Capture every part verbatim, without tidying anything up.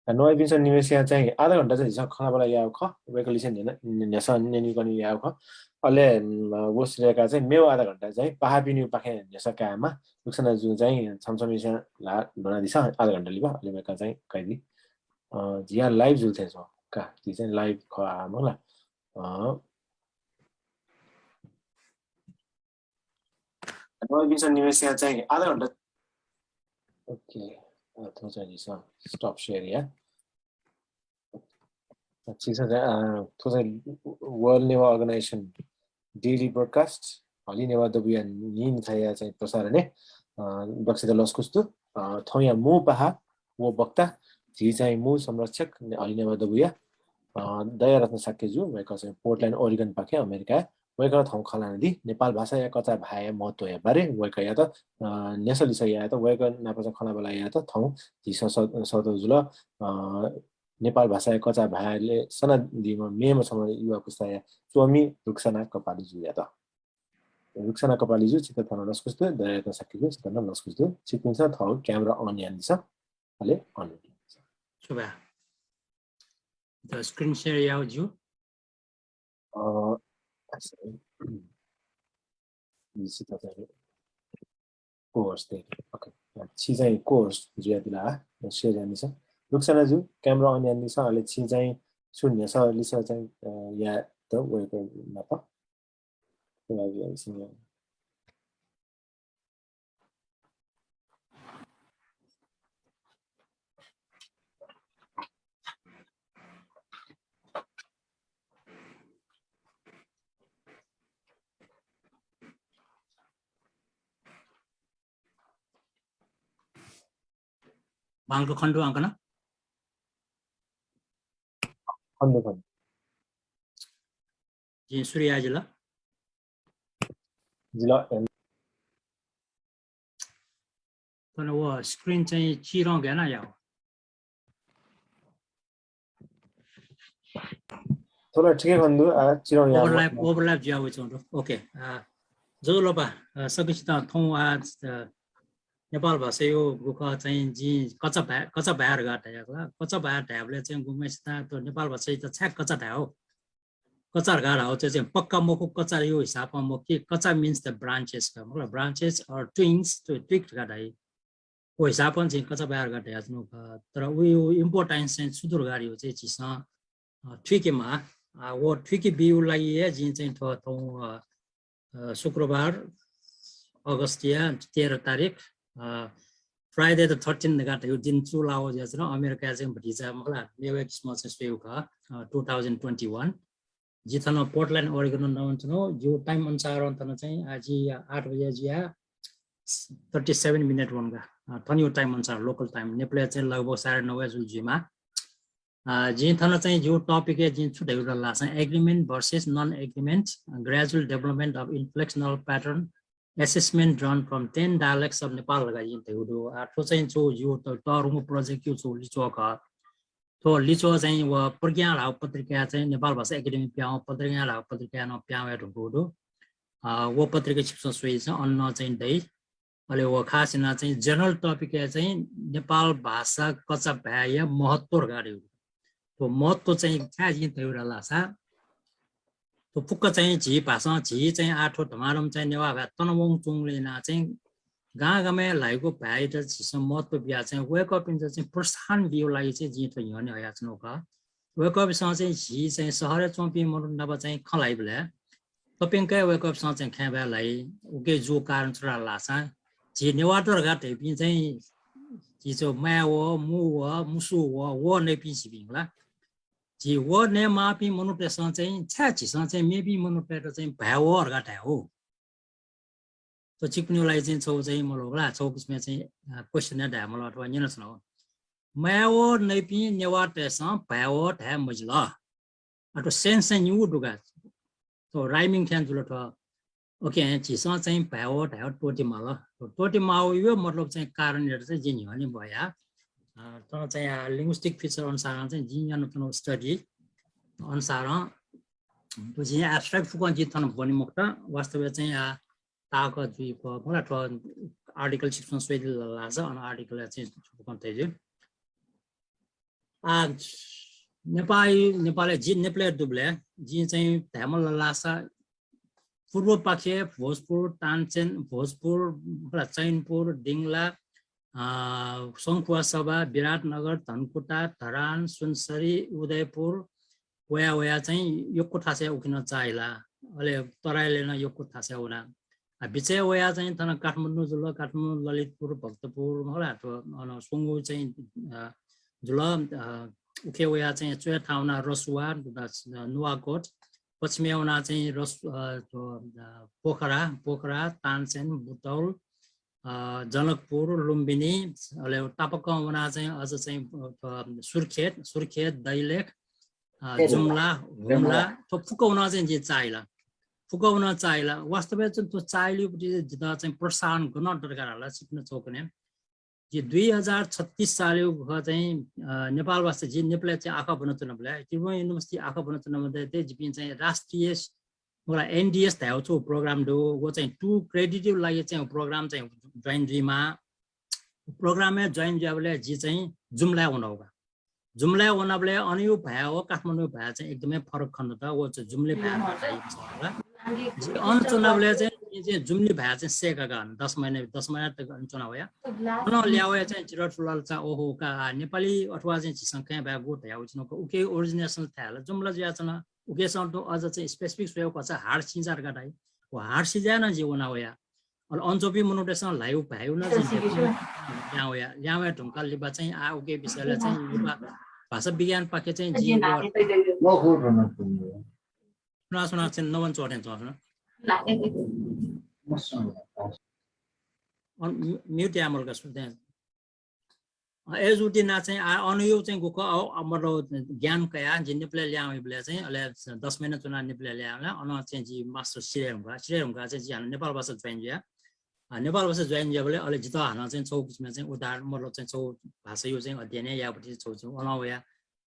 नवाइपिन्सं निम्हेसिया चाहिँ आधा घण्टा चाहिँ झीसं खँल्हाबल्हा यायेगु खः, वय्कःलिसे न्ह्यन-, न्ह्यसः न्यनेकने यायेगु खः। अले, उम्, व सिधय्काः चाहिँ मेगु आधा घण्टा चाहिँ पाहापिनिगु पाखें न्ह्यसः कायेमाः। रुक्साना जु चाहिँ छम्ह छम्हय्सिया ल्हाः ल्ह्वनादिसँ आधा घण्टा लिपा, अले वय्कः चाहिँ कयादी। अ, झीया live जुल थें च्वं का, झी चाहिँ live खः आः मखु ला। अ, नवाइपिन्सं निम्हेसिया चाहिँ आधा घण्टा। OK, अ, थ्व चाहिँ झीसं stop share या। अ, झीसं चाहिँ, अ, थ्व चाहिँ World Newa Organization daily broadcast, हलिं नेवाः दबूया न्हिन्हिथाया चाहिँ प्रसारण हे, अ, दक्वसित लसकुस दु। अ, थौंया मू पाहा व वक्ता, झी चाहिँ मू संरक्षक ने-, हलिं नेवाः दबूया, अ, दयारत्न शाक्य जु, वय्कः चाहिँ Portland, Oregon पाखें अमेरिकाय्। वय्कलं थौं खँ ल्हानादी नेपाल भाषाया कचा भाय्‌या महत्वया बारे। वय्कःयात, अ, न्ह्यसः लिसः यायेत, वय्कः नाप चाहिँ खँल्हाबल्हा यायेत थौं झीसं स-, सःतः जुल। अ, नेपाल भाषाया कचा भाय्‌ले सनादीम्ह मेम्ह छम्ह युवा पुस्ताया च्वमि रुक्साना कपाली जुयात। रुक्साना कपाली जु, छित थन लसकुस दु, दयारत्न शाक्य जु, छित नं लसकुस दु। छिकपिन्सं थःगु camera on यानादिसँ। अले on यानादिसँ। सुभाय्। द screen share याउ जु। अ, निश्चित रूपमा। Co-host दे। OK। छि चाहिँ co-host जुयादिल आ, share यानादिसँ। रुक्साना जु, camera on यानादिसँ, अले छि चाहिँ छु न्ह्यसः लिसः चाहिँ, अ, यायेत वय्कः नाप। बांलाक खने दु आः का नं? खने दु, खने दु। जिं सुरु याये जिल। जिल, एम। थन व screen चाहिँ चिरं गय् याना याउ। थोरै ठिकै खने दु, आ, चिरं याउ। Overlap, overlap जुया वइच्वंगु दु। OK, आ, ज्वजलपा, आ, सकसितं थौं आ, आ, नेपाल भाषाया गुखः चाहिँ जिं कचा भाय्, कचा भाय् धकाः धयागु ला। कचा भाय् धायेबलय् चाहिँ गुम्हसितं थ्व नेपाल भाषायात छाय् कचा धायेगु? कचा धकाः धाःगु चाहिँ, चाहिँ पक्का मखु, कचाया हिसाबं मखु कि, कचा means the branches का, मतलब branches or twigs, twi-, twig धकाः धाइ। व हिसाबं चाहिँ कचा भाय् धकाः धयाच्वनागु खः। तर वया importance चाहिँ छु दु धकाः धाःसा चाहिँ झीसं, अ, थुइकेमाः। आ, व थुइके बीगु लागि हे जिं चाहिँ थ्व, थौं, अ, अ, शुक्रबार अगस्तया तेह्र तारिख, अ, Friday the thirteenth धकाः धयागु दिं चूलाः वःगु जुयाच्वन। अमेरिकाय् चाहिँ भतिचा मखु ला, मेगु किसिमं चाहिँ स्वयेगु खः, अ, two thousand twenty-one। जि थन Portland, Oregon नं वनाच्वना। जिगु time अनुसारं थन चाहिँ, आ, जि आठ बजे जुया thirty seven minute वन का। अ, थनयागु time अनुसार, local time, नेपालय् चाहिँ लगभग साढे नौ बजे जुल जुइमाः। अ, जिं थन चाहिँ जिगु topic-य् जिं छु धयागु धाःसा agreement versus non-agreement, gradual development of inflectional pattern, assessment drawn from ten dialects of Nepal धकाः जिं धयागु दु। आ, थ्व चाहिँ छु जिगु त-, तःधंगु project-या छु लिच्वः खः। थ्व लिच्वः चाहिँ व प्रज्ञा धाःगु पत्रिकाय् चाहिँ नेपाल भाषा एकेडेमी पिहां वःगु प्रज्ञा धाःगु पत्रिकाय् नं पिहां वये धुंकूगु दु। अ, व पत्रिका छिकपिन्सं स्वयादिसँ, अन नं चाहिँ दइ। अले व खास यानाः चाहिँ general topic-य् चाहिँ नेपाल भाषा कचा भाय्‌या महत्व धकाः धयागु। थ्व महत्व चाहिँ छाय् जिं धयागु धाःसा, थ्व फुक्क चाहिँ झी भाषां, झी चाहिँ आः थ्व धमाधम चाहिँ नेवाः भाय् तनावंगु च्वंगुलिं यानाः चाहिँ गां गामय् ल्हाइगु भाय्‌यात झीसं महत्व बियाः चाहिँ वय्कःपिन्त चाहिँ प्रोत्साहन बीगु लागि चाहिँ जिं थ्व न्ह्यःने हयाच्वनागु खः। वय्कःपिन्सं चाहिँ झी चाहिँ शहरय् च्वंपिं मनूत नाप चाहिँ खँ ल्हाइबलय् तप्यंक हे वय्कःपिन्सं चाहिँ खँय् बाय् ल्हाइ। उकिया जूगु कारण छु धाःसा, झी नेवाःत धकाः धइपिं चाहिँ झी छु माय् व, मू व, मुसु व, व नइपिं झीपिं ला। झी व नयेमाःपिं मनूतय्सं चाहिँ छाय् झीसं चाहिँ मेपिं मनूतय्त चाहिँ भाय् व धकाः धायेगु? थ्व छिकपिनिगु लागि चाहिँ छगू चाहिँ मल्वः ला, छगू किसिमया चाहिँ, अ, question या धाये मल्वः अथवा न्यनाच्वनागु। माय् व नइपिं नेवाःतय्सं भाय् व धाये मजिल। अ, थ्व sense चाहिँ निगू दु का। थ्व rhyming थें जुल थ्व। OK, झीसं चाहिँ भाय् व धायेगु त्वःते माल। थ्व त्वःते माःगु मतलब चाहिँ कारणयात चाहिँ जिं न्ह्यःने ब्वया। अ, थन चाहिँ, अ, linguistic feature अनुसारं चाहिँ जिं यानाच्वनागु study अनुसारं थ्व जिं abstract फुक्कं जिं थन ब्वने मखुत। वास्तवय् चाहिँ, आ, ताःक जुइक, मला थ्व article छिकपिन्सं स्वयादिल धाःसा अन article-य् चाहिँ फुक्कं तये ज्यू। आ, नेपाल, नेपालय् जि नेपालय् दुबलय् जिं चाहिँ धायेमाल धाःसा पूर्वपाखे भोजपुर, तानसेन, भोजपुर, चैनपुर, दिंला, अ, सङ्खुवासभा, विराटनगर, धनकुटा, धरान, सुनसरी, उदयपुर, वया वया चाहिँ यक्व थासय् उखे नं चाःहिला। अले तराईलय् नं यक्व थासय् वना। आ, बिचय् वया चाहिँ थन काठमाडौं जुल, काठमाडौं, ललितपुर, भक्तपुर, मखुला, थ्व, अन, स्वंगू चाहिँ, अ, जुल, अ, उखे वया चाहिँ च्वय् थाहां वना रसुवा, अ, नुवाकोट, पश्चिमय् वना चाहिँ रस-, अ, थ्व, अ, पोखरा, पोखरा, तानसेन, बुटवल, अ, जनकपुर, लुम्बिनी, अले तापाकं वना चाहिँ अझ चाहिँ, अ, थ्व सुर्खेत, सुर्खेत, दैलेख, अ, जुम्ला, हुम्ला, थ्व फुक्क वना चाहिँ जिं चाःहिला। फुक्क वना चाःहिला। वास्तवय् चाहिँ थ्व चाःहिलेगुपट्टि जितः चाहिँ प्रोत्साहन गनं दरकार हला, सिकनं छकनं। जि दुई हजार छत्तीस सालय् खः चाहिँ, अ, नेपाल भाषा, जि नेपालय् चाहिँ आखः ब्वनाच्वनाबलय्, त्रिभुवन University आखः ब्वनाच्वनाबलय् जिपिं चाहिँ राष्ट्रिय, मखुला, एनडिएस धाःगु छगू program दु, व चाहिँ टु क्रेडिटया लागि चाहिँ program चाहिँ join जुइमाः। Program-य् join जुयाबलय् जि चाहिँ जुम्लाय् वनागु का। जुम्लाय् वनाबलय् अनया भाय् व काठमाडौंया भाय् चाहिँ एकदमै फरक खनेदत। व चाहिँ जुम्ले भाय् भाय् जि अन च्वनाबलय् चाहिँ, जिं चाहिँ जुम्ले भाय् चाहिँ सय्‌का का, दस महिना, दस महिना तक अन च्वना वया। अन ल्याः वया चाहिँ जितः थुलि ला चाहिँ, ओहो का, आ, नेपाली अथवा चाहिँ झीसं खँय् भाय् गु धयागु चाहिँ उके origination थाय् ला जुम्ला जुयाच्वन। उकेसं तुं अझ चाहिँ specific स्वयेगु खःसा हाडसिंचा धकाः धाइ। व हाडसिंचाय् नं जि वना वया। अले अन च्वंपिं मनूतय्‌सं ल्हाइगु भाय्‌या नं जिं ल्याः वया। ल्याः वया धुंकाः लिपा चाहिँ आ उके विषयलय् चाहिँ लिपा भाषा विज्ञानपाखे चाहिँ जिं व सुनां सुनां चाहिँ नवं च्वः थें च्वं सुनां। अन mute यायेमाल का सुनां। अ, अय्‌जूगुलिं यानाः चाहिँ आ अनया चाहिँ गुखः, अ, मतलब ज्ञान कयाः जि नेपालय् ल्याः वइबलय् चाहिँ अले दस महिना च्वनाः नेपालय् ल्याः वना। अन चाहिँ जि master सिधये धुंकाः, सिधये धुंकाः चाहिँ जि हानं नेपाल भाषा join जुया। अ, नेपाल भाषा join जुयाबलय् अले जितः हानं चाहिँ छगू किसिमं चाहिँ उदाहरण, मतलब चाहिँ छगू भाषाया चाहिँ अध्ययन यायेगुपट्टि छगू चाहिँ अन वया।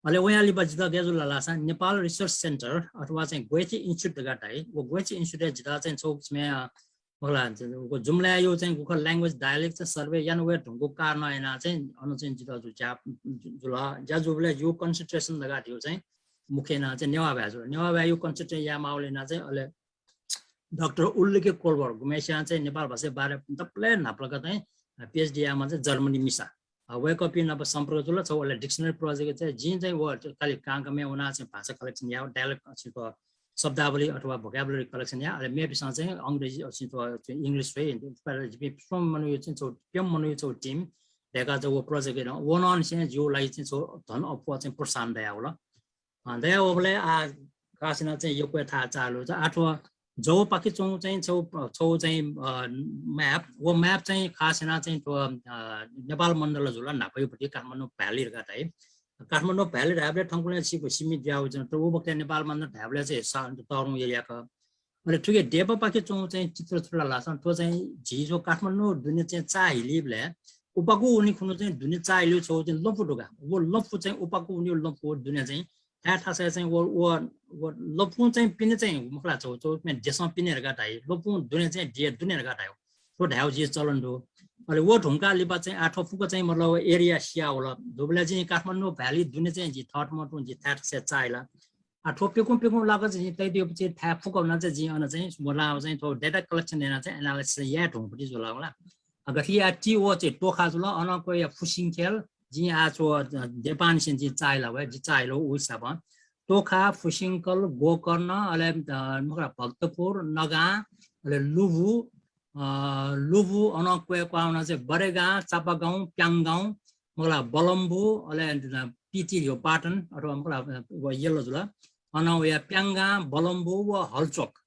अले वया लिपा जितः गय् जुल धाःसा नेपाल Research Centre अथवा चाहिँ ग्वय्छि institute धकाः धाइ। व ग्वय्छि institute-य् जितः चाहिँ छगू किसिमं, अ, मखुला, व जुम्लाया चाहिँ गुखः language dialect चाहिँ survey याना वये धुंकूगु कारणं यानाः चाहिँ अन चाहिँ जितः जु-, ज्या जु-, जुल। ज्या जूबलय् जिगु concentration धकाः धाःगु चाहिँ मुख्य यानाः चाहिँ नेवाः भाय् जुल। नेवाः भाय्‌या concentration यायेमाःगुलिं यानाः चाहिँ अले डाक्टर उल्रिके कोलबर्ग, गुम्हेस्यां चाहिँ नेपाल भाषाया बारे दकलय् न्हापालाक चाहिँ, अ, PhD याःम्ह चाहिँ जर्मनी मिसा। अ, वय्‌कःपिं नाप सम्पर्क जुल, छगू अले dictionary project चाहिँ जिं चाहिँ व खालि कांकामय् वनाः चाहिँ भाषा collection याः, dialect, अ, चाहिँ शब्दावली अथवा vocabulary collection याः, अले मेपिन्सं चाहिँ अंग्रेजी, अ, चाहिँ English स्वइ, जिपिं प्यम्ह मनूया चाहिँ छगू, प्यम्ह मनूया छगू team दय्‌काः चाहिँ व project याना। व नं निसें जिगु लागि चाहिँ छगू धन अप्वः चाहिँ प्रोत्साहन दयावल। अ, दयावःबलय् आ खास यानाः चाहिँ यक्व थाय् चाःहिला। आ थ्व जवपाखे च्वंगु चाहिँ छगू, छगू चाहिँ, अ, map, व map चाहिँ खास यानाः चाहिँ थ्व, अ, नेपाल मण्डल जुल, न्हापायागुपट्टि काठमाडौं valley धकाः धाइ। काठमाडौं valley धायेबलय् थौंकन्हय् सि-, सीमित जुयावःगु जुल, तर व बखतय् नेपाल मण्डल धायेबलय् चाहिँ सा-, तःधंगु area खः। अले थुकी देपापाखे च्वंगु चाहिँ चित्र छु धाःसा थ्व चाहिँ झी थ्व काठमाडौं दुने चाहिँ चाःहिलीबलय् उपाकु वनी खुन्हु चाहिँ दुने चाःहिली छगू चाहिँ लँपु दु का। व लँपु चाहिँ उपाकु वनी लँपु दुने चाहिँ थाय् थासय् चाहिँ व, व, व लँपुं चाहिँ पिने चाहिँ मखुला छगू, छगू देशं पिने धकाः धाइ। लँपुं दुने चाहिँ देय् दुने धकाः धाइ। थ्व धायेगु झी चलन दु। अले व धुंकाः लिपा चाहिँ आ थ्व फुक्क चाहिँ मतलब area सियावल। दुबलय् चाहिँ काठमाडौं valley दुने चाहिँ झी थःथम्हं तुं झी थाय् थासय् चाःहिला। आ थ्व प्यकुं प्यकुं लाक चाहिँ तयातयागु चाहिँ थाय् फुक्क वनाः चाहिँ जिं अन चाहिँ वनाः चाहिँ थ्व data collection यानाः चाहिँ analysis याये धुंकूगुपट्टि जुल मला। आ गथे याः ति व चाहिँ तोखा जुल, अन क्वय् फुसिंख्यल, जिं आ थ्व देपांनिसें जिं चाःहिला वया, जि चाःहिला व हिसाबं। तोखा, फुसिंकल, गोकर्ण, अले, अ, मखुला भक्तपुर, नगां, अले लुबु, अ, लुबु, अन क्वय् क्वहां वनाः चाहिँ बरेगां, चापागाउँ, प्याङगाउँ, मखुला बलम्बु, अले, अ, पिति धियो पाटन, अथवा मखुला, अ, व यल्लो जुल। अन वया प्याङगां, बलम्बु व हलचोक।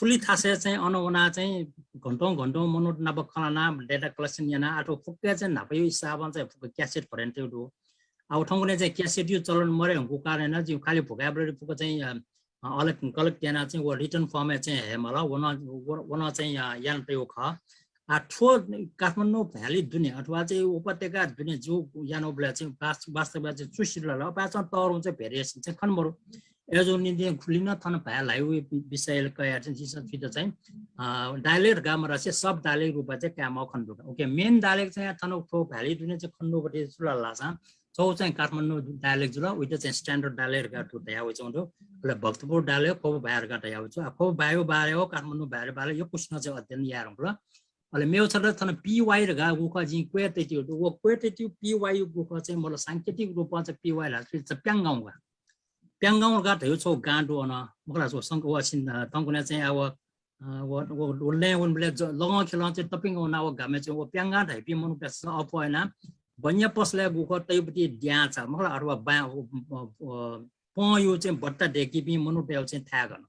थुलि थासय् चाहिँ अन वनाः चाहिँ घन्टौं घन्टौं मनूत नाप खँ ल्हानाः data collection यानाः आ थ्व फुक्क चाहिँ न्हापाया हिसाबं चाहिँ फुक्क cassette भरें तयागु दु। आ व थौंकन्हय् चाहिँ cassette-या चलन मरयेधुंकूगु कारणं यानाः जिं खालि vocabulary फुक्क चाहिँ, अ, अ, अलग collect यानाः चाहिँ व written form-य् चाहिँ हयेमाल, व नं, व, व नं चाहिँ, अ, याना तयागु खः। आ थ्व काठमाडौं valley दुने अथवा चाहिँ उपत्यका दुने जिगु यानाबलय् चाहिँ वास-, वास्तवय् चाहिँ छु सिधल धाःसा अपाय्‌सं तःधंगु चाहिँ variation चाहिँ खने मदु। अय्‌जूगुलिं खुलिं नं थन भाय् ल्हाइगु विषय कयाः चाहिँ झीसं थुइत चाहिँ, अ, dialect धकाः मधासे sub dialect रूपय् चाहिँ काये माःगु खने दु का। OK, main dialect चाहिँ थन थ्व भाय्‌या दुने चाहिँ खने दु का छु धाःसा छगू चाहिँ काठमाडौं dialect जुल, उइत चाहिँ standard dialect धकाः थ्व धया वइच्वंगु दु। अले भक्तपुर dialect, ख्वप भाय् धकाः धया वइच्वंगु। आ, ख्वप भाय्‌या बारे व काठमाडौं भाय्‌या बारे यक्वसिनं चाहिँ अध्ययन याये धुंकल। अले मेगु छता थन PY धकाः गुखः जिं क्वय् तयातयागु दु। व क्वय् तयातयागु PY गुखः चाहिँ मतलब सांकेतिक रूपं चाहिँ PY धाःसा चाहिँ प्याङगाउँ का। प्याङगाउँ धकाः धयागु छगू गां दु अन। मखु ला, छगू संक-, व सिन, अ, थौंकन्हय् चाहिँ आ व, अ, व, व, व लँय् वनेबलय् ज-, लँ ख्यलं चाहिँ तप्यंक वनाः व गामय् चाहिँ व प्याङगाउँ धाइपिं मनूतय्‌सं अप्वः यानाः बन्या पसलय् गुखः तइपति द्यां चा, मखु ला, अथवा बां, व, व, व, पँया चाहिँ बट्टा दय्‌कीपिं मनूतय्‌गु चाहिँ थाय् का न।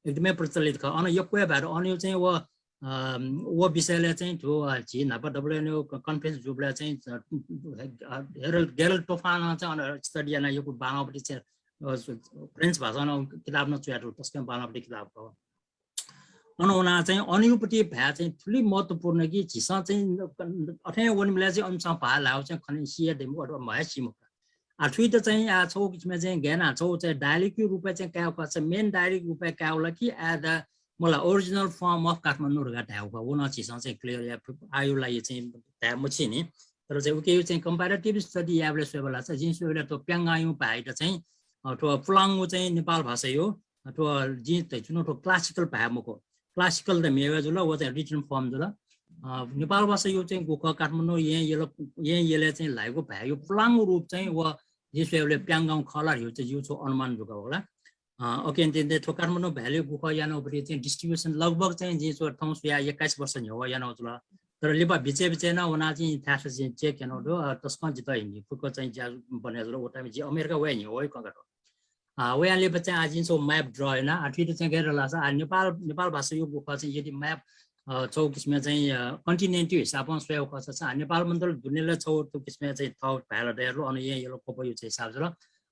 एकदमै प्रचलित खः। अन यक्व हे भाय् दु। अनया चाहिँ व, अ, व विषयलय् चाहिँ थ्व, अ, झी न्हापा WNO क-, conference जूबलय् चाहिँ, अ, अ, हेरल्ड, गेरल्ड तोफानं चाहिँ अन study यानाः यक्व बांलाःपति चाहिँ, अ, French भाषां किताब नं च्वयातःगु, तसकं बांलाःपति किताब खः। अन वनाः चाहिँ अनयापति भाय् चाहिँ थुलि महत्त्वपूर्ण कि झीसं चाहिँ अथे वनेबलय् चाहिँ अनसं भाय् ल्हायेगु चाहिँ खने सिया दइमखु अथवा म्हया सीमखु। आ, थुइत चाहिँ आ छगू किसिमं चाहिँ गय् यानाः छगू चाहिँ dialect-या रूपय् चाहिँ कायेगु खःसा main dialect रूपय् कायेगु ला कि आ द, मखु ला, original form of Kathmandu धकाः धायेगु खः। व नं झीसं चाहिँ clear याये फु-, आःयागु लागि चाहिँ धाये मछि नि। तर चाहिँ उकिया चाहिँ comparative study यायेबलय् स्वयेबलय् चाहिँ जिं स्वयेबलय् थ्व प्याङगाउँया भाय्‌यात चाहिँ, अ, थ्व पुलांगु चाहिँ नेपाल भाषाया, अ, थ्व जिं धयाच्वनागु थ्व classical भाय् मखु। Classical त मेगु जुल, व चाहिँ written form जुल। अ, नेपाल भाषाया चाहिँ गुखः काठमाडौं येँ यल, येँ यलय् चाहिँ ल्हाइगु भाय्‌या पुलांगु रूप चाहिँ व जिं स्वयेबलय् प्याङगाउँ खः ला धयागु चाहिँ जिगु छगू अनुमान जू का, मखु ला। अ, OK, अन थ्व काठमाडौं भाय्‌या गुखः यानाःपति चाहिँ distribution लगभग चाहिँ जिं स्वयेबलय् थौं स्वयाः एक्काइस वर्ष न्ह्यः यानागु जुल। तर लिपा बिचय् बिचय् नं वनाः चाहिँ थासय् चाहिँ check यानागु दु, अ, तसकं जितः न्हिपुक चाहिँ ज्या बने जुल। व time-य् जि अमेरिका वये न्ह्यः वइकं का दु। अ, वयां लिपा चाहिँ आ जिं छगू map draw याना। आ, थुइत चाहिँ गय् यात धाःसा आ नेपाल, नेपाल भाषाया गुखः चाहिँ यदि map, अ, छगू किसिमं चाहिँ, अ, continent-या हिसाबं स्वयेगु खःसा चाहिँ आ नेपाल मण्डल दुनेलय् छगू थ्व किसिमं चाहिँ थः भाय् ला दयातल, अन येँ यल ख्वपया चाहिँ हिसाब जुल।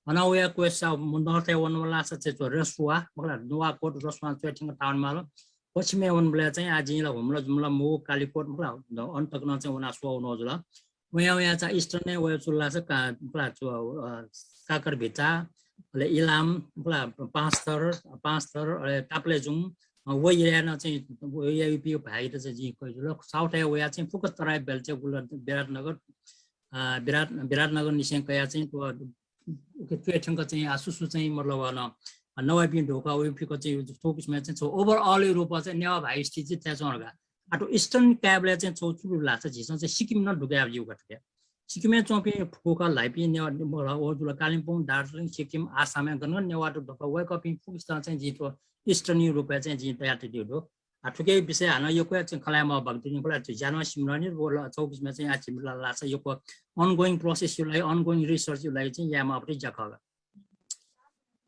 अन वया क्वेसा north-य् वनेबलय् ला चाहिँ थ्व रसुवा, मखु ला, नुवाकोट रसुवा च्वय् थ्यंक ताः वनेमाल। पश्चिमय् वनेबलय् चाहिँ आ जिं ला हुम्ला जुम्ला, मुगु, कालिकोट, मखु ला, अन तक नं चाहिँ वनाः स्वः वनागु जुल। वयां वयां चाहिँ eastern-य् वये च्वंगु ला चाहिँ का-, मखु ला, च्व-, अ, काकरभिट्टा, अले इलाम, मखु ला, पाँचथर, पाँचथर, अले ताप्लेजुङ, अ, व area नं चाहिँ वयापिं भाय्‌यात चाहिँ जिं कयागु जुल। South-य् वयाः चाहिँ फुक्क तराई belt-य् गुल विराटनगर, अ, विराट, विराटनगरनिसें कयाः चाहिँ थ्व उके च्वय् थ्यंक चाहिँ आ सुसु चाहिँ मतलब अन नवाइपिं धुंकाः वइपिं चाहिँ थ्व किसिमं चाहिँ छगू overall-या रूपं चाहिँ नेवाः भाय् स्थिति चाहिँ थथे च्वं धकाः। आ थ्व eastern कायेबलय् चाहिँ छगू छु जुल धाःसा झीसं चाहिँ सिक्किम नं धुंकाः याःगु जुल का। सिक्किमय् च्वंपिं फुक्क ल्हाइपिं नेवाः, मखु ला, व जुल कालिम्पोङ, दार्जिलिङ, सिक्किम, आसामय् गन गन नेवाःत धुंकाः वय्‌कःपिं फुक्कसितं चाहिँ जिं थ्व eastern-या रूपय् चाहिँ जिं तयातयागु दु। आ, थुकिया विषय हानं यक्व हे चाहिँ खँ ल्हाये माःगु बाकी दु नि, मखु ला, ज्या नं सिमधंगु नि, व ला, छगू किसिमं चाहिँ आ झीपिं ला ला चाहिँ यक्व ongoing process-या लागि, ongoing research-या लागि चाहिँ याये माःगु ज्या खः का।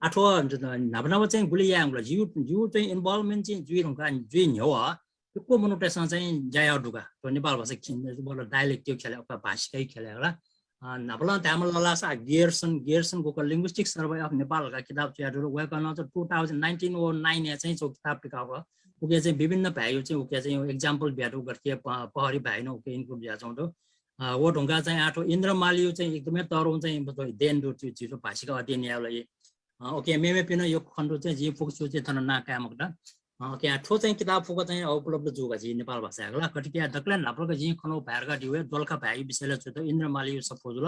आ, थ्व न्हापा न्हापा चाहिँ गुलि याये धुंकल, जिगु, जिगु चाहिँ involvement चाहिँ जुइ धुंकाः, जुइ न्ह्यः यक्व मनूतय्‌सं चाहिँ ज्या याःगु दु का। थ्व नेपाल भाषा खि-, व ला dialect-या ख्यलय्, अथवा भाषिकया ख्यलय् ला। अ, न्हापालं धायेमाल धाःसा आ Grierson, Grierson गुखः Linguistic Survey of Nepal धकाः किताब च्वयातःगु दु। वय्‌कलं चाहिँ two thousand, nineteen oh nine-य् चाहिँ छगू किताब पिकाःगु खः। उके चाहिँ विभिन्न भाय्‌या चाहिँ उके चाहिँ example बियातःगु, गथे कि प-, पहरी भाय् नं उके include जुयाच्वंगु दु। अ, व धुंकाः चाहिँ आ थ्व इन्द्र मालीया चाहिँ एकदमै तःधंगु चाहिँ देन दु, झी, झीसं भाषिक अध्ययन यायेगु लागि। अ, OK, मेमेपिं नं यक्व खने दु चाहिँ जिं फुक्कसिया चाहिँ थन नां काये मखुत। अ, OK, आ थ्व चाहिँ किताब फुक्क चाहिँ उपलब्ध जू का झी नेपाल भाषाय् का ला। गथे कि आ दकलय् न्हापालाक जिं खनागु भाय् धकाः धइगु हे दोलखा भाय्‌या विषयलय् च्वयातःगु इन्द्र मालीया सफू जुल।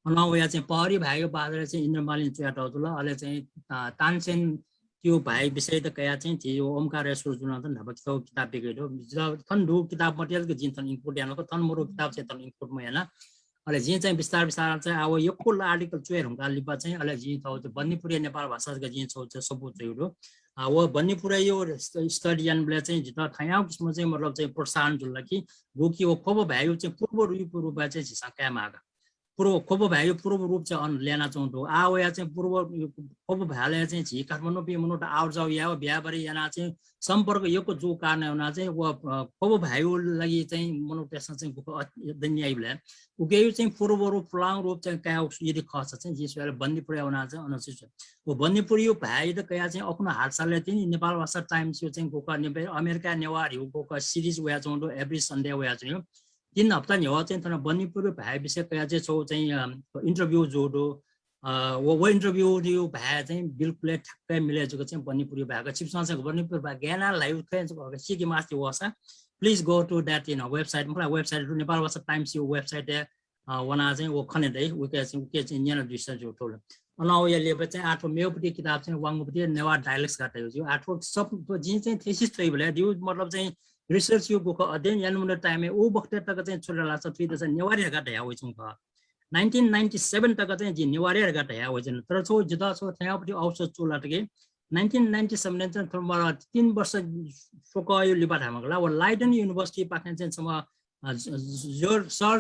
अन वयाः चाहिँ पहरी भाय्‌या बारे चाहिँ इन्द्र मालीं च्वयातःगु जुल। अले चाहिँ, अ, तानसेन त्यो भाय्‌या विषययात कयाः चाहिँ झी ओमकारेश्वर जुलं नं न्हापा छगू किताब पिकयातःगु दु। जितः थन दुगु किताब मध्यय् जक जिं थन include यानागु, थन मदुगु किताब चाहिँ थन include मयाना। अले जिं चाहिँ बिस्तार बिस्तार चाहिँ आ व यक्व ला article च्वये धुंकाः लिपा चाहिँ अले जिं थ्व चाहिँ बन्दिपुरया नेपाल भाषा जक जिं छगू चाहिँ सफू च्वयातःगु दु। आ, व बन्दिपुरया st-, study यानाबलय् चाहिँ जितः थज्याःगु किसिमं चाहिँ मतलब चाहिँ प्रोत्साहन जुल कि, गुकी व ख्वप भाय्‌या चाहिँ पूर्व रूप, रूपय् चाहिँ झीसं काये माः का। पूर्व, ख्वप भाय्‌या पूर्व रूप चाहिँ अन ल्यनाच्वंगु दु। आ वयाः चाहिँ पूर्व, ख्वप भाय्‌लय् चाहिँ झी काठमाडौंपिं मनूत आवाजाउ यायेगु, बियाबारी यानाः चाहिँ सम्पर्क यक्व जूगु कारणं वनाः चाहिँ व, अ, ख्वप भाय्‌या लागि चाहिँ मनूतय्‌सं चाहिँ गुखः अध्ययन याइबलय् उकिया चाहिँ पूर्व रूप, पुलांगु रूप चाहिँ कायेगु यदि खःसा चाहिँ जिं स्वयेबलय् बन्दिपुरय् वनाः चाहिँ अन चाहिँ व बन्दिपुरया भाय्‌यात कयाः चाहिँ अखुन्हु हालसालय् तिनि नेपाल भाषा टाइम्सया चाहिँ गुखः, नेपा-, अमेरिकाया नेवाः धइगु गुखः series वयाच्वंगु दु, every Sunday वयाच्वंगु। तीन हप्ता न्ह्यः चाहिँ थन बन्दिपुरया भाय्‌या विषय कयाः चाहिँ छगू चाहिँ, अ, interview जूगु दु। अ, व, व interview भाय् चाहिँ बिल्कुलै ठ्याक्कै मिले जुक चाहिँ बन्नीपुरी भाय् का। छिपिसं चाहिँ बन्नीपुरी भाय् गय् याना live खँय् जुक सीके मास्ति वःसा, please go to that, you know, website। मखु ला, website, नेपाल भाषा Times यो website-य्, अ, वना चाहिँ व खने दइ, उके चाहिँ, उके चाहिँ न्यना दुसा जु थुल। अन वया लिपा चाहिँ आः थ्व मेगु पति किताब चाहिँ वांगु पति नेवाः dialects का तयागु जु। आः थ्व सब, थ्व जिं चाहिँ thesis च्वइबलय्, जिगु मतलब चाहिँ research यो गुखः अध्ययन यानागु time-य् उ बखतय् तक चाहिँ छु धाःसा थुइत चाहिँ नेवारी धकाः धया वइच्वंगु खः। Nineteen ninety seven तक चाहिँ जिं नेवारी धकाः धया वइच्वन। तर छगू जितः छगू थज्याःगु पति अवसर चूलात कि nineteen ninety seven-य् चाहिँ थ्व मला तीन वर्ष स्वकःया लिपा धायेमाल ला, व Leiden University पाखें चाहिँ छम्ह, अ, ज-, ज-, George, Sir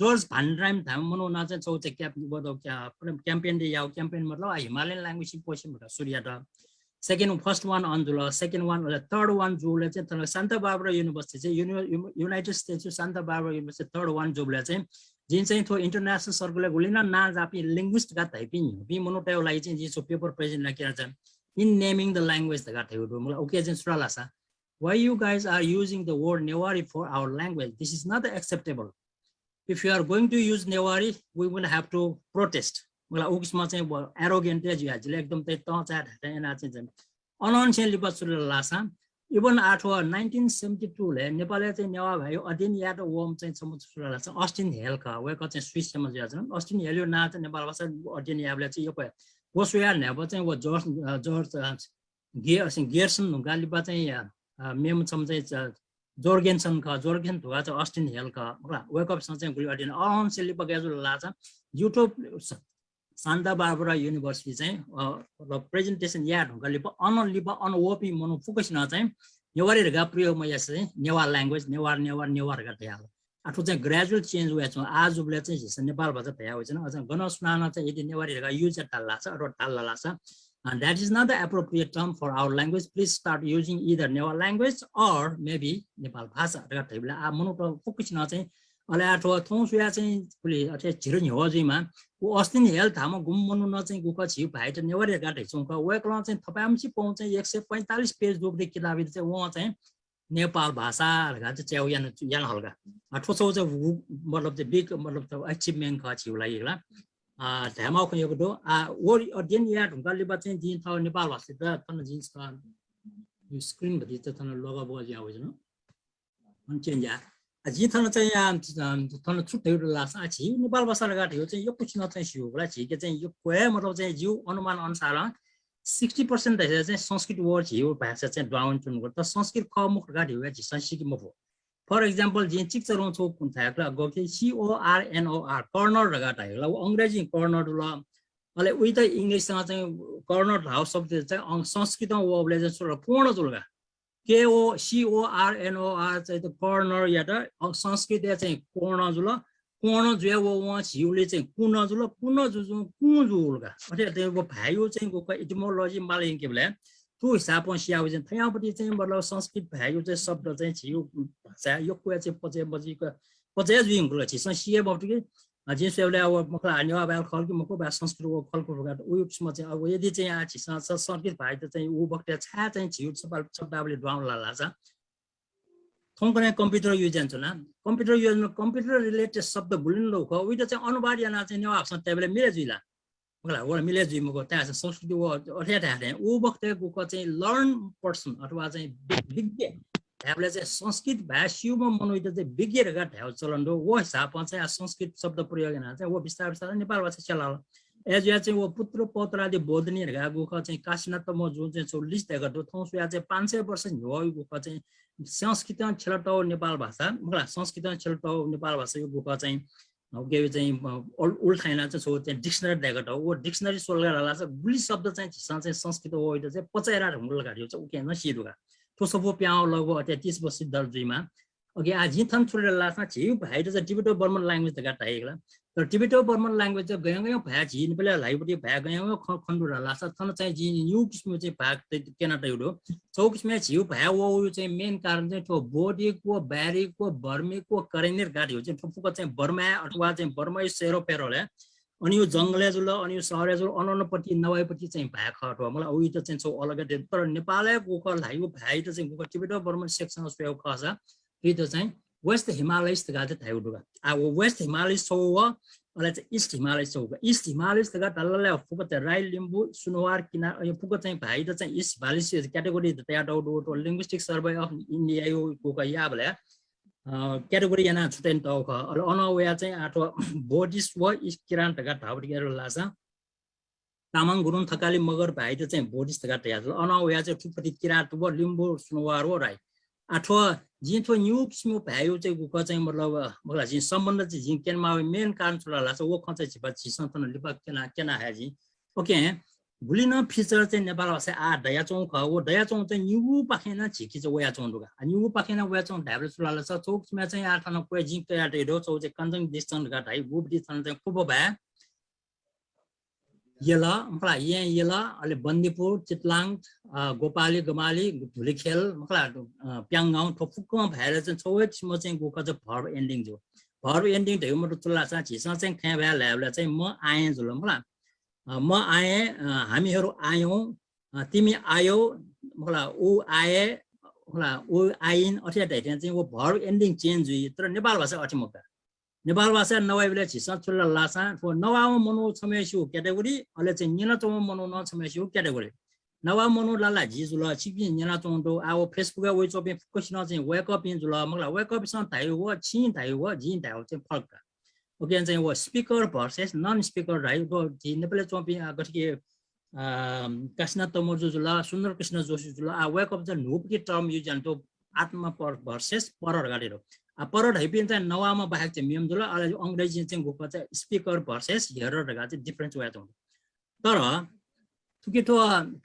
George Vanderheim धाःम्ह मनुखं चाहिँ छगू चाहिँ क्याप-, व द-, क्या-, campaign दे याःगु, campaign मतलब, अ, Himalayan language symposium धकाः सुरु यात। Second, first one अन जुल, second one, अले third one जूबलय् चाहिँ थन Santa Barbara University चाहिँ युनि-, यु-, United States Santa Barbara University third one जूबलय् चाहिँ जिं चाहिँ थ्व international circle-य् गुलि नं नांजाःपिं linguist धकाः धाइपिं न्ह्यःपिं मनूतय्गु लागि चाहिँ जिं छगू paper present याना क्यना चाहिँ In Naming the Language धकाः धयागु दु। मला उके चाहिँ छु धाःसा, "Why you guys are using the word Newari for our language? This is not acceptable. If you are going to use Newari, we will have to protest।" मला उ किसिमं चाहिँ व arrogant जुया, जिले एकदम चाहिँ तंचाय् धायेत याना चाहिँ चाहिँ अनंनिसें लिपा छु धाःसा, even आः थ्व nineteen seventy two-लय् नेपालय् चाहिँ नेवाः भाय् अध्ययन यायेत वःम्ह चाहिँ छम्ह छु धाःसा Austin Hale खः। वय्कः चाहिँ Swiss-याम्ह जुयाच्वन। Austin Hale-या नां चाहिँ नेपाल भाषा अध्ययन यायेबलय् चाहिँ यक्व हे। व स्वयाः न्हाय्पं चाहिँ व George, अ, George, अ, गे-, अ, Gerson धुंकाः लिपा चाहिँ, अ, अ, मेम्ह छम्ह चाहिँ, अ, Jorgensen खः। Jorgensen धुंकाः चाहिँ Austin Hale खः। मखु ला, वय्कःपिन्सं चाहिँ गुलि अध्ययन अनंनिसें लिपा गय् जुल धाःसा, YouTube स-, Santa Barbara University चाहिँ, अ, मतलब presentation याये धुंकाः लिपा अन लिपा अन वःपिं मनू फुक्कसिनं चाहिँ नेवारी धकाः प्रयोग मयासें चाहिँ नेवाः language, नेवार, नेवार, नेवार धकाः धयाहल। आः थ्व चाहिँ gradual change वयाच्वं। आः जूबलय् चाहिँ झीसं नेपाल भाषा धया वइच्वन। अझ गनं सुनानं चाहिँ यदि नेवारी धकाः use यात धाल धाःसा अथवा धाल धाल धाःसा, and that is not the appropriate term for our language, please start using either Newar language or maybe Nepal भाषा धकाः धइबलय् आः मनूत फुक्कसिनं चाहिँ अले आः थ्व थौं स्वयाः चाहिँ गुलि अथे झिरो न्ह्यः जुइमा। व Austin Hale धाःम्ह गुम्ह मनुखं चाहिँ गुखः झीगु भाय्‌त नेवारी धकाः धयाच्वंगु खः। वय्‌कलं चाहिँ थपाय्‌म्हसिपं चाहिँ एक सय पैंतालिस page दुगु किताबयात चाहिँ वं चाहिँ नेपाल भाषा धकाः चाहिँ च्याउ याना, याना हल का। अ, थ्व छगू चाहिँ व, मतलब चाहिँ big, मतलब चाहिँ achievement खः झीगु लागि ला। अ, धायेमाःगु खँ यक्व दु। अ, व अध्ययन याये धुंकाः लिपा चाहिँ जिं थः नेपाल भाषायात थन जिं, अ, यो screen भतिचा थन लगा बगा जुया वइच्वन। अन change याये। अ, जिं थन चाहिँ, अ, थन छु धयागु धाःसा, अ, झी नेपाल भाषा धकाः धयागु चाहिँ यक्वसिनं चाहिँ स्यू ला, झीके चाहिँ यक्व हे मतलब चाहिँ जिगु अनुमान अनुसार sixty percent धयागु चाहिँ संस्कृत word झीगु भाय्‌सं चाहिँ दुहां वनाच्वंगु। तर संस्कृत खः मखु धकाः धयागु झीसं सीके मफु। For example, जिं चिकिचा रुं छगू धायेगु ला, गथे C O R N O R, corner धकाः धायेगु ला, व अंग्रेजी corner जुल। अले उइत English-ं चाहिँ corner धाःगु शब्द चाहिँ अं-, संस्कृतं वःबलय् चाहिँ छु ला, कोर्ण जुल का। K O, C O R N O R चाहिँ त corner यात, अ, संस्कृतय् चाहिँ कोर्ण जुल। कोर्ण जुया व वं झीगुलिइ चाहिँ कुन जुल, कुन जुजुं कुँ जुल का। अथे, अथे व भाय्‌या चाहिँ गुखः etymology माला यंकेबलय् थ्व हिसाबं सिया वइ चाहिँ थज्याःगु पति चाहिँ मतलब संस्कृत भाय्‌या चाहिँ शब्द चाहिँ झीगु भाषाय् यक्व हे चाहिँ पचय् मजुइक, पचय् जुइ धुंकल। झीसं सिया मफुत कि अ, जिं स्वयेबलय् व मखु ला, नेवाः भाय् खः कि मखु, वा संस्कृत word खः कि मखु, व किसिमं चाहिँ, अब यदि चाहिँ आः झीसं स-, संस्कृत भाय्‌त चाहिँ उ बखतय् छाय् चाहिँ झीगु शब्द-, शब्दावली दुहां वल धाःसा, थौंकन्हय् computer use यानाच्वना। Computer use याना, computer related शब्द गुलिं दु खः, उइत चाहिँ अनुवाद यानाः चाहिँ नेवाः भाषां तयेबलय् मिले जुइ ला? मखु ला, व ला मिले जुइ मखु, ताय्‌सा संस्कृत व अथे धाये थें, उ बखतय् गुखः चाहिँ learned person अथवा चाहिँ वि-, विज्ञ धायेबलय् चाहिँ संस्कृत भाय् स्यूम्ह मनूइत चाहिँ विज्ञ धकाः धायेगु चलन दु। व हिसाबं चाहिँ आः संस्कृत शब्द प्रयोग यानाः चाहिँ व बिस्तार बिस्तार नेपाल भाषा स्यलाल। अय्‌जुया चाहिँ व पुत्र पौत्रादि बोधनी धकाः गुखः चाहिँ काशीनाथ तमोजुं चाहिँ छगू list दय्‌काः दु। थौं स्वयाः चाहिँ पाँच सय वर्ष न्ह्यः गुखः चाहिँ संस्कृतं छ्यलातःगु नेपाल भाषा, मखु ला, संस्कृतं छ्यलातःगु नेपाल भाषाया गुखः चाहिँ उके चाहिँ, अ, उल-, उल्था यानाः चाहिँ छगू चाहिँ dictionary दय्‌काः दु। व dictionary स्वल धाःसा गुलि शब्द चाहिँ झीसं चाहिँ संस्कृत वःइत चाहिँ पचय् याना धुंकल धकाः धयागु चाहिँ उके नं सी दु का। थ्व सफू पिहां वःगु लगभग अथे तीस वर्ष दत जुइमाः। OK, आः जिं थन छु धाये धाःसा झीगु भाय्‌त चाहिँ Tibeto-Burman language धकाः धाइगु ला। तर Tibeto-Burman language चाहिँ गय् गय् भाय् झी नेपालय् ल्हाइगु पति भाय् गय् गय् खँ, खने दु धाःसा थन चाहिँ जिं निगू किसिमं चाहिँ भाग त-, क्यना तयागु दु। छगू किसिमं झीगु भाय् वःगु चाहिँ main कारण चाहिँ थ्व बोधिक व, बैरिक व, बर्मिक व, करेनिक धकाः धयागु चाहिँ थ्व फुक्क चाहिँ बर्माय् अथवा चाहिँ बर्माया सेरोफेरोलय्, अन यो जंगलय् जुल, अन यो सहरय् जुल, अन अन पति नवाइपति चाहिँ भाय् खः थ्व। मला उइत चाहिँ छगू अलग दे, तर नेपालय् गुखः ल्हाइगु भाय्‌त चाहिँ गुखः Tibeto-Burman section स्वयेगु खःसा उइत चाहिँ West Himalayas धकाः चाहिँ धाइगु दु का। आ, व West Himalayas छगू व, अले चाहिँ East Himalayas छगू का। East Himalayas धकाः धाल ला फुक्क चाहिँ राई, लिम्बू, सुनवार, किनार, अ, फुक्क चाहिँ भाइत चाहिँ East Himalayas category तयातःगु दु, linguistic survey of India यो क याःबलय्, अ, category यानाः छुट्यानातःगु खः। अले अन वया चाहिँ आः थ्व Buddhist व East किराँत धकाः धाःगु धकाः धाल धाःसा तामाङ, गुरुङ, थकाली, मगर भाइत चाहिँ Buddhist धकाः धयाजुल। अन वया चाहिँ थुपति किराँत व, लिम्बू, सुनवार व राई। आ, थ्व जिं थ्व निगू किसिमया भाय्‌या चाहिँ गुखः चाहिँ मतलब, अ, मतलब जिं सम्बन्ध चाहिँ जिं क्यनेमाःगु main कारण छु धाल धाःसा व खँ चाहिँ झीसं थन लिपा क्यना, क्यना हये जिं। OK, गुलि नं feature चाहिँ नेपाल भाषाय् आः दयाच्वंगु खः, व दयाच्वंगु चाहिँ निगूपाखें नं झीके चाहिँ वयाच्वंगु दु का। आ, निगूपाखें नं वयाच्वंगु धायेबलय् छु धाल धाःसा छगू किसिमया चाहिँ आः थन क्वय् जिं कयातयागु दु, छगू चाहिँ कञ्चनगिरी देशतान धकाः धाइ, गुपति थन चाहिँ खुब भाय् यल, मखु ला, येँ यल, अले बन्दीपुर, चितलाङ, अ, गोपाली, गमाली, धुलिखेल, मखु ला, अ, प्याङगाउँ, थ्व फुक्कं भाय्‌या चाहिँ छगू हे किसिमं चाहिँ गुखः चाहिँ verb ending जुल। Verb ending धइगु मतलब छु धाल धाःसा झीसं चाहिँ खँय् भाय् ल्हायेबलय् चाहिँ म आयें जुल, मखु ला। अ, म आयें, अ, हामीहरू आयौँ, अ, तिमी आयौ, मखु ला, उ आये, मखु ला, उ आइन, अथे धइथें चाहिँ व verb ending change जुइ, तर नेपाल भाषाय् अथे मखु का। नेपाल भाषाय् नवाइबलय् झीसं छु धाल धाःसा, थ्व नवाःम्ह मनू छम्हय्‌सिगु category, अले चाहिँ न्यनाच्वंम्ह मनू नं छम्हय्‌सिगु category। नवाःम्ह मनू ला ला जि जुल, छिकपिं न्यनाच्वंगु दु, आः व Facebook-य् वइच्वंपिं फुक्कसिनं चाहिँ wake up-पिं जुल, मखु ला, wake up-पिसं धाइगु व, छिं धाइगु व, जिं धाइगु चाहिँ फरक का। OK, चाहिँ व speaker versus non speaker धाइगु दु, झी नेपालय् च्वंपिं, अ, गथे कि अ, काशीनाथ तमोर्जु जुल, सुन्दर कृष्ण जोशी जुल, आ, wake up चाहिँ न्हूपति term use यानातःगु, आत्मा पर versus पर धकाः धइगु। आ, पर धइपिं चाहिँ नवाःम्ह बाहेक चाहिँ मेम्ह जुल, अले अंग्रेजी चाहिँ गुखः चाहिँ speaker versus hearer धकाः चाहिँ difference वयाच्वंगु। तर थुकी थ्व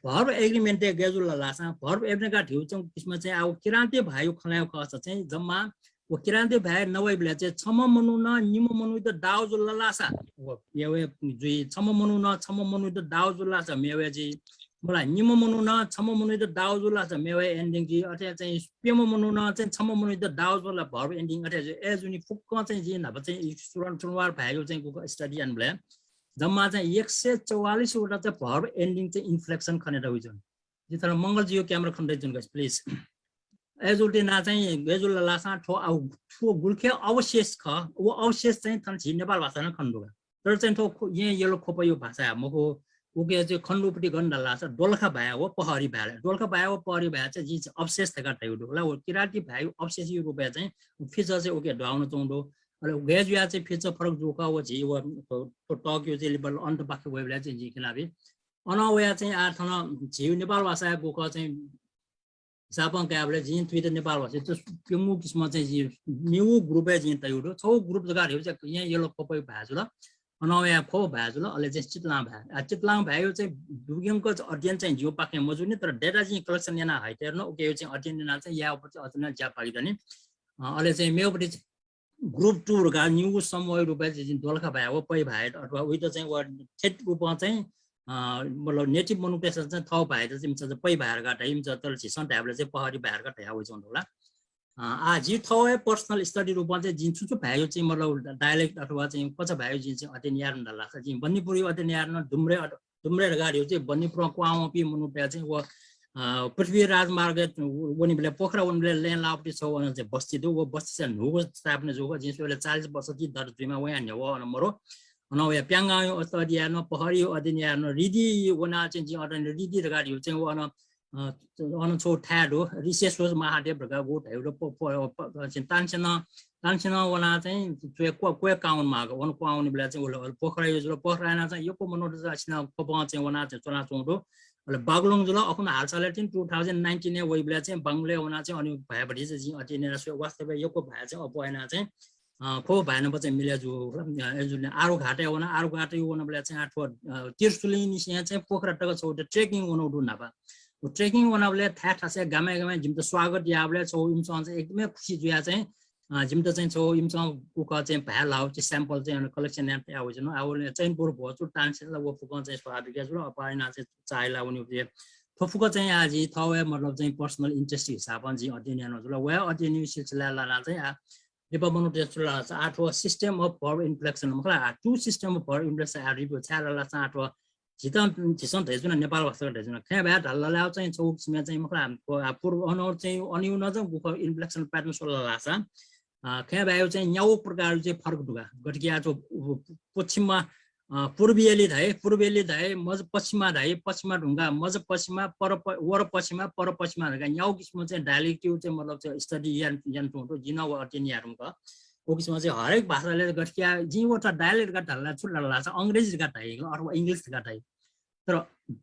verb agreement-य् गय् जुल धाःसा, verb agreement धकाः धइगु चाहिँ किसिमं चाहिँ आः व किराँती भाय्‌या खँ ल्हायेगु खःसा चाहिँ जम्मा व किराँती भाय् नवाइबलय् चाहिँ छम्ह मनुखं निम्ह मनूयात दाउ जुल धाःसा, व मेवय् जुइ, छम्ह मनुखं छम्ह मनूयात दाउ जुल धाःसा मेवय् जुइ, मखु ला, निम्ह मनुखं छम्ह मनूयात दाउ जुल धाःसा मेवय् ending जुइ, अथे चाहिँ प्यम्ह मनुखं चाहिँ छम्ह मनूयात दाउ जुल ला verb ending अथे जुइ। अय्‌जूगुलिं फुक्कं चाहिँ जिं न्हापा चाहिँ सुरन सुनवार भाय्‌या चाहिँ गुखः study यानाबलय् जम्मा चाहिँ एक सय चौवालिस वटा चाहिँ verb ending चाहिँ inflection खनेदयागु जुल। जिं थन मंगलजुया camera खनेदयाच्वना guys, please। अय्‌जूगुलिं यानाः चाहिँ गय् जुल धाःसा थ्व आः थ्व गुलिखे अवशेष खः, व अवशेष चाहिँ थन झी नेपाल भाषाय् नं खने दु का। तर चाहिँ थ्व खो-, येँ यल ख्वपया भाषाय् मखु, उकी चाहिँ खने दुपति गन धाल धाःसा दोलखा भाय् व पहरी भाय्। दोलखा भाय् व पहरी भाय् चाहिँ जिं चाहिँ अवशेष धकाः धयागु दु ला, व किराँती भाय्‌या अवशेषया रूपय् चाहिँ feature चाहिँ उकी दुहां वनाच्वंगु दु। अले गय् जुयाः चाहिँ feature फरक जूगु खः, व झी व थ्व, थ्व talk-या चाहिँ level अन्तपाखे वइबलय् चाहिँ जिं क्यनाबी। अनं वयाः चाहिँ आः थन झी नेपाल भाषाया गुखः चाहिँ हिसाबं कायेबलय् जिं थुइत नेपाल भाषाय् चाहिँ प्यंगू किसिमं चाहिँ जिं मेगु group-य् जिं तयागु दु। छगू group धकाः धयागु चाहिँ येँ यल ख्वपया भाय् जुल, अनं वयाः ख्वप भाय् जुल, अले चाहिँ चितलां भाय्। आ, चितलां भाय्‌या चाहिँ दुग्यंक अध्ययन चाहिँ जिगु पाखें मजूनि, तर data जिं collection याना हयेत नं उकिया चाहिँ अध्ययन यानाः चाहिँ याःगुपति अझ नं ज्या पाकि दनि। अ, अले चाहिँ मेगुपति group two धकाः निगू समूहया रूपय् चाहिँ जिं दोलखा भाय् व पै भाय् अथवा उइत चाहिँ व ठेट रूपं चाहिँ, अ, मतलब native मनूतय्‌सं चाहिँ थःगु भाय्‌यात चाहिँ इमिसं चाहिँ पै भाय् धकाः धाइ, इमिसं तर झीसं धायेबलय् चाहिँ पहरी भाय् धकाः धया वइच्वंगु दु ला। अ, आः जि थःगु हे personal study रूपं चाहिँ जिं छु छु भाय्‌या चाहिँ मतलब dialect अथवा चाहिँ कचा भाय्‌या जिं चाहिँ अध्ययन याये धुन धाल धाःसा जिं बन्दीपुरया अध्ययन याये धुन, डुम्रे अथ-, डुम्रे धकाः धयागु चाहिँ बन्दीपुरं क्वहां वंपिं मनूतय्‌सं चाहिँ व, अ, पृथ्वी राजमार्ग वनेबलय्, पोखरा वनेबलय् लँय् लाःपति छगू अन चाहिँ बस्ती दु। व बस्ती चाहिँ न्हूगु स्थापना जूगु, जिं स्वयेबलय् चालिस वर्ष ति दत जुइमा वयां न्ह्यः अन मरु। अनं वयाः प्याङगाउँया अध्ययन याये धुन, पहरीया अध्ययन याये धुन, रिडी वनाः चाहिँ जिं अन रिडी धकाः धयागु चाहिँ व अन, अ, अन छगू थाय् दु, ऋषेश्वर महादेव धकाः व धाइगु दु, प-, प-, प-, चाहिँ तानसेनं तानसेनं वनाः चाहिँ क्वय्, क्वय्, क्वय् कां वनेमाःगु, वन क्वहां वनेबलय् चाहिँ व पोखरा जुल, पोखरा यानाः चाहिँ यक्व मनूत चाहिँ सिना ख्वपं चाहिँ वनाः चाहिँ च्वनाच्वंगु दु। अले बागलुङ जुल, अखुन्हु हालसालय् चाहिँ two thousand nineteen-य् वइबलय् चाहिँ बागलुङय् वनाः चाहिँ अन भाय्‌पति चाहिँ जिं अध्ययन याना स्वये, वास्तवय् यक्व भाय् चाहिँ अप्वः यानाः चाहिँ, अ, ख्वप भाय् नाप चाहिँ मिले जू, अ, जुल। आरुघाटय् वना, आरुघाटय् वनाबलय् चाहिँ आः थ्व, अ, त्रिशुलीनिसें चाहिँ पोखरा तक छगू trekking वनागु दु न्हापा। व trekking वनाबलय् थाय् थासय् गामय् गामय् जिमित स्वागत याःबलय् छगू इमिसं चाहिँ एकदमै खुसी जुयाः चाहिँ अ, जिमित चाहिँ छगू इमिसं गुखः चाहिँ भाय् ल्हाःगु चाहिँ sample चाहिँ collection यानाः तया वइच्वन। आः व चैनपुर भ्वजु तानसेन ला व फुक्कं चाहिँ स्वाहा बिज्यात जुल, अपाय् यानाः चाहिँ चाःहिला वनेगु चाहिँ। थ्व फुक्क चाहिँ आः जि थःगु हे मतलब चाहिँ personal interest हिसाबं जिं अध्ययन यानागु जुल। व हे अध्ययनया सिलसिलाय् लानाः चाहिँ आः लिपा मनूतय्‌सं छु धाल धाःसा आः थ्व system of verb inflection, मखु ला, आः two system of verb inflection आः review छाय् धाल धाःसा आः थ्व झीत, झीसं धयाच्वना, नेपाल भाषां धयाच्वना। खँय् भाय् धाल धाःसा चाहिँ छगू किसिमया चाहिँ मखु ला, आ, पूर्व अनौर चाहिँ अन यानाः चाहिँ गुखः inflection pattern स्वल धाःसा अ, खँय् भाय्‌या चाहिँ न्यागू प्रकारया चाहिँ फरक दु का। गथे कि आः थ्व उ-, पश्चिममा, अ, पूर्वीयली धाइ, पूर्वीयली धाइ, मझ पश्चिममा धाइ, पश्चिममा धुंकाः मझ पश्चिममा, पर प-, वर पश्चिममा, पर पश्चिममा धकाः न्यागू किसिमं चाहिँ dialect या चाहिँ मतलब चाहिँ study याना, याना तुं दु, जिं नं व अध्ययन याये धुंकल। व किसिमं चाहिँ हरेक भाषाले गथे कि आः जिं व त dialect धकाः धाल ला छु धाल ला चाहिँ अंग्रेजी धकाः धाइ अथवा English धकाः धाइ। तर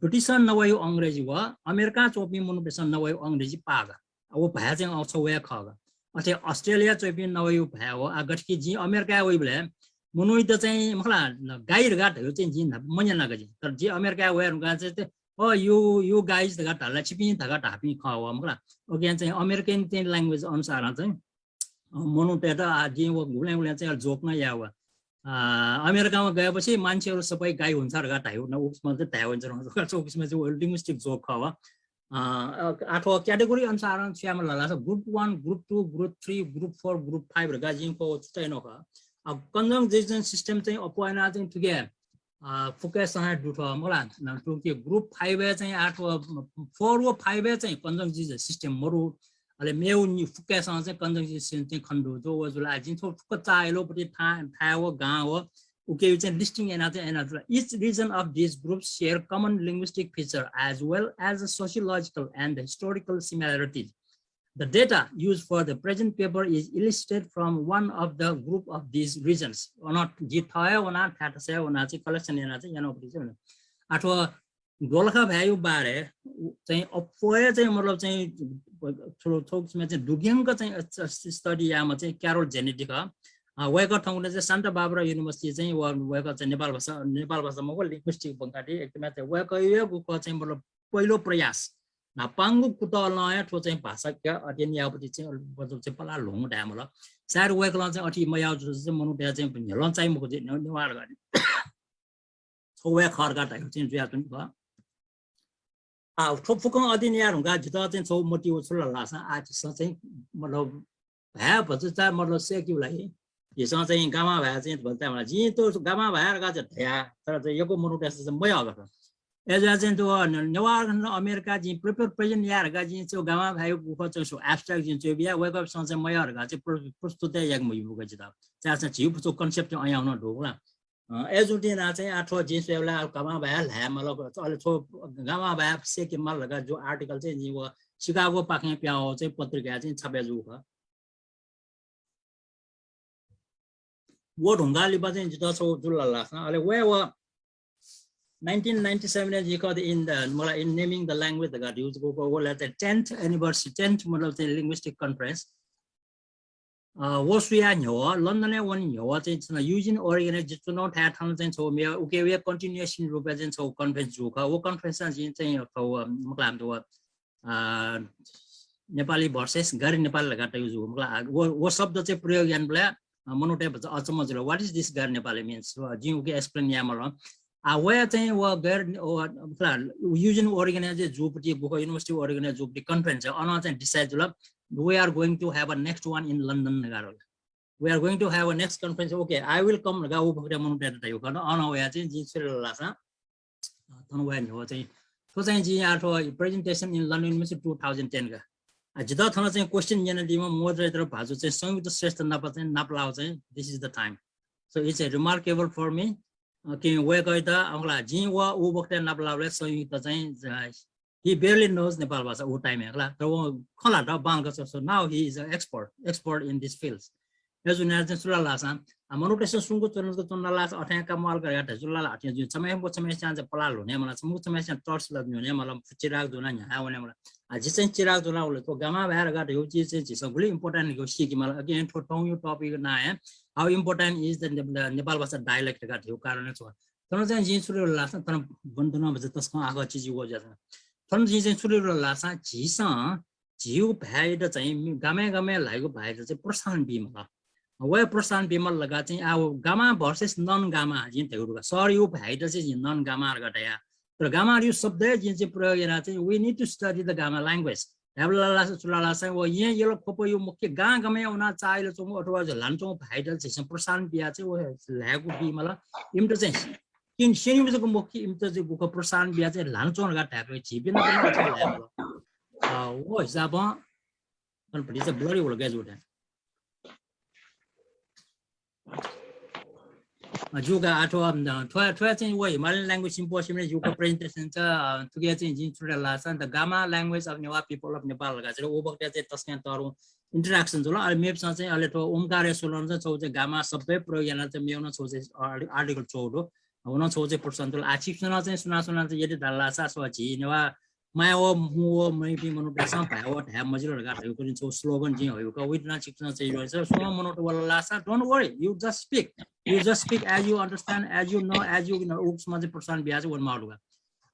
British नं नवाइगु अंग्रेजी व अमेरिका च्वंपिं मनूतय्‌सं नवाइगु अंग्रेजी पाः का। व भाय् चाहिँ अ, छगू हे खः का। अथे Australia च्वंपिं नवाइगु भाय् व। आः गथे कि जिं अमेरिकाय् वइबलय् मनूइत चाहिँ मखु ला, guy धकाः धयागु चाहिँ जिं न्हापा मन्यना का जिं। तर जिं अमेरिकाय् वये धुंकाः चाहिँ, "Oh, you, you guys" धकाः धाल ला, "छिपिं" धकाः धाःपिं खः व मखु ला। उकिं चाहिँ American चाहिँ language अनुसारं चाहिँ अ, मनूतय्‌त आः जिं व गुबलें गुबलें चाहिँ joke नं याः व। अ, अमेरिकामा गएपछि मान्छेहरू सबै guy हुन्छ धकाः धाइ व, उ किसिमं चाहिँ धाये वंगु चाहिँ, उ किसिमं चाहिँ व linguistic joke खः व। अ, अ, आः थ्व category अनुसारं छु यायेमाल धाःसा group one, group two, group three, group four, group five धकाः जिं थ्व छुट्याइ नं खः। अ, conjugation system चाहिँ अप्वः यानाः चाहिँ थुके अ, फुक्कसिनं हे दु थ्व मखु ला, न, थुके group five-य् चाहिँ आः थ्व four व five-य् चाहिँ conjugation system मरु, अले मेगु नि फुक्कसिनं चाहिँ conjugation system चाहिँ खने दु। जो व जुल आः जिं थ्व फुक्क चाःहिलापट्टि थाय्, थाय् व गां व उकिया चाहिँ listing याना चाहिँ याना जुल। Each region of these groups share common linguistic feature as well as sociological and historical similarities. The data used for the present paper is elicited from one of the group of these regions. अन जि थः हे वना, थाय् थासय् वना चाहिँ collection याना चाहिँ यानापट्टि चाहिँ। आः थ्व दोलखा भाय्‌या बारे चाहिँ अप्वः हे चाहिँ मतलब चाहिँ थ्व, थ्व किसिमं चाहिँ दुग्यंक चाहिँ study याःम्ह चाहिँ Carol Zanetti खः। अ, वय्‌कः थौंकन्हय् चाहिँ Santa Barbara University चाहिँ व, वय्‌कः चाहिँ नेपाल भाषा, नेपाल भाषा मखु, linguistic ब्वंकादी एकदमै चाहिँ वय्‌कःया गुखः चाहिँ मतलब पहिलो प्रयास। न्हापांगु कुतलं हे थ्व चाहिँ भाषाया अध्ययन याःपट्टि चाहिँ मतलब चाहिँ पलाः ल्ह्वंगु धायेमाल। सायद वय्‌कलं चाहिँ अथे मयाः जूसा चाहिँ मनूतय्‌त चाहिँ न्ह्यलं चाहिँ मखु चाहिँ ने-, नेवाः धकाः छगू हे खः धकाः धाइगु चाहिँ जुयाच्वनी खः। आः, थ्व फुक्कं अध्ययन याये धुंकाः जितः चाहिँ छगू मतिइ व छु धाल धाःसा आः झीसं चाहिँ मतलब भाय् भचा चाहिँ मतलब सय्‌केगु लागि झीसं चाहिँ गामा भाय् चाहिँ भचा चाहिँ जिं त गामा भाय् धकाः चाहिँ धया, तर चाहिँ यक्व मनूतय्‌सं चाहिँ मयः धकाः। अय्‌जूगुलिं चाहिँ थ्व ने-, नेवाः खण्ड अमेरिका जिं paper present याये धकाः जिं चाहिँ गामा भाय्‌या गुखः चाहिँ छगू abstract जिं च्वय् बिया, वय्‌कःपिन्सं चाहिँ मयः धकाः चाहिँ प्र-, प्रस्तुत याये मज्यू का जितः। छाय्‌धाःसा झीगु फुक्क concept चाहिँ अयां नं दु ला। अ, अय्‌जूगुलिं यानाः चाहिँ आः थ्व जिं स्वयेबलय् आः गामा भाय् ल्हायेमाल, अले थ्व गामा भाय् सय्‌केमाल धकाः ज्यू article चाहिँ जिं व Chicago पाखें पिहां वःगु चाहिँ पत्रिकाय् चाहिँ छापे जूगु खः। व धुंकाः लिपा चाहिँ जितः छगू छु धाल धाःसा, अले वय् व nineteen ninety seven-य् जिं खः the, in the, मतलब, In Naming the Language धकाः धइगु व ला चाहिँ tenth anniversary, tenth मतलब चाहिँ linguistic conference। अ, व स्वयाः न्ह्यः, लन्डनय् वने न्ह्यः चाहिँ छन्हु Eugene, Oregon-य् जि च्वनागु थाय् थन चाहिँ छगू मेगु, उकिया continuation रूपय् चाहिँ छगू conference जूगु खः। व conference-य् जिं चाहिँ थ्व, मतलब, अ, नेपाली versus गैर नेपाली धकाः तयागु जूगु, मतलब, व, व शब्द चाहिँ प्रयोग यानाबलय्, अ, मनूतय्‌त भचा अचम्म जुल। What is this गैर नेपाली means? अ, जिं उके explain यायेमाल। आः, वया चाहिँ व गैर, व, मतलब, Eugene, Oregon-य् जूगु पट्टि गुखः, University of Oregon-य् जूगु पट्टि conference, अन चाहिँ decide जुल, we are going to have a next one in London धकाः धाल। We are going to have a next conference. Okay, I will come धकाः व बखतय् मनूतय्‌त धयागु खः। अन वयाः चाहिँ जिं छु धाल धाःसा, अ, थन वये न्ह्यः चाहिँ, थ्व चाहिँ जिं आः थ्व presentation in London University two thousand ten का। अ, जितः थन चाहिँ question न्यनादीम्ह मोजरेतर भाजु चाहिँ संयुक्त श्रेष्ठ नाप चाहिँ नापलाःगु चाहिँ, this is the time. So it's a remarkable for me। अ, कि वय्‌कःयात, अ, खला, जिं व उ बखतय् नापलाःबलय् संयुक्त चाहिँ, अ, he barely knows नेपाल भाषा उ time-य् खला। तर व खँ ल्हात बांलाक, so now he is an expert, expert in this field। अय्‌जूगुलिं चाहिँ छु धाल धाःसा, अ, मनूतय्‌सं सुंक च्वनाच्वना धाःसा अथें का म्वाःल का धकाः छु धाल धाःसा, अथें जुइ। छम्हस्यां व छम्हस्यां चाहिँ पलाः ल्ह्वनेमाल, छम्हस्यां व छम्हस्यां torch light न्ह्यःनेमाल, चिराग ज्वनाः न्ह्याः वनेमाल। अ, जि चाहिँ चिराग ज्वनाः वल। थ्व गामा भाय् धकाः धइगु चिज चाहिँ झीसं गुलि important धइगु सीकेमाल। Again, थ्व थौंया topic नां हे, how important is the ने-, नेपाल भाषा dialect धकाः धइगु कारणं छु। थन चाहिँ जिं छु धाल धाःसा, थन बन्धुनं भचा तसकं आगः चिजि वःगु जुयाच्वन। थन जिं चाहिँ छु धाल धाःसा, झीसं झीगु भाय्‌यात चाहिँ मि-, गामय् गामय् ल्हाइगु भाय्‌यात चाहिँ प्रोत्साहन बीमाल। व हे प्रोत्साहन बीमाल धकाः चाहिँ, आ, व गामा versus non गामा जिं धयागु दु का। शहरयागु भाय्‌यात चाहिँ जिं non गामा धकाः धया। तर गामायागु शब्द हे जिं चाहिँ प्रयोग यानाः चाहिँ, we need to study the Gama language धायेबलय् ला छु धाल धाःसा, व येँ यल ख्वपया मुख्य गां गामय् वनाः चाःहिला च्वंगु अथवा ल्हाना च्वंगु भाय्‌यात झीसं प्रोत्साहन बियाः चाहिँ व ल्हायेगु बीमाल। इमित चाहिँ किन स्यनीम्ह जक मखु कि इमित चाहिँ गुखः प्रोत्साहन बियाः चाहिँ ल्हाना च्वँ धकाः धायेबलय् झीपिं नं अथे ल्हायेमाल। अ, व हिसाबं अन भतिचा blurry वल गय् जुल। ज्यू का, आ, थ्व, अ, थ्व, थ्व चाहिँ व Himalayan Language Symposium-य् ज्यूगु presentation च, अ, थुके चाहिँ जिं छु धाल धाःसा, the Gama language of Newa people of Nepal धकाः चाहिँ व बखतय् चाहिँ तसकं तःधंगु interaction जुल। अले मेपिसं चाहिँ अले थ्व ओमकार यासोलं चाहिँ छगू चाहिँ गामा शब्द प्रयोग यानाः चाहिँ मेगु नं छगू चाहिँ article च्वःगु दु। व नं छगू चाहिँ प्रसंग जुल। आ, छिकपिन्सं चाहिँ सुनां सुनां चाहिँ यदि धाल धाःसा स्व झी नेवाः माया व मू व मय्‌पिं मनूतय्‌सं भाय् व धाये मजिल धकाः धयागु छगू slogan जिं हयागु का। उइत नं छिकपिन्सं चाहिँ यो स्वम्ह मनूत वल धाःसा, don't worry, you just speak. You just speak as you understand, as you know, as you know, उगु समाज चाहिँ प्रसारण बिया चाहिँ वनेमाःगु दु का।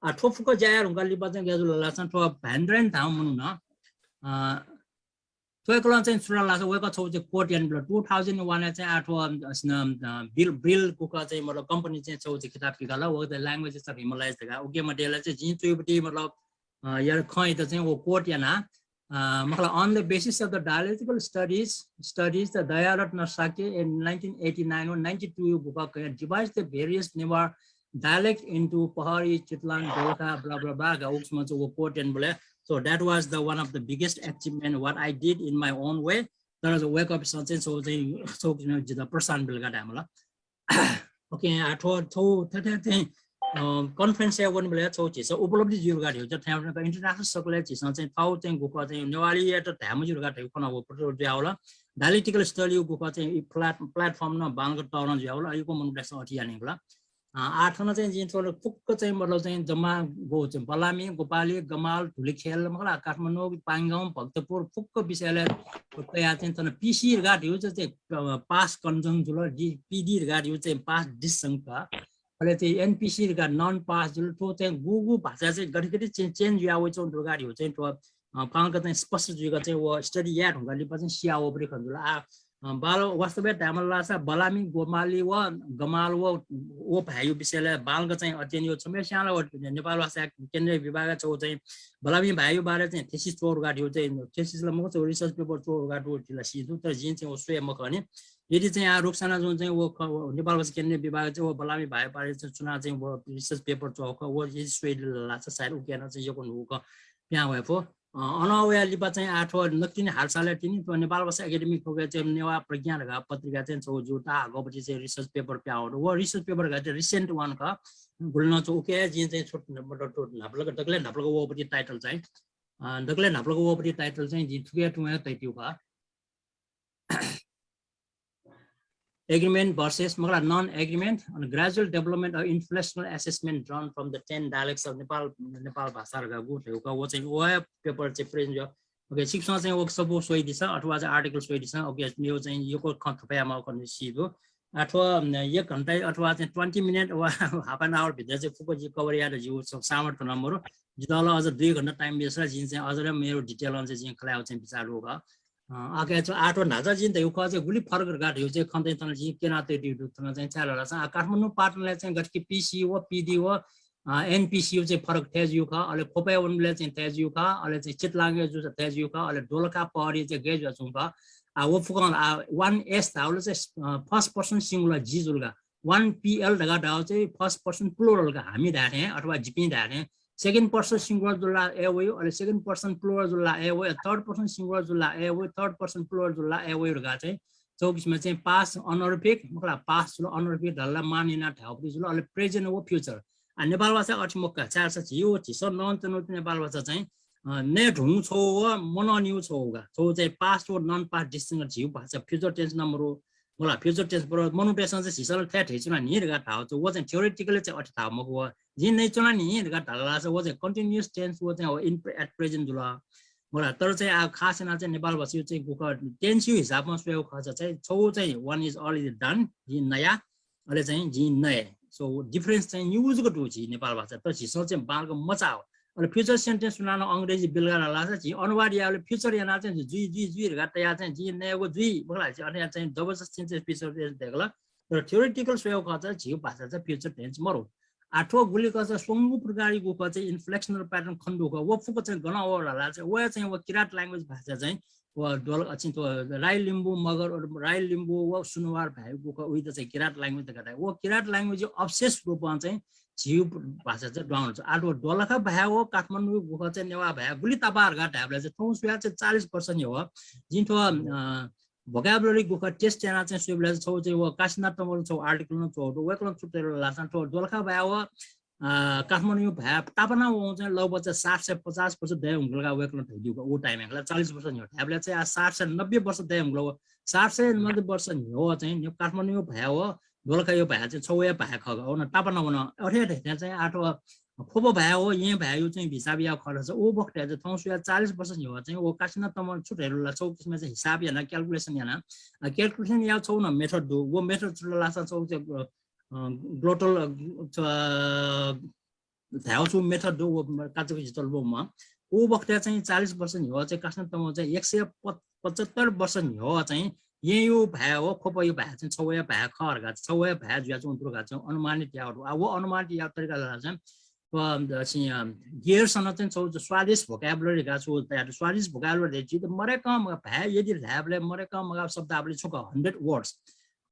आ, थ्व फुक्क ज्या याये धुंकाः लिपा चाहिँ गय् जुल धाःसा थ्व भाइन्द्रेन धाःम्ह मनुखं, अ, थ्व वय्‌कलं चाहिँ छु धाल धाःसा वय्‌कः छगू चाहिँ quote यानाबिल। Two thousand one-य् चाहिँ आ थ्व, अ, अ, Brill, Brill गुखः चाहिँ मतलब company चाहिँ छगू चाहिँ किताब पिकाल, व चाहिँ Languages of Himalayas धकाः। उके मध्येला चाहिँ जिं च्वयागु मतलब, अ, या खँयात चाहिँ व quote याना, अ, मखुला, on the basis of the dialectical studies, studies the Dayaratna Shakya in nineteen eighty-nine or ninety-two गुखः कयाः divide the various Newar dialect into Pahari, Chetlang, Dolakha, blah, blah, blah, का उगु समाज चाहिँ व quote यानाबिल। So that was the one of the biggest achievement what I did in my own way। तर वय्‌कःपिन्सं चाहिँ छगू चाहिँ, छगू चाहिँ जितः प्रोत्साहन बिल का धायेमाल। OK, आ, थ्व, थ्व, थथे चाहिँ, अ, conference-य् वनेबलय् छगू झीसं उपलब्धि जुइ धकाः धयागु, थथे international circle-य् झीसं चाहिँ थःगु चाहिँ गुखः चाहिँ नेवालीयात धाये मज्यू धकाः धयागु खँ नं व प्रस्तुत जुयावल। Dialectical study-या गुखः चाहिँ ई plat-, platform नं बांलाक तःधं जुयावल। अय्‌कूगु मनूतय्‌सं अथे यानागु ला। अ, आ थन चाहिँ जिं थ्व फुक्क चाहिँ मतलब चाहिँ जम्मा गु चाहिँ बलामी, गोपाली, गमाल, धुलिखेल, मखुला, काठमाडौं, पाङ्गाउँ, भक्तपुर फुक्क विषयलय् कयाः चाहिँ थन PC धकाः धयागु चाहिँ, अ, pass कन्जं जुल, D-, PD धकाः धयागु चाहिँ pass डिस्सं का। अले चाहिँ NPC धकाः non pass जुल, थ्व चाहिँ गुगु भाषा चाहिँ गथे गथे चाहिँ change जुया वइच्वंगु दु धकाः धयागु चाहिँ थ्व, अ, बांलाक चाहिँ स्पष्ट जुइक चाहिँ व study याये धुंकाः लिपा चाहिँ सिया वःपट्टि खँ जुल। आ, अ, बाल, वास्तवय् धायेमाल धाःसा बलामी, गोमाली व गमाल व, व भाय्‌या विषयलय् बांलाक चाहिँ अध्ययन याःगु छम्हस्यां ला व नेपाल भाषा केन्द्रीय विभागय् छगू चाहिँ बलामी भाय्‌या बारे चाहिँ thesis च्वःगु धकाः धयागु चाहिँ thesis ला मखु, छगू research paper च्वःगु धकाः धयागु जिं ला सी दु, तर जिं चाहिँ व स्वये मखनि। यदि चाहिँ आ रुक्सानाजुं चाहिँ व ख-, व नेपाल भाषा केन्द्रीय विभागय् चाहिँ व बलामी भाय्‌या बारे चाहिँ च्वनाः चाहिँ व research paper च्वःगु खः, व यदि स्वये धाल धाःसा सायद उके नं चाहिँ यक्व न्हूगु खँ पिहां वये फु। अ, अनं वया लिपा चाहिँ आ थ्व नकतिनि हालसालय् तिनि थ्व नेपाल भाषा एकेडेमी थ्वके चाहिँ नेवाः प्रज्ञा धकाः पत्रिकाय् चाहिँ छगू जिगु ताःहाकःपति चाहिँ research paper पिहां वःगु दु। व research paper धकाः चाहिँ recent one खः। गुलि नं चाहिँ उके जिं चाहिँ छुट मतलब थ्व न्हापालाक, दकलय् न्हापालाक वःपति title चाहिँ, अ, दकलय् न्हापालाक वःपति title चाहिँ जिं थुके तुं हे तयातयागु खः। Agreement versus मखुला non agreement and gradual development of inflectional assessment drawn from the ten dialects of Nepal, Nepal भाषा धकाः गु धयागु खः, व चाहिँ व paper चाहिँ present जुल। OK, छिकपिन्सं चाहिँ व सफू स्वयादिसँ अथवा चाहिँ article स्वयादिसँ। OK, मेगु चाहिँ यक्व खँ थुपाय् माःगु खँ नं सी दु। अथवा, अम, एक घण्टा अथवा चाहिँ twenty minute वा half an hour भित्र चाहिँ फुक्क जिं cover यायेत जिगु स-, सामर्थ्य नं मरु। जितः ला अझ दुई घण्टा time बियादिसँ, जिं चाहिँ अझ नं मेगु detail नं चाहिँ जिं खँ ल्हायेगु चाहिँ बिचाः दु खः। अ, OK, आ थ्व न्हाचः जिं धयागु खः चाहिँ गुलि फरक धकाः धयागु चाहिँ खँ चाहिँ थन जिं क्यना तयातयागु दु। थन चाहिँ छाय् धाःसा आ काठमाडौं पाटनलय् चाहिँ गथे कि PC व PD व, अ, NPC चाहिँ फरक थथे जुइगु खः, अले ख्वपय् वनेबलय् चाहिँ थथे जुइगु खः, अले चाहिँ चेतलाङय् जूसा थथे जुइगु खः, अले दोलखा पहरी चाहिँ गय् जुयाच्वंगु खः। आ व फुक्कं ला, आ, one S धाःबलय् चाहिँ, अ, first person singular झी जुल का। One P L धकाः धाःगु चाहिँ first person plural का, हामी धाये थें अथवा जिपिं धाये थें। Second person singular जुल ला A वइ, अले second person plural जुल ला A वइ, third person singular जुल ला A वइ, third person plural जुल ला A वइ धकाः चाहिँ छगू किसिमं चाहिँ past honorific, मखुला past जुल, honorific धाल ला मान यानाः धाःगु जुल, अले present व future। आ, नेपाल भाषा अथे मखु का, छाय् धाःसा झी व झीसं नवानाच्वनागु नेपाल भाषा चाहिँ, अ, नये धुंगु छगू व मनंनिगु छगू का। छगू चाहिँ past व non past distinction, झीगु भाषा future tense नं मरु, मखुला, future tense मरु। मनूतय्‌सं चाहिँ झीसं ला थथे धयाच्वना नि धकाः धाःगु, व चाहिँ theoretically चाहिँ अथे धाःगु मखु। व जिं नयाच्वना नि धकाः धाल धाःसा व चाहिँ continuous tense व चाहिँ व in pre-, at present जुल। मखुला, तर चाहिँ आ खास यानाः चाहिँ नेपाल भाषाया चाहिँ गु खः, tense-या हिसाबं स्वयेगु खःसा चाहिँ छगू चाहिँ one is already done, जिं नया, अले चाहिँ जिं नये। So difference चाहिँ निगू जक दु झी नेपाल भाषा, तर झीसं चाहिँ बांलाक मचाः। अले future sentence सुनानं अंग्रेजी बिल का धाल धाःसा झी अनुवाद यायेबलय् future यानाः चाहिँ जुइ, जुइ, जुइ धकाः तयाः चाहिँ जिं नयेगु जुइ, मखुला, झी अथे चाहिँ जबरजस्ती चाहिँ future tense धकाः धाल। तर theoretical स्वयेगु खःसा झीगु भाषा चाहिँ future tense मरु। आ थ्व गुलि खःसा स्वंगू प्रकारया गु खः चाहिँ inflectional pattern खनेदुगु खः, व फुक्क चाहिँ गनं वः धाल धाःसा चाहिँ व चाहिँ व किरात language भाषा चाहिँ व द्वल-, अ, चाहिँ थ्व राई लिम्बू मगर, राई लिम्बू व सुनुवार भाय्‌या गु खः, उइत चाहिँ किरात language धकाः धाइ। व किरात language अवशेष रूपं चाहिँ झीगु भाषा चाहिँ दुहां वनाच्वन। आ थ्व दोलखा भाय् व काठमाडौंया गु खः चाहिँ नेवाः भाय् गुलि तःपाः धकाः धायेबलय् चाहिँ थौं स्वयाः चाहिँ चालिस वर्ष नि हो। जिं थ्व, अ, vocabulary गुखः test यानाः चाहिँ स्वयेबलय् चाहिँ छगू चाहिँ व काशीनाथ तमोल छगू article नं च्वःगु दु। वय्कलं छु धयादिल धाःसा थ्व दोलखा भाय् व, अ, काठमाडौं भाय् तापाना वंगु चाहिँ लगभग चाहिँ सात सय पचास वर्ष दये धुंकल का वय्कलं धयादीगु का व time-य् का ला चालिस वर्ष न्ह्यः धायेबलय् चाहिँ आः सात सय नब्बे वर्ष दये धुंकल व सात सय नब्बे वर्ष न्ह्यः चाहिँ न्ह्यः काठमाडौं भाय् व दोलखा भाय् चाहिँ छगू हे भाय् खः का। व नं तापाना वन। अथे हे धयाथें चाहिँ आः थ्व ख्वप भाय् व येँ भाय्‌या चाहिँ हिसाब याःगु खः धाःसा व बखतय् चाहिँ थौं स्वयाः चालिस वर्ष न्ह्यः चाहिँ व काशीनाथ तमोलं छु धयादिल धाःसा छगू किसिमं चाहिँ हिसाब यानाः calculation यानाः, अ, calculation यायेगु छगू नं method दु। व method छु धाःसा छगू चाहिँ, अ, अ, glottal, अ, च-, धायेगु छगू method दु, व काचाक्क जितः ल्वःमं। व बखतय् चाहिँ चालिस वर्ष न्ह्यः चाहिँ काशीनाथ तमोलं चाहिँ एक सय पचहत्तर वर्ष न्ह्यः चाहिँ येँया भाय् व ख्वपया भाय् चाहिँ छगू हे भाय् खः धकाः, छगू हे भाय् जुयाच्वंगु दु धकाः चाहिँ अनुमानित याःगु दु। आ, व अनुमानित याःगु तरिका धाःसा चाहिँ, अ, चाहिँ, अ, Grierson-नं चाहिँ छगू Swedish vocabulary धकाः छगू तयार, Swedish vocabulary धइगु मदय्कं मगाः भाय् यदि धायेबलय् मदय्कं मगाः शब्दावली छुं खः, hundred words।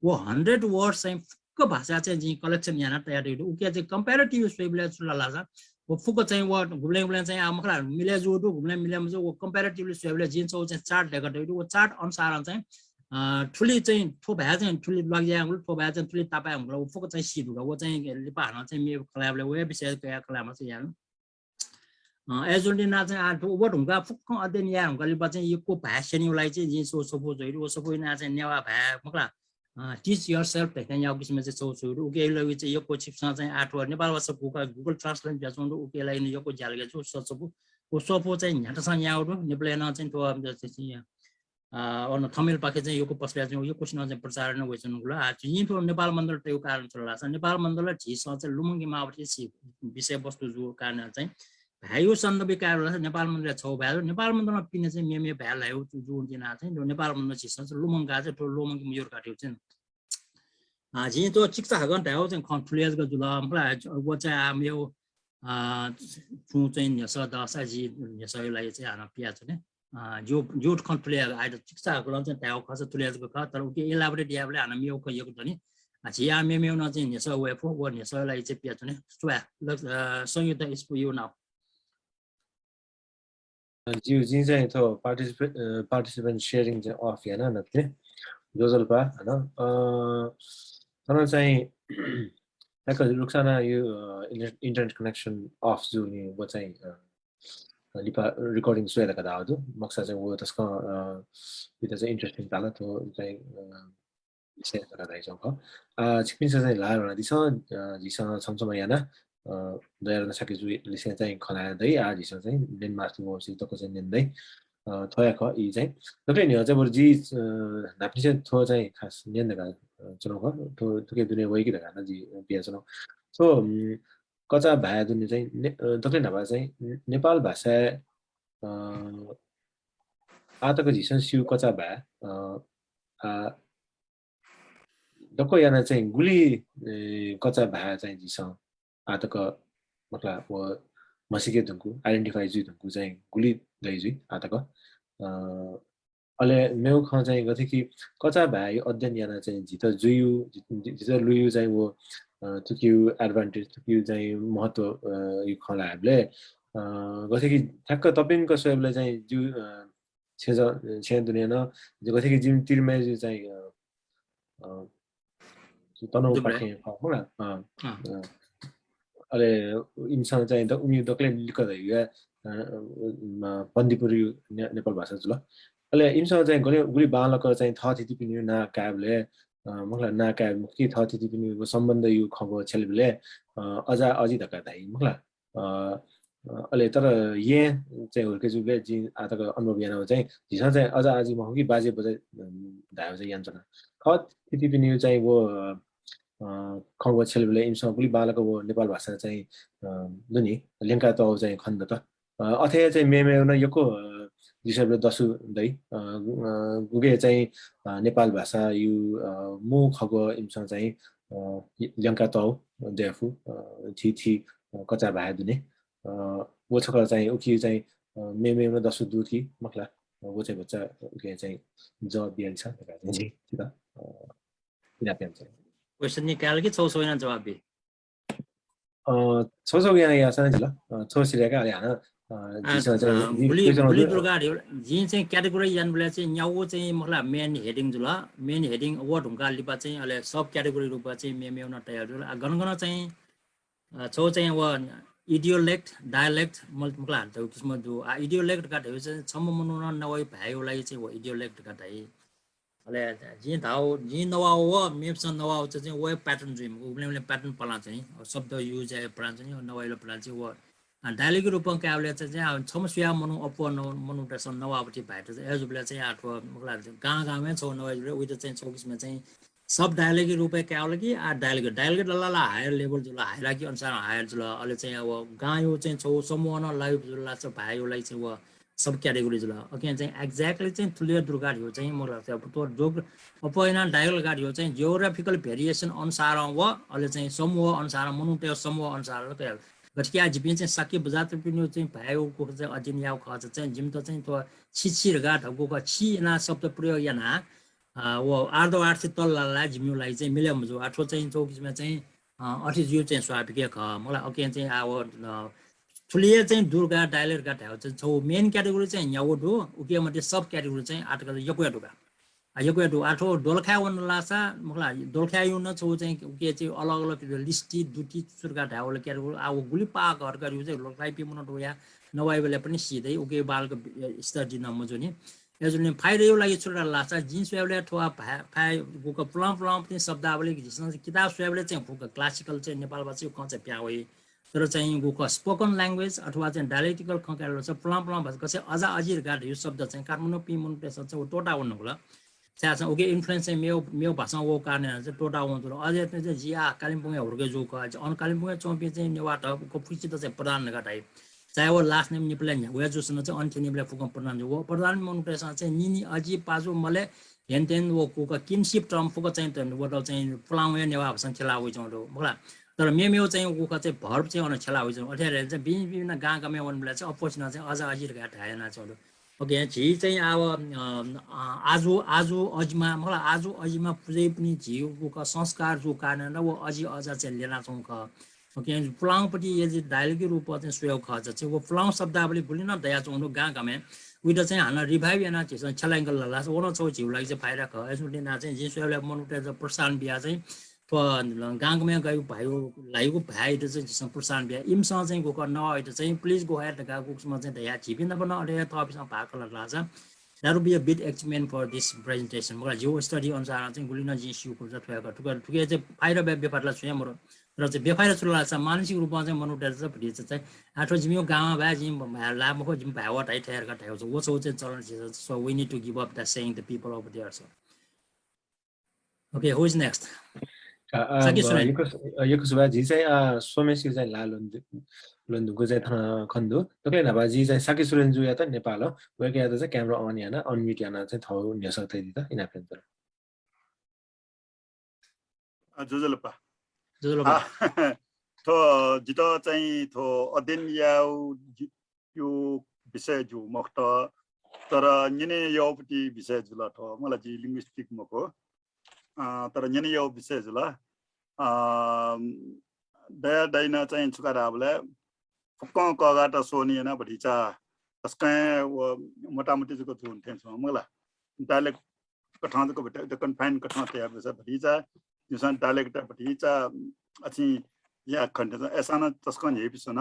व hundred words चाहिँ फुक्क भाषा चाहिँ जिं collection यानाः तयार याःगु दु। उकिया चाहिँ comparative स्वयेबलय् छु धाःसा व फुक्क चाहिँ व गुबलें गुबलें चाहिँ आ मखु ला मिले जूगु दु, गुबलें मिले मजू। व comparatively स्वयेबलय् जिं छगू चाहिँ chart दय्कातयागु दु। व chart अनुसारं चाहिँ, अ, थुलि चाहिँ थ्व भाय् चाहिँ थुलि ल्वाकि याये धुंकल, थ्व भाय् चाहिँ थुलि तापाय् धुंकल, व फुक्क चाहिँ सी दु का। व चाहिँ लिपा हानं चाहिँ मेगु खँ ल्हायेबलय् व हे विषय कयाः खँ ल्हायेमाः चाहिँ याना। अ, अय्‌जूगुलिं यानाः चाहिँ आः थ्व व धुंकाः फुक्कं अध्ययन याये धुंकाः लिपा चाहिँ यक्व भाय् स्यनेगु लागि चाहिँ जिं छगू सफू च्वयागु दु। व सफूया नां चाहिँ नेवाः भाय् मखु ला, अ, Teach Yourself धइथें याःगु किसिमं चाहिँ छगू च्वयागु दु। उकिया लागि चाहिँ यक्व छिकपिन्सं चाहिँ आः थ्व नेपाल भाषा गुगल translation जुयाच्वंगु दु। उकिया लागि नं यक्व ज्याला यानाच्वंगु दु। स-, सफू, व सफू चाहिँ न्ह्याथासं याःगु दु। नेपालय् नं चाहिँ थ्व, अ, अन थमिलपाखे चाहिँ यक्व पसलय् चाहिँ यक्वसिनं चाहिँ प्रचार याना वयाच्वंगु दु। आ, जिं थ्व नेपाल मण्डल तयागु कारण छु धाःसा नेपाल मण्डलं झीसं चाहिँ लुमंके माःगु विषयवस्तु जूगु कारणं चाहिँ भाय्‌या सन्दर्भय् कायेबलय् नेपाल मण्डलय् छगू भाय्, नेपाल मण्डलं पिने चाहिँ मेमेगु भाय् ल्हायेगु जूगुलिं यानाः चाहिँ नेपाल मण्डलं झीसं चाहिँ लुमंकाः चाहिँ थ्व ल्वःमंके मज्यू धकाः धयागु चाहिँ। अ, जिं थ्व चिकिचा हकं धायेगु चाहिँ खँ थुलि हे जक जुल। मखु ला, व चाहिँ आः मेगु, अ, छुं चाहिँ न्ह्यसः दःसा जि न्ह्यसःया लागि चाहिँ हानं पियाच्वने। अ, ज्यू, ज्यू खँ थुलि हे, आः चिकिचा हकलं चाहिँ धायेगु खःसा थुलि हे जक खः, तर उकी elaborate यायेबलय् हानं मेगु खँ यक्व दनि। अ, झी आः मेमेगु नं चाहिँ न्ह्यसः वये फु, व न्ह्यसःया लागि चाहिँ पियाच्वने। स्वां, ल, अ, संयुक्त, it's for you now। ज्यू, जिं चाहिँ थ्व participant, अ, participant sharing चाहिँ off याना नकतिनि। ज्वजलपा, हन। अ, थन चाहिँ ठ्याक्क रुक्साना यु, अ, इन्टर-, internet connection off जूगुलिं व चाहिँ, अ, लिपा recording स्वये धकाः धाःगु दु। मखुसा चाहिँ व तसकं, अ, इमित चाहिँ interesting ताल थ्व चाहिँ, अ, विषय धकाः धाइच्वंगु खः। अ, छिकपिन्सं चाहिँ ल्हाः ल्हानादिसँ, अ, झीसं छम्ह छम्ह याना, अ, दयारत्न शाक्यजुलिसें चाहिँ खँ ल्हाये दइ, आः झीसं चाहिँ न्यने मास्ति वःपिं दक्व चाहिँ न्यने दइ। अ, थ्व हे खः, ई चाहिँ दकलय् न्ह्यः चाहिँ बरु जि, अ, न्हापांनिसें थ्व चाहिँ खास न्यने धकाः, अ, च्वनागु खः। थ्व, थुकी दुने वइकि धकाः नं जि बियाच्वनागु। थ्व, उम्, कचा भाय् दुने चाहिँ ने-, अ, दकलय् न्हापां चाहिँ ने-, नेपाल भाषाय्, अ, आः तक झीसं स्यू कचा भाय्, अ, आ, दक्व याना चाहिँ गुलि, ए, कचा भाय् चाहिँ झीसं आः तक, मतलब, व म्हसीके धुंकू, identify जुइ धुंकू चाहिँ गुलि दइ जुइ आः तक। अ, अले मेगु खँ चाहिँ गथे कि कचा भाय्‌या अध्ययन याना चाहिँ झीत जुइगु, झी-, झीत लुइगु चाहिँ व, अ, थुकिया advantage, थुकिया चाहिँ महत्व, अ, या खँ ल्हायेबलय्, अ, गथे कि ठ्याक्क तप्यंक स्वयेबलय् चाहिँ ज्यू, अ, छेँ ज-, छेँ दुने नं, गथे कि जिमि तिरिमाय्‌जु चाहिँ, अ, अ, तनहुँपाखें खः, मखु ला? अ, अँ। अ, अले इमिसं चाहिँ द-, उमि दकलय् लिक्क धइगु, अ, अ, बन्दीपुरया ने-, नेपाल भाषा जुल। अले इमिसं चाहिँ गले, गुलि बांलाक चाहिँ थःथितिपिनिगु नां कायेबलय्, अ, मखु ला, नां काये मखु कि थःथितिपिनिगु सम्बन्धया खँग्वः छ्यलेबलय्, अ, अजा अजि धकाः धाइ, मखु ला? अ, अ, अले तर येँ चाहिँ हुर्के जूबलय् जिं आः तक अनुभव यानागु चाहिँ झीसं चाहिँ अजा अजि मखु कि बाजे बजै, अ, धायेगु चाहिँ यानाच्वना। थःथितिपिनिगु चाहिँ व, अ, खँग्वः छ्यलेबलय् इमिसं गुलि बांलाक व नेपाल भाषा चाहिँ, अ, दुनि, ल्यंका तःगु चाहिँ खने दत। अ, अथे हे चाहिँ मेमेगु नं यक्व, अ, जुइ स्वयेबलय् दसु दइ। अ, गु-, अ, गुके चाहिँ, अ, नेपाल भाषाया, अ, मू खँग्वः इमिसं चाहिँ, अ, ल्यंका तःगु दयेफु, अ, थीथी, अ, कचा भाय् दुने। अ, व छकः चाहिँ उकी चाहिँ, अ, मेमेगु नं दसु दु कि मखु ला? अ, व चाहिँ भचा उके चाहिँ जवाफ बियादिसँ धकाः चाहिँ जिं छितः, अ, इनाप यानाच्वना। Question निकाल कि छौ छौ याना जवाफ बी? अ, छौ छौ याना याःसा नं जिल। अ, छौ सिधय्‌का अले हानं अ, आ, झीसं चाहिँ अ, जि-, गुलि, गुलि दुर्गा धयो, जिं चाहिँ category यानाबलय् चाहिँ न्यागू चाहिँ मखुला main heading जुल, main heading व धुंकाः लिपा चाहिँ अले sub category रूपमा चाहिँ मेमेगु नं तयार जुल। आ, गन गन चाहिँ, अ, छौ चाहिँ व idiolect, dialect मल-, मखुला धौ किसिम दु। आ, idiolect धकाः धयो चाहिँ छम्ह मनुखं नवाइगु भाय्‌या लागि चाहिँ व idiolect धकाः धाइ। अले जिं धाउ, जिं नवाउ व मेपिसं नवाउ चाहिँ व pattern जुइ मखु, उबलें उबलें pattern पलां चाहिँ, अ, शब्द use याये पलां चाहिँ, नवाइल पलां चाहिँ व, अ, dialect रूपं कायेबलय् चाहिँ, चाहिँ, अ, छम्ह सुया मनू अप्वः न-, मनूतय्‌सं नवाःपट्टि भाय्‌त चाहिँ, अय्‌जूबलय् चाहिँ आ थ्व मखुला गां गांय् छौ नवाइबलय् उइत चाहिँ छौ किसिमं चाहिँ sub dialect रूपं कायेबलय् कि आ dialect, dialect लला ला higher level जुल, hierarchy अनुसार higher जुल, अले चाहिँ अब गांय् चाहिँ छौ समूह नं लाइभ जुल ला, भाय्‌या लागि चाहिँ व sub category जुल। OK, चाहिँ exactly चाहिँ थुलि दुर्गा धयो चाहिँ मखुला चाहिँ अब थ्व जोग-, अप्वः यानाः dialect धयो चाहिँ geographical variation अनुसारं व अले चाहिँ समूह अनुसारं, मनूतय् समूह अनुसारं व कया। गथे कि आ जिपिं चाहिँ शाक्य बज्राचार्यपिनिगु चाहिँ भाय्‌या गुखः चाहिँ अध्ययन याउ खः चाहिँ जिमित चाहिँ थ्व छि छि धकाः धगु खः, छि यानाः शब्द प्रयोग यानाः, अ, व आर्द्ध आर्थिक तल लाला जिमिगु लागि चाहिँ मिले मजू। आ थ्व चाहिँ छौ किसिमं चाहिँ, अ, अथे जुइ चाहिँ स्वाभाविक खः। मखुला OK चाहिँ आ व, अ, थुलि चाहिँ दुर्गा dialect धकाः धायेगु चाहिँ छौ main category चाहिँ न्यागू दु, उकी मध्ये sub category चाहिँ आतक यक्व दु का। आ, यक्व दु। आ थ्व दोलखाय् वन लासा, मखुला, दोलखाय्‌या नं छौ चाहिँ उकी चाहिँ अलग अलग list दुति सुरु धकाः धायेबलय् category, आ व गुलि पाः धकाः धयो चाहिँ दोलखाय्‌पिं मनूत वया नवाइबलय् पनि सी दइ, उकी बालक, अ, study नं मजूनि। अय्‌जूगुलिं फाइदाया लागि छु धाल धाःसा, जिं स्वयेबलय् थ्व फा-, फाइ गुखः पुलां पुलां पति शब्दावली झीसं किताब स्वयेबलय् चाहिँ गुखः classical चाहिँ नेपाल भाषाया खँ चाहिँ पिहां वइ। तर चाहिँ गुखः spoken language अथवा चाहिँ dialectical खँ कायेबलय् चाहिँ पुलां पुलां भाषा गथे अजा अजी धकाः धयो शब्द चाहिँ काठमाडौंपिं मनूतय्‌सं चाहिँ व त्वःता वंगु ला। छाय्‌धाःसा उकी influence चाहिँ मेव, मेव भाषां वःगु कारणं चाहिँ त्वःता वंगु जुल। अझ चाहिँ जि आ कालिम्पोङय् हुर्के जूगु खः, अन कालिम्पोङय् च्वंपिं चाहिँ नेवाःत गुखः फुइँसित चाहिँ प्रधान धकाः धाइ। चाहे व last name नेपालय् न्ह्यागुया जूसां नं चाहिँ अन थ्यनीबलय् फुक्कं प्रधान जुइ। व प्रधान मनूतय्‌सं चाहिँ निनि, अजि, पाजु, मले, हेनतेन व गुखः kinship term फुक्क चाहिँ त-, वत चाहिँ पुलांया नेवाः भाषां थ्यला वइच्वंगु दु, मखुला। तर मेमेव चाहिँ गुखः चाहिँ verb चाहिँ अन थ्यला वइच्वंगु। अथे यानाः चाहिँ भिं भिं गां गामय् वनेबलय् चाहिँ अप्वःसिनं चाहिँ अजा अजि धकाः धाये यानाच्वंगु दु। OK, झी चाहिँ आव, अ, अ, आजु, आजु अजिमा, मखुला, आजु अजिमा पुजाइपिनि झीगु गुखः संस्कार जूगु कारणं नं व अजि अजा चाहिँ ल्यनाच्वंगु खः। OK, पुलांपति यदि dialect रूपं चाहिँ स्वयेगु खःसा चाहिँ व पुलां शब्दावली गुलि नं दयाच्वंगु दु गां गामय्। उइत चाहिँ हानं revive यानाः झीसं छ्यला यंकल धाःसा व नं छौ झीगु लागि चाहिँ फाइदा खः। अय्‌जूगुलिं चाहिँ जिं स्वयेबलय् मनूतय्‌त चाहिँ प्रोत्साहन बियाः चाहिँ थ्व गां गामय् गयु भायु, लाइगु भाय्‌त चाहिँ झीसं प्रोत्साहन बियाः इमिसं चाहिँ गुखः नवाःइत चाहिँ please go ahead धकाः गुखः चाहिँ धयाः झीपिं नाप नं अथे थःपिंसं भाग कल धाःसा that would be a big achievement for this presentation। मखुला, जिगु study अनुसार चाहिँ गुलि नं जिं स्यू खःसा थ्व हे खः। थुक-, थुके चाहिँ फाइदा बे-, बेफाइदा ला छुं हे मरु। तर चाहिँ बेफाइदा छु धाःसा मानसिक रूपं चाहिँ मनूतय्‌त चाहिँ भतिचा चाहिँ आ थ्व जिमिगु गामा भाय्, जिं भाय् ला मखु, जिमि भाय् व धाइ थें धकाः धाइ। व छौ चाहिँ चलन झीसं, so we need to give up that saying the people over there, so। OK, who is next? अ, अ, साकी सुरेन। यक्व सु-, अ, यक्व सुभाय्, जि चाहिँ, अ, सोमेश चाहिँ ला ल्वने दु-, ल्वने दुगु चाहिँ थन खने दु। दकलय् न्हापा जि चाहिँ साकी सुरेन जुयात नेपालं, वय्‌कःयात चाहिँ camera on यानाः, unmute यानाः चाहिँ थःगु न्ह्यसः तयादीत इनाप यानाच्वना। अ, ज्वजलपा। ज्वजलपा। अ, थ्व जितः चाहिँ थ्व अध्ययन याउ जि-, यो विषय जू मखुत, तर न्यने याउपति विषय जुल थ्व। मखुला, जि linguistic मखु, अ, तर न्यने याउ विषय जुल। अ, दया दाइनं चाहिँ छु का धाःबलय् फुक्कं कःघाःत स्वने यानाः भतिचा तसकं हे व मोटामोटी जक जूगु थें च्वं, मखुला। Dialect कथं जक भति-, the confine कथं तयाः भतिचा, जिमिसं dialect भतिचा अथें याये खने, अय्‌सां नं तसकं न्ह्यइपुसे च्वन।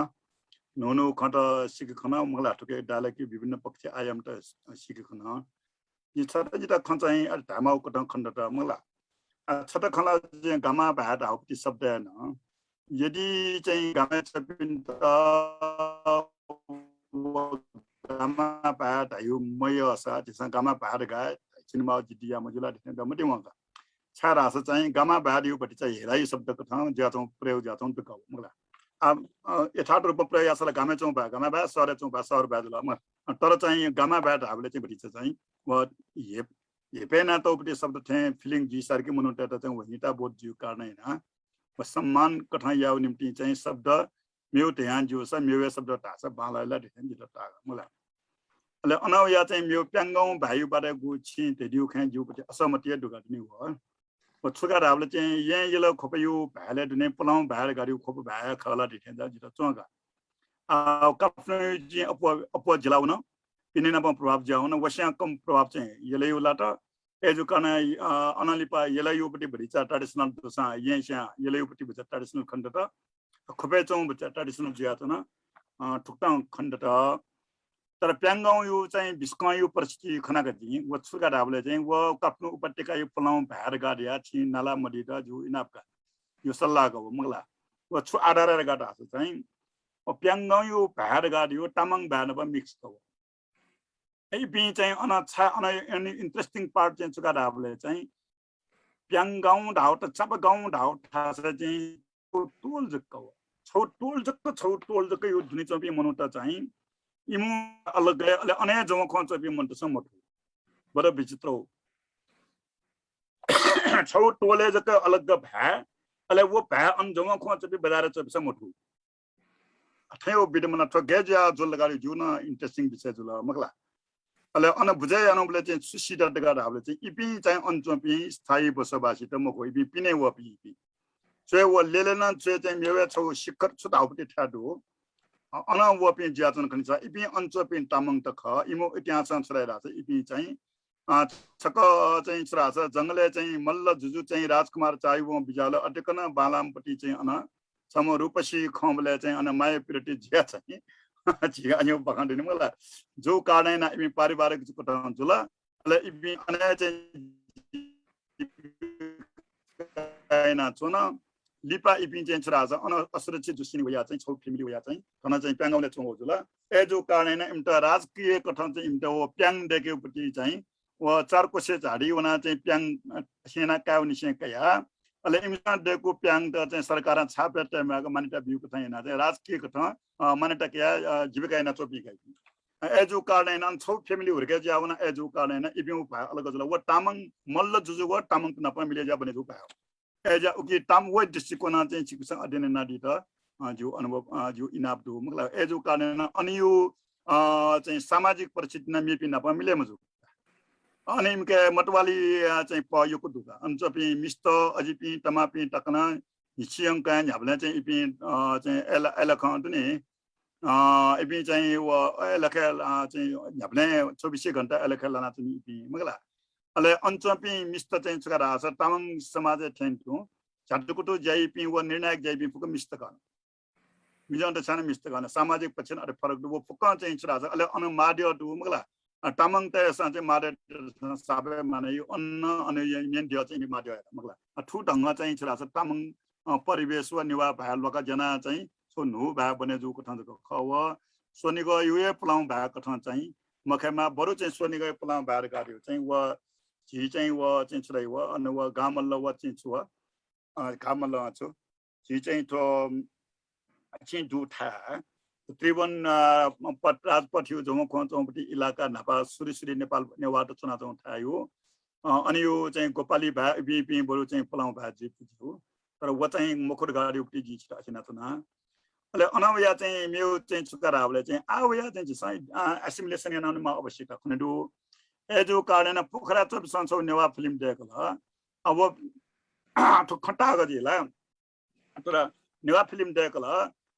न्हू न्हू खँत सीके खन, मखुला, थुके dialect विभिन्न पक्ष आयामत सीके खन। जिं छता जितः खँ चाहिँ अले धायेमाःगु कथं खने दत, मखुला। अ, छता खँ ला चाहिँ गामा भाय् धाःगु शब्दय् नं यदि चाहिँ गामय् च्वंपिन्त व गामा भाय् धाइगु मयःसा, झीसं गामा भाय् धकाः चिनेमाःगु जिद्दी याये मज्यू ला धइथें नं मतिइ वंका। छाय्‌धाःसा चाहिँ गामा भाय् धाइगु भतिचा हेलाइगु शब्द कथं जुयाच्वंगु, प्रयोग जुयाच्वंगु दु का, मखुला। आ, अ, यथार्थ रूपमा प्रयोग याःसा ला गामय् च्वंगु भाय् गामा भाय्, शहरय् च्वंगु भाय् शहर भाय् जुल, मखुला। अ, तर चाहिँ गामा भाय् धाःबलय् चाहिँ भतिचा चाहिँ व हे-, हेपय् यानातःगु शब्द थें feeling जुइसारकि मनूतय्‌त चाहिँ व हिंताबोध जुइगु कारणं यानाः व सम्मान कथं यायेगु निंतिं चाहिँ शब्द मेव धयां जूसा, मेव हे शब्द धाःसा बांलाइ ला धइथें जितः ताः, मखुला। अले अनं वयाः चाहिँ मेव प्याङ्गं भाय्‌या बारे गु छिं धयादीगु खँय् जिगु पति असहमति हे दु का दुने व। व छु का धाःबलय् चाहिँ येँ यल ख्वपया भाय्‌लय् दुने पुलां भाय् धकाः धइगु ख्वप भाय् खः ला धइथें नं जितः च्वं का। आ, काठमाडौं चाहिँ अप्वः, अप्वः जिला वन, पिने नाप प्रभाव जुया वन, वस्यां कम प्रभाव चाहिँ यलय् लात। अय्‌जूगु कारणं, अ, अनंलिपा यलय्‌पट्टि भतिचा traditional दुसां येँस्यां यलय्‌पट्टि भतिचा traditional खनेदत। ख्वपय् च्वंगु भतिचा traditional जुयाच्वन, अ, थुकथं खनेदत। तर प्याङगाउँया चाहिँ बिस्कंया परिस्थिति खनागु जिं, व छु का धाःबलय् चाहिँ व काठमाडौं उपत्यकाया पुलांगु भाय् धकाः धया छिं नाला मदीत जिगु इनाप का, जिगु सल्लाह का व मखु ला। व छु आधारय् धकाः धाःसा चाहिँ व प्याङगाउँया भाय् धकाः धया तामाङ भाय् नाप mix का व। इपिं चाहिँ अन छाय् अन, अन interesting part चाहिँ छु का धाःबलय् चाहिँ प्याङगाउँ धाःगु त चापागाउँ धाःगु थासय् चाहिँ छगू टोल जक व। छगू टोल जक, छगू टोल जक यो दुने च्वंपिं मनूत चाहिँ इमु अलग, अले अन हे जवंखवं च्वंपिं मनूतसं मथू। बडो विचित्र हो। छगू टोलय् जक अलग भाय्, अले व भाय् अन जवंखवं च्वंपिं बजारय् च्वंपिंसं मथू। थथे व विडम्बना, थ्व गय् जुया जुल धकाः जिगु नं interesting विषय जुल मखु ला। अले अन बुझे यानाबलय् चाहिँ छु सित धकाः धाःबलय् चाहिँ इपिं चाहिँ अन च्वंपिं स्थायी बसोबासीत मखु, इपिं पिने वःपिं इपिं। च्वय् व लेले नं च्वय् चाहिँ मेवय् छगू शिखर छु धाःगु थाय् दु। अ, अन वःपिं जुयाच्वन खनिसा इपिं अन च्वंपिं तामाङत खः, इमु इतिहासं छु धाइ धाःसा इपिं चाहिँ, अ, छकः चाहिँ छु धाःसा जंगलय् चाहिँ मल्ल जुजु चाहिँ राजकुमार चायावं बिज्याल, अतिकं बांलाःम्ह पति चाहिँ अन छम्ह रूपसी खंबलय् चाहिँ अन माया पिरति जुया चाहिँ झी अन बाखं दुने मखु ला। जूगु कारणं यानाः इपिं पारिवारिक कथं जुल। अले इपिं अन हे चाहिँ यानाच्वन। लिपा इपिं चाहिँ छु धाःसा अन असुरक्षित जुसेंलि वया चाहिँ छगू family वया चाहिँ थन चाहिँ प्याङगाउँलय् च्वंगु जुल। अय्‌जूगु कारणं यानाः इमित राजकीय कथं चाहिँ इमित व प्याङ दय्‌केगुपति चाहिँ व चारकोसे झाडी वनाः चाहिँ प्याङ, अ, स्यना कायेगु निसें कयाः, अले इमिसं दय्‌कूगु प्याङत चाहिँ सरकारं छाप तये माःगु मान्यता ब्यूगु कथं यानाः चाहिँ राजकीय कथं, अ, मान्यता कयाः, अ, जीविका यानाच्वंपिं का इपिं। अ, अय्‌जूगु कारणं यानाः छगू family हुर्के जुया वन, अय्‌जूगु कारणं यानाः इपिं व भाय् अलग जुल। व तामाङ मल्ल जुजु व तामाङत नाप मिले जुया बने जूगु भाय्। अय्‌जुया उकी ताम व दृष्टिकोणं चाहिँ छिकपिन्सं अध्ययन यानादीत, अ, जिगु अनुभव, अ, जिगु इनाप दु मखु ला। अय्‌जूगु कारणं यानाः अनया, अ, चाहिँ सामाजिक परिस्थिति नं मेपिं नाप मिले मजू। अन इमिके मतवाली, अ, चाहिँ पह यक्व दु का। अन च्वंपिं मिस्त, अजिपिं, तमापिं तक नं न्हिच्छि यंकं न्ह्याबलें चाहिँ इपिं, अ, चाहिँ अय्‌ला-, अय्‌लाखं दुने, अ, इपिं चाहिँ व अय्‌लाखय्, अ, चाहिँ न्ह्याबलें चौबिसै घण्टा अय्‌लाखय् लानाच्वनी इपिं मखु ला। अले अन च्वंपिं मिस्त चाहिँ छु का धाःसा तामाङ समाजय् थें तुं झ्यातुकुतु ज्याइपिं व निर्णायक ज्याइपिं फुक्क मिस्त खः। मिजंत छाय् नं मिस्त खः। सामाजिक पक्षं अथे फरक दु। व फुक्कं चाहिँ छु धाःसा अले अन महाद्यः दु मखु ला। अ, तामाङतय्‌सं चाहिँ महाद्यः साबे माने अन अन मेन द्यः चाहिँ महाद्यः हे मखु ला। अ, थुगु ढंगं चाहिँ छु धाःसा तामाङ, अ, परिवेश व नेवाः भाय् ल्वाका ज्यानाः चाहिँ छगू न्हू भाय् बने जूगु कथं जक खः। व स्वनिगःया हे पुलांगु भाय् कथं चाहिँ मखयेमा, बरु चाहिँ स्वनिगःया पुलांगु भाय् धकाः धइगु चाहिँ व झी चाहिँ व चाहिँ छु धाइ व अन व गामल्ल व चाहिँ छु व, अ, गामल्ल छु झी चाहिँ थ्व, अ, छिं दु थाय् त्रिभुवन, अ, पथ, राजपथया जवंखवं च्वंपति इलाका न्हापा सुरि सुरि नेपाल नेवाःत च्वनाच्वंगु थाय् यु। अ, अन यु चाहिँ गोपाली भाय्, इपिं, इपिं बरु चाहिँ पुलांगु भाय् जुइ फु ज्यू। तर व चाहिँ मखु धकाः धइगु पति जिं छितः स्यनाच्वना। अले अन वया चाहिँ मेगु चाहिँ छु का धाःबलय् चाहिँ आः वया चाहिँ झीसं, अ, assimilation यानावनेमाः आवश्यकता खने दु। अय्‌जूगु कारणं यानाः पोखरा च्वंपिन्सं छगू नेवाः film दय्‌कल। अ, व थ्व खँ ताःगु जुइ ला। तर नेवाः film दय्‌कल,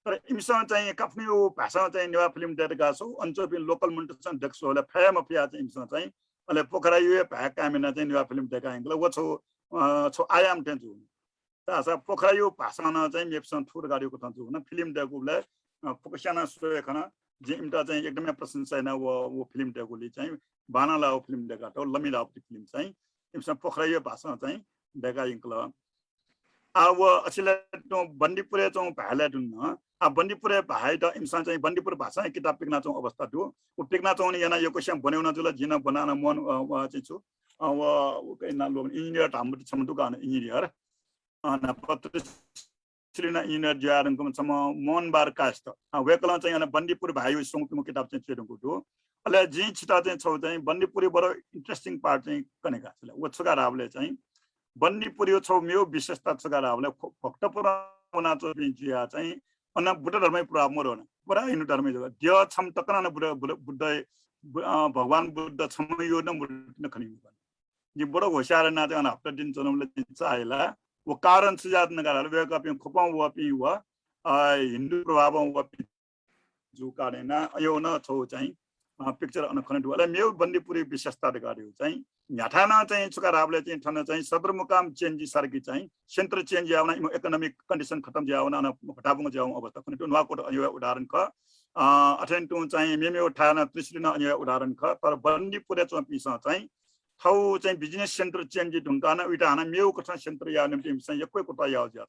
तर इमिसं चाहिँ काठमाडौंया भाषां चाहिँ नेवाः film दय्‌काः छगू अन च्वंपिं local मनूतय्‌सं दय्‌के स्वःबलय् फया मफया चाहिँ इमिसं चाहिँ अले पोखराया हे भाय् कायम यानाः चाहिँ नेवाः film दय्‌का यंकल। व छगू, अ, छगू आयाम थें जू। धाःसा पोखराया भाषां नं चाहिँ मेपिन्सं थुगु धकाः धइगु कथं जू। न film दय्‌कूबलय्, अ, फुक्कस्यां नं स्वये खन। जिं इमित चाहिँ एकदमै प्रशंसा याना व, व film दय्‌कूगुलिं चाहिँ बांलाः लाःगु film दय्‌कातःगु, लमि लाःगु film चाहिँ इमिसं पोखराया भाषां चाहिँ दय्‌का यंकल। आः व अछिले तुं बन्दीपुरय् च्वंगु भाय्‌लय् तुं नं, आः बन्दीपुरया भाय्‌यात इमिसं चाहिँ बन्दीपुर भाषां किताब पिकनाच्वंगु अवस्था दु। व पिकनाच्वंगु यानाः यक्वस्यां ब्वनेगु नं जुल, जिं नं ब्वनाः नं मोहन, अ, व चाहिँ छु, अ, व, व कय् नां ल्वःमन, engineer धाःम्ह छम्ह दु का engineer। अ, न्हापा त्रिशुलिं engineer जुयाः धुंकूम्ह छम्ह मोहन बहादुर कायस्थ। अ, वय्‌कलं चाहिँ अन बन्दीपुर भाय्‌या स्वंगू पिंगू किताब चाहिँ च्वये धुंकूगु दु। अले जिं छितः चाहिँ छगू चाहिँ बन्दीपुरया बडो interesting part चाहिँ कने का। व छु का धाःबलय् चाहिँ बन्दीपुरया छगू मेगु विशेषता छु का धाःबलय् ख-, भक्तपुरं वनाच्वंपिं जुयाः चाहिँ अन बुद्ध धर्मया प्रभाव मदु अन। पूरा हिन्दू धर्मया जुल। द्यः छम्ह तक नं अन बुद्ध, बुद्ध, बुद्ध, बु-, अ, भगवान बुद्ध छम्ह हे नं मूर्ति नं खनी मखु। जिं बडो होशियार यानाः चाहिँ अन हप्ता दिन च्वनाबलय् चाहिँ चाःहिला। व कारण छु जुयाच्वन का धाःबलय् वय्‌कःपिं ख्वपं वःपिं व, अ, हिन्दू प्रभावं वःपिं जू कारणं यानाः अय्‌नं छौ चाहिँ picture अन खने दु। अले मेव बन्दीपुरी विशेषता धकाः दु चाहिँ न्ह्याथाय् नं चाहिँ छुका धाःबलय् चाहिँ थन चाहिँ सदरमुकाम change सारकी चाहिँ center change यावना, इमो economic condition खतम यावना, अन भटाबुङ यावं अवस्था खने दु। नुवाकोट अय्‌या उदाहरण खः। अ, अथें तुं चाहिँ मेमेव थाय् नं त्रिशुली नं अय्‌या उदाहरण खः। तर बन्दीपुरय् च्वंपिंसं चाहिँ थौ चाहिँ business center change धुंकाः नं उइत हानं मेव कथं center याव निम्तिं इमिसं यक्व कुतः याव ज्या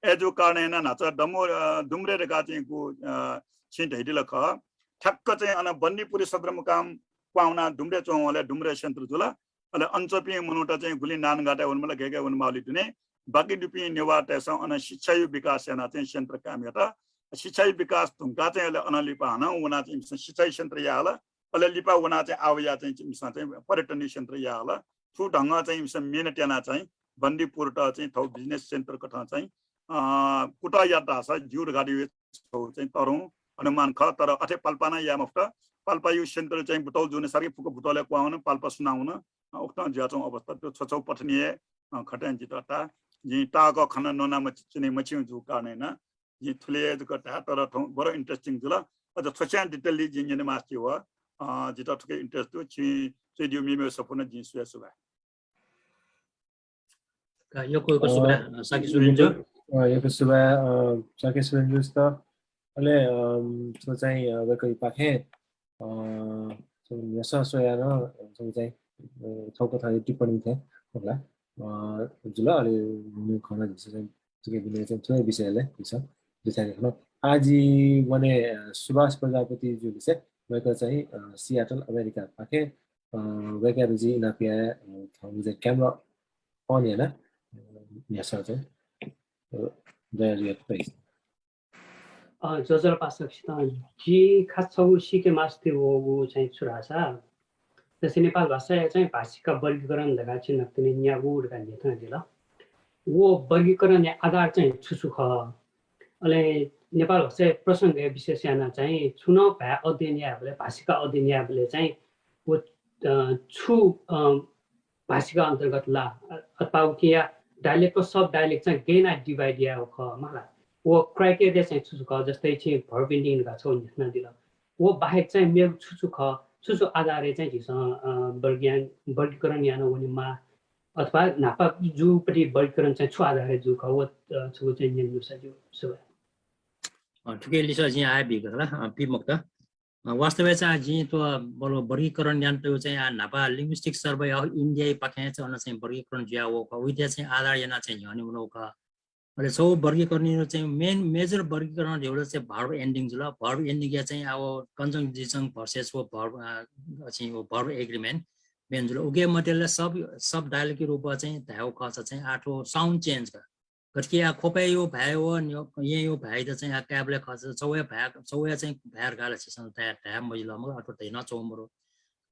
अय्‌जू कारणं यानाः न्हाचः दमु, अ, दुम्रे धकाः चाहिँ गु, अ, छिं धयादिल खः। ठ्याक्क चाहिँ अन बन्दीपुरी सदरमुकाम क्वहां वनाः दुम्रे च्वंवलय् दुम्रे center जुल। अले अन च्वंपिं मनूत चाहिँ गुलिं नानघाटय् वनेमाल, गय् गय् वनेमाली दुने। बाकी दुपिं नेवाःतय्‌सं अन शिक्षाया विकास यानाः चाहिँ center कायम यात। शिक्षाया विकास धुंकाः चाहिँ अले अन लिपा हानं वनाः चाहिँ इमिसं शिक्षाया center याः हल। अले लिपा वनाः चाहिँ आः वयाः चाहिँ इमिसं चाहिँ पर्यटनीय center याः हल। थ्व ढंगं चाहिँ इमिसं मेहनत यानाः चाहिँ बन्दीपुरत चाहिँ थौ business center कथं चाहिँ, अ, कुतः यात धाःसा ज्यू धकाः धइगु चाहिँ तरुं अनुमान खः। तर अथे पाल्पां नं याये मफुत। पाल्पाया center चाहिँ बुतौल जूगुलिं सारकी फुक्क बुतौलय् क्वहां वन, पाल्पा सुनां वन, अ, उकथं जुयाच्वंगु अवस्था दु। छछौ पठनीय, अ, खँ थें जितः ताः। जिं ताःहाकः खँ नं न्वना मच्वने मछिं जूगु कारणं यानाः जिं थुलि हे जक धाये, तर थौं बरु interesting जुल। अझ थ्व स्वयां detail जिं न्यने मास्ति वः। अ, जितः थुकी interest दु। छिं च्वयादीगु मेमेगु सफू नं जिं स्वये सुभाय्। का, यक्व यक्व सुभाय्, अ, अ, शाक्य सुरेन जु। यक्व, अ, यक्व सुभाय्, अ, शाक्य सुरेन जुयात। अले, अम, थ्व चाहिँ, अ, वय्‌कःयापाखें, अ, थ्व न्ह्यसः स्वयाः नं, अ, थ्व चाहिँ, अ, थौंकथं टिप्पणी थें होला। अ, जुल, अले मेगु खँ नं झीसं चाहिँ थुकी बिने चाहिँ थ्व विषयलय् झीसं बिचाः याये खन। आः जि वने, अ, सुभाष प्रजापति जुलिसे, वय्‌कः चाहिँ, अ, सियाटल अमेरिकापाखें, अ, वय्‌कःयात जिं इनाप याये, अ, थौं चाहिँ camera on याना, अ, न्ह्यसः चाहिँ, अ, दया जुयाः तइ। अ, ज्वजलपा सकसितं। जि खास छगू सीके मास्ति वःगु चाहिँ छु धाःसा, जस्तै नेपाल भाषाया चाहिँ भाषिका वर्गीकरण धकाः छिं न्ह्यथना न्यागू धकाः न्ह्यथनादिल। व वर्गीकरणया आधार चाहिँ छु छु खः? अले नेपाल भाषाया प्रसंगया विशेष यानाः चाहिँ छुं नं भाय् अध्ययन यायेबलय्, भाषिका अध्ययन यायेबलय् चाहिँ व, अ, छु, अ, भाषिका अन्तर्गत ला, अ, अथवा उकिया dialect व sub dialect चाहिँ गय् यानाः divide यायेगु खः मला? व criteria चाहिँ छु छु खः? जस्तै छिं verb ending धकाः छगू न्ह्यथनादिल। व बाहेक चाहिँ मेगु छु छु खः? छु छु आधारय् चाहिँ झीसं, अ, वर्गीयान-, वर्गीकरण याना वनेमाः? अथवा न्हापा जूगुपट्टि वर्गीकरण चाहिँ छु आधारय् जूगु खः? व, अ, छगू चाहिँ न्यनेमाःसा ज्यू। सुभाय्। अ, थुकिया लिसः जिं आः हे बीके धुन, अ, बी मखुत। अ, वास्तवय् चाहिँ जिं थ्व बल वर्गीकरण यानातःगु चाहिँ आः न्हापा Linguistic Survey of India-या पाखें चाहिँ अन चाहिँ वर्गीकरण जुयावःगु खः। उइत चाहिँ आधार यानाः चाहिँ न्ह्यःने वनागु खः। अले छगू वर्गीकरणया चाहिँ main major वर्गीकरण धइगु चाहिँ verb ending जुल। Verb ending-या चाहिँ आः व conjunctive versus व verb, अ, चाहिँ व verb agreement main जुल। उकिया मध्ये ला sub, sub dialect-या रूपं चाहिँ धायेगु खःसा चाहिँ आः थ्व sound change का। गथे कि आः ख्वपया भाय् व न्य-, येँया भाय्‌यात चाहिँ आः कायेबलय् खःसा छगूया भाय्, छगूया चाहिँ भाय् धकाः ला झीसं धाये, धाये मजिल, मखु, अथवा धयाच्वंगु मदु।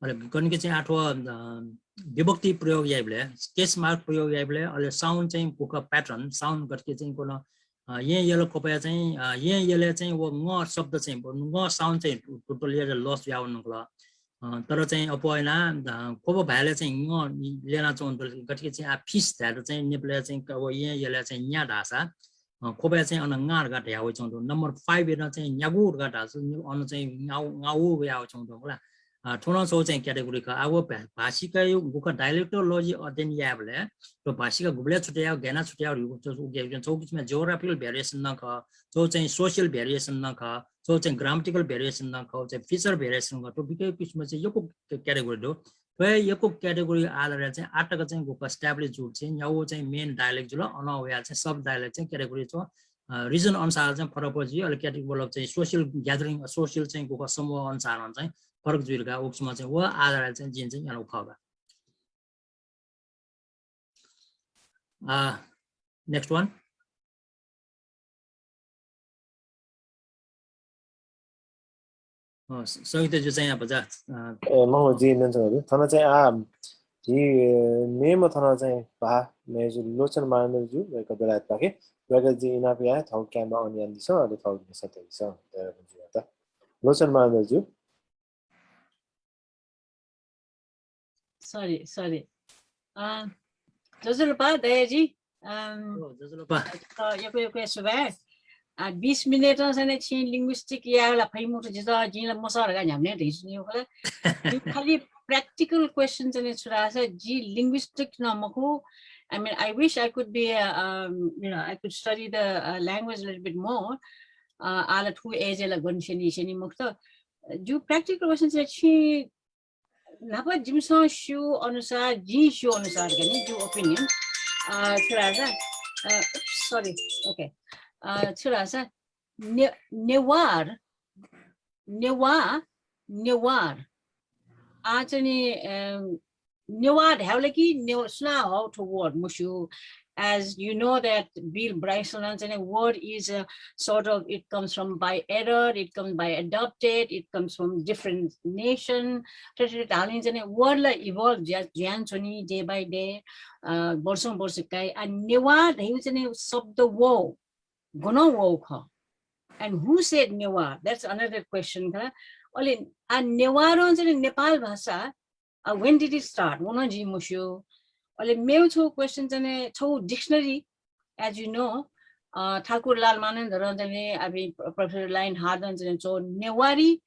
अले गन कि चाहिँ आः थ्व, अ, विभक्ति प्रयोग याइबलय्, case mark प्रयोग याइबलय्, अले sound चाहिँ गुकथं pattern, sound गथे कि चाहिँ कुन, अ, येँ यल ख्वपया चाहिँ, अ, येँ यलय् चाहिँ व ङ शब्द चाहिँ, ङ sound चाहिँ totally loss जुयावंगु खः। अ, तर चाहिँ अप्वः यानाः, अ, ख्वप भाय्‌लय् चाहिँ ङ ल्यनाच्वंगु दु, गथे कि चाहिँ आः fish धायेत चाहिँ नेपालय् चाहिँ क-, व येँ यलय् चाहिँ न्या धाःसा, अ, ख्वपया चाहिँ अन ङा धकाः धया वइच्वंगु दु। Number five-या नं चाहिँ न्यागू धकाः धाःसा, नि-, अन चाहिँ ङाउ, ङाउ वया वइच्वंगु दु, मला। अ, थ्व नं छगू चाहिँ category खः। आः व भा-, भाषिकाया गुकथं dialectology अध्ययन यायेबलय्, थ्व भाषिका गुबलय् छुट्याः, गय् यानाः छुट्याः धइगु छगू, छगू किसिमया geographical variation नं खः, छगू चाहिँ social variation नं खः, छगू चाहिँ grammatical variation नं खः, चाहिँ feature variation नं खः, थ्व बिकि किसिमया चाहिँ यक्व category दु। थ्व यक्व category आधारय् चाहिँ आःतक चाहिँ गुकथं establish जूगु चाहिँ न्यागू चाहिँ main dialect जुल, अनं वयाः चाहिँ sub dialect चाहिँ category च्वं, अ, region अनुसार चाहिँ फरक फरक जुइ, अले category मतलब चाहिँ social gathering, social चाहिँ गुकथं समूह अनुसार नं चाहिँ फरक जुइ धकाः व किसिमं चाहिँ व आधारय् चाहिँ जिं चाहिँ यानागु खः का। अ, next one। अ, स-, संयुक्त जु चाहिँ आः भचा, अ, ए, मखु, जिं न्यनाच्वनागु दु। थन चाहिँ आः, झी, ए, मेम्ह थन चाहिँ भा, मेजु लोचन मानन्धर जु, वय्‌कः बेलायतपाखे, वय्‌कःयात जिं इनाप याये, थःगु camera on यानादिसँ, अले थःगु न्ह्यसः तयादिसँ, दया जुयाः। लोचन मानन्धर जु। Sorry, sorry। अ, ज्वजलपा दयाजी। अम, ओ, ज्वजलपा। अ, यक्व यक्व सुभाय्। आ, बिस मिनेटं चाहिँ नि छिं लिङ्ग्विस्टिक याये ला फइ मखु, जितः जिं ला मसः धकाः न्ह्याबलें धइच्वनी खला। जिगु खालि practical question चाहिँ नि छु धाःसा, जि लिङ्ग्विस्टिक नं मखु। I mean, I wish I could be, uh, um, you know, I could study the, uh, language a little bit more. Uh, आः ला थ्व एजय् ला गन स्यनी स्यनी मखुत। जिगु practical question चाहिँ नि छिं न्हापा जिमिसं स्यू अनुसार, जिं स्यू अनुसार का नि, जिगु opinion, अ, छु धाःसा, अ, sorry, okay, अ, छु धाःसा, ने-, नेवार, नेवा-, नेवार। आः चाहिँ नि, अ, नेवार धायेबलय् कि ने-, सुनां हःगु थ्व word monsieur. As you know that Bill Bryson नं चाहिँ नि, word is a sort of, it comes from by error, it comes by adopted, it comes from different nation। थथे थथे धाःगुलिं चाहिँ नि word ला evolve जुया, जुयाच्वनी day by day, अ, वर्षौं वर्ष काइ। आ, नेवार धइगु चाहिँ नि शब्द वः, गनं वःगु खः? And who said Newar? That's another question खला। अले आ, नेवारं चाहिँ नि नेपाल भाषा, अ, when did it start? व नं जिं मस्यू। अले मेगु छगू question चाहिँ नि, छगू dictionary, as you know, अ, ठाकुरलाल मानन्धरं चाहिँ नि, अबि प्रोफेसर लाइन हार्डन चाहिँ नि छगू नेवारी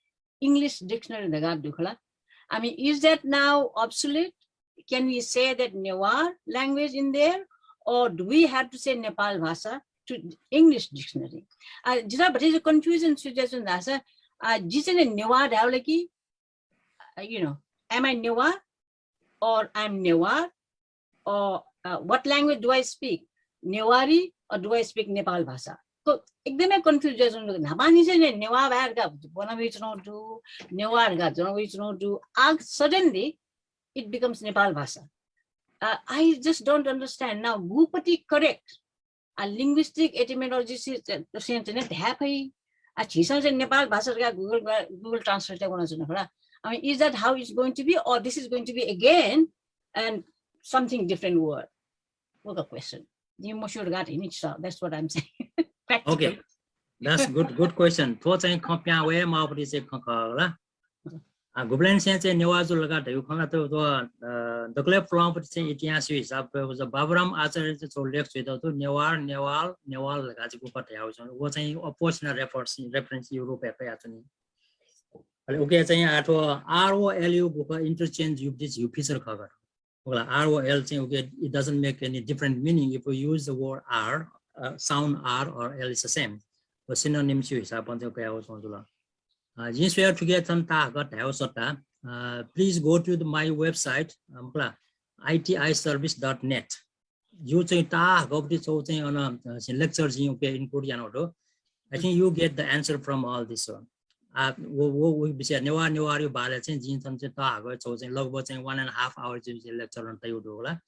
English dictionary धकाः दु खला। I mean, is that now obsolete? Can we say that Newar language in there? Or do we have to say Nepal भाषा to English dictionary? आ, जितः भतिचा confusion छु जुयाच्वन धाःसा, आ, जि चाहिँ नि नेवार धायेबलय् कि, uh, you know, am I Newar or I'm Newar? Or, uh, what language do I speak? Newari or do I speak Nepal भाषा? थ्व एकदमै confuse जुयाच्वंगु दु। न्हापांनिसें चाहिँ नि नेवाः भाय् धकाः ब्वना वइच्वंगु दु, नेवार धकाः ज्वना वइच्वंगु दु। आः suddenly it becomes नेपाल भाषा। Uh, I just don't understand। Now, गुपति correct? आ, linguistic etymologist चाहिँ नि धाये फइ। आ, झीसं चाहिँ नेपाल भाषा धकाः Google, Google Translate यानाः वनाच्वन खला। I mean, is that how it's going to be, or this is going to be again and something different word? What a question. जिं मस्यू धकाः धाइ नि, so that's what I'm saying। Practical। Okay। That's good, good question। थ्व चाहिँ खँ पिहां वये माःगु चाहिँ खँ खः ला। आ, गुबलेंनिसें चाहिँ नेवाः जुल धकाः धयागु खँ ला, थ्व, थ्व, अ, दकलय् पुलांपति चाहिँ इतिहासया हिसाबं बाबुराम आचार्यं चाहिँ छगू लेख च्वयातःगु दु, नेवार, नेवाल, नेवाल धकाः चाहिँ गुपति धयागु चाहिँ। व चाहिँ अप्वः सिनं reference, reference या रूपय् कयाच्वनी। अले उकी चाहिँ आः थ्व R O L या गुखः interchange याःगु चाहिँ झीगु feature खः का। वय्कलं R O L चाहिँ उकी, it doesn't make any different meaning if we use the word R, uh, sound R or L is the same। व synonyms या हिसाबं चाहिँ कयाच्वंगु जुल। अ, जिं स्वयाः थुकी थन ताहाकः धयागु सःता, अ, please go to the, my website, अ, मखु ला, I T I service dot net। जिगु चाहिँ ताहाकःपति छगू चाहिँ अन, अ, lecture जिं उकी include यानागु दु। I think you get the answer from all this one। आ, व, व, व विषय नेवाः, नेवारया बारे चाहिँ जिं थन चाहिँ ताहाकः छगू चाहिँ लगभग चाहिँ one and a half hour चाहिँ lecture अन तयागु दु ला।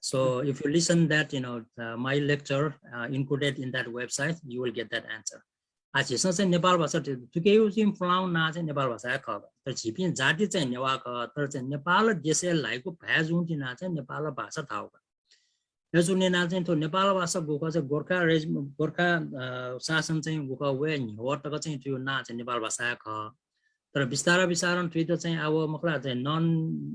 So if you listen that, you know, uh, my lecture, uh, included in that website, you will get that answer। आ, झीसं चाहिँ नेपाल भाषा थु-, थुकिया चाहिँ पुलांगु नां चाहिँ नेपाल भाषा हे खः। तर झीपिं जाति चाहिँ नेवाः खः, तर चाहिँ नेपाल देशय् ल्हाइगु भाय् जूगुलिं नं चाहिँ नेपाल भाषा धाःगु का। अय्जूगुलिं नं चाहिँ थ्व नेपाल भाषा गुखः चाहिँ गोर्खा रेज-, गोर्खा, अ, शासन चाहिँ गुखः वये न्ह्यः तक चाहिँ थुकिया नां चाहिँ नेपाल भाषा हे खः। तर बिस्तार बिस्तारं थुइत चाहिँ आः व मखु ला चाहिँ non,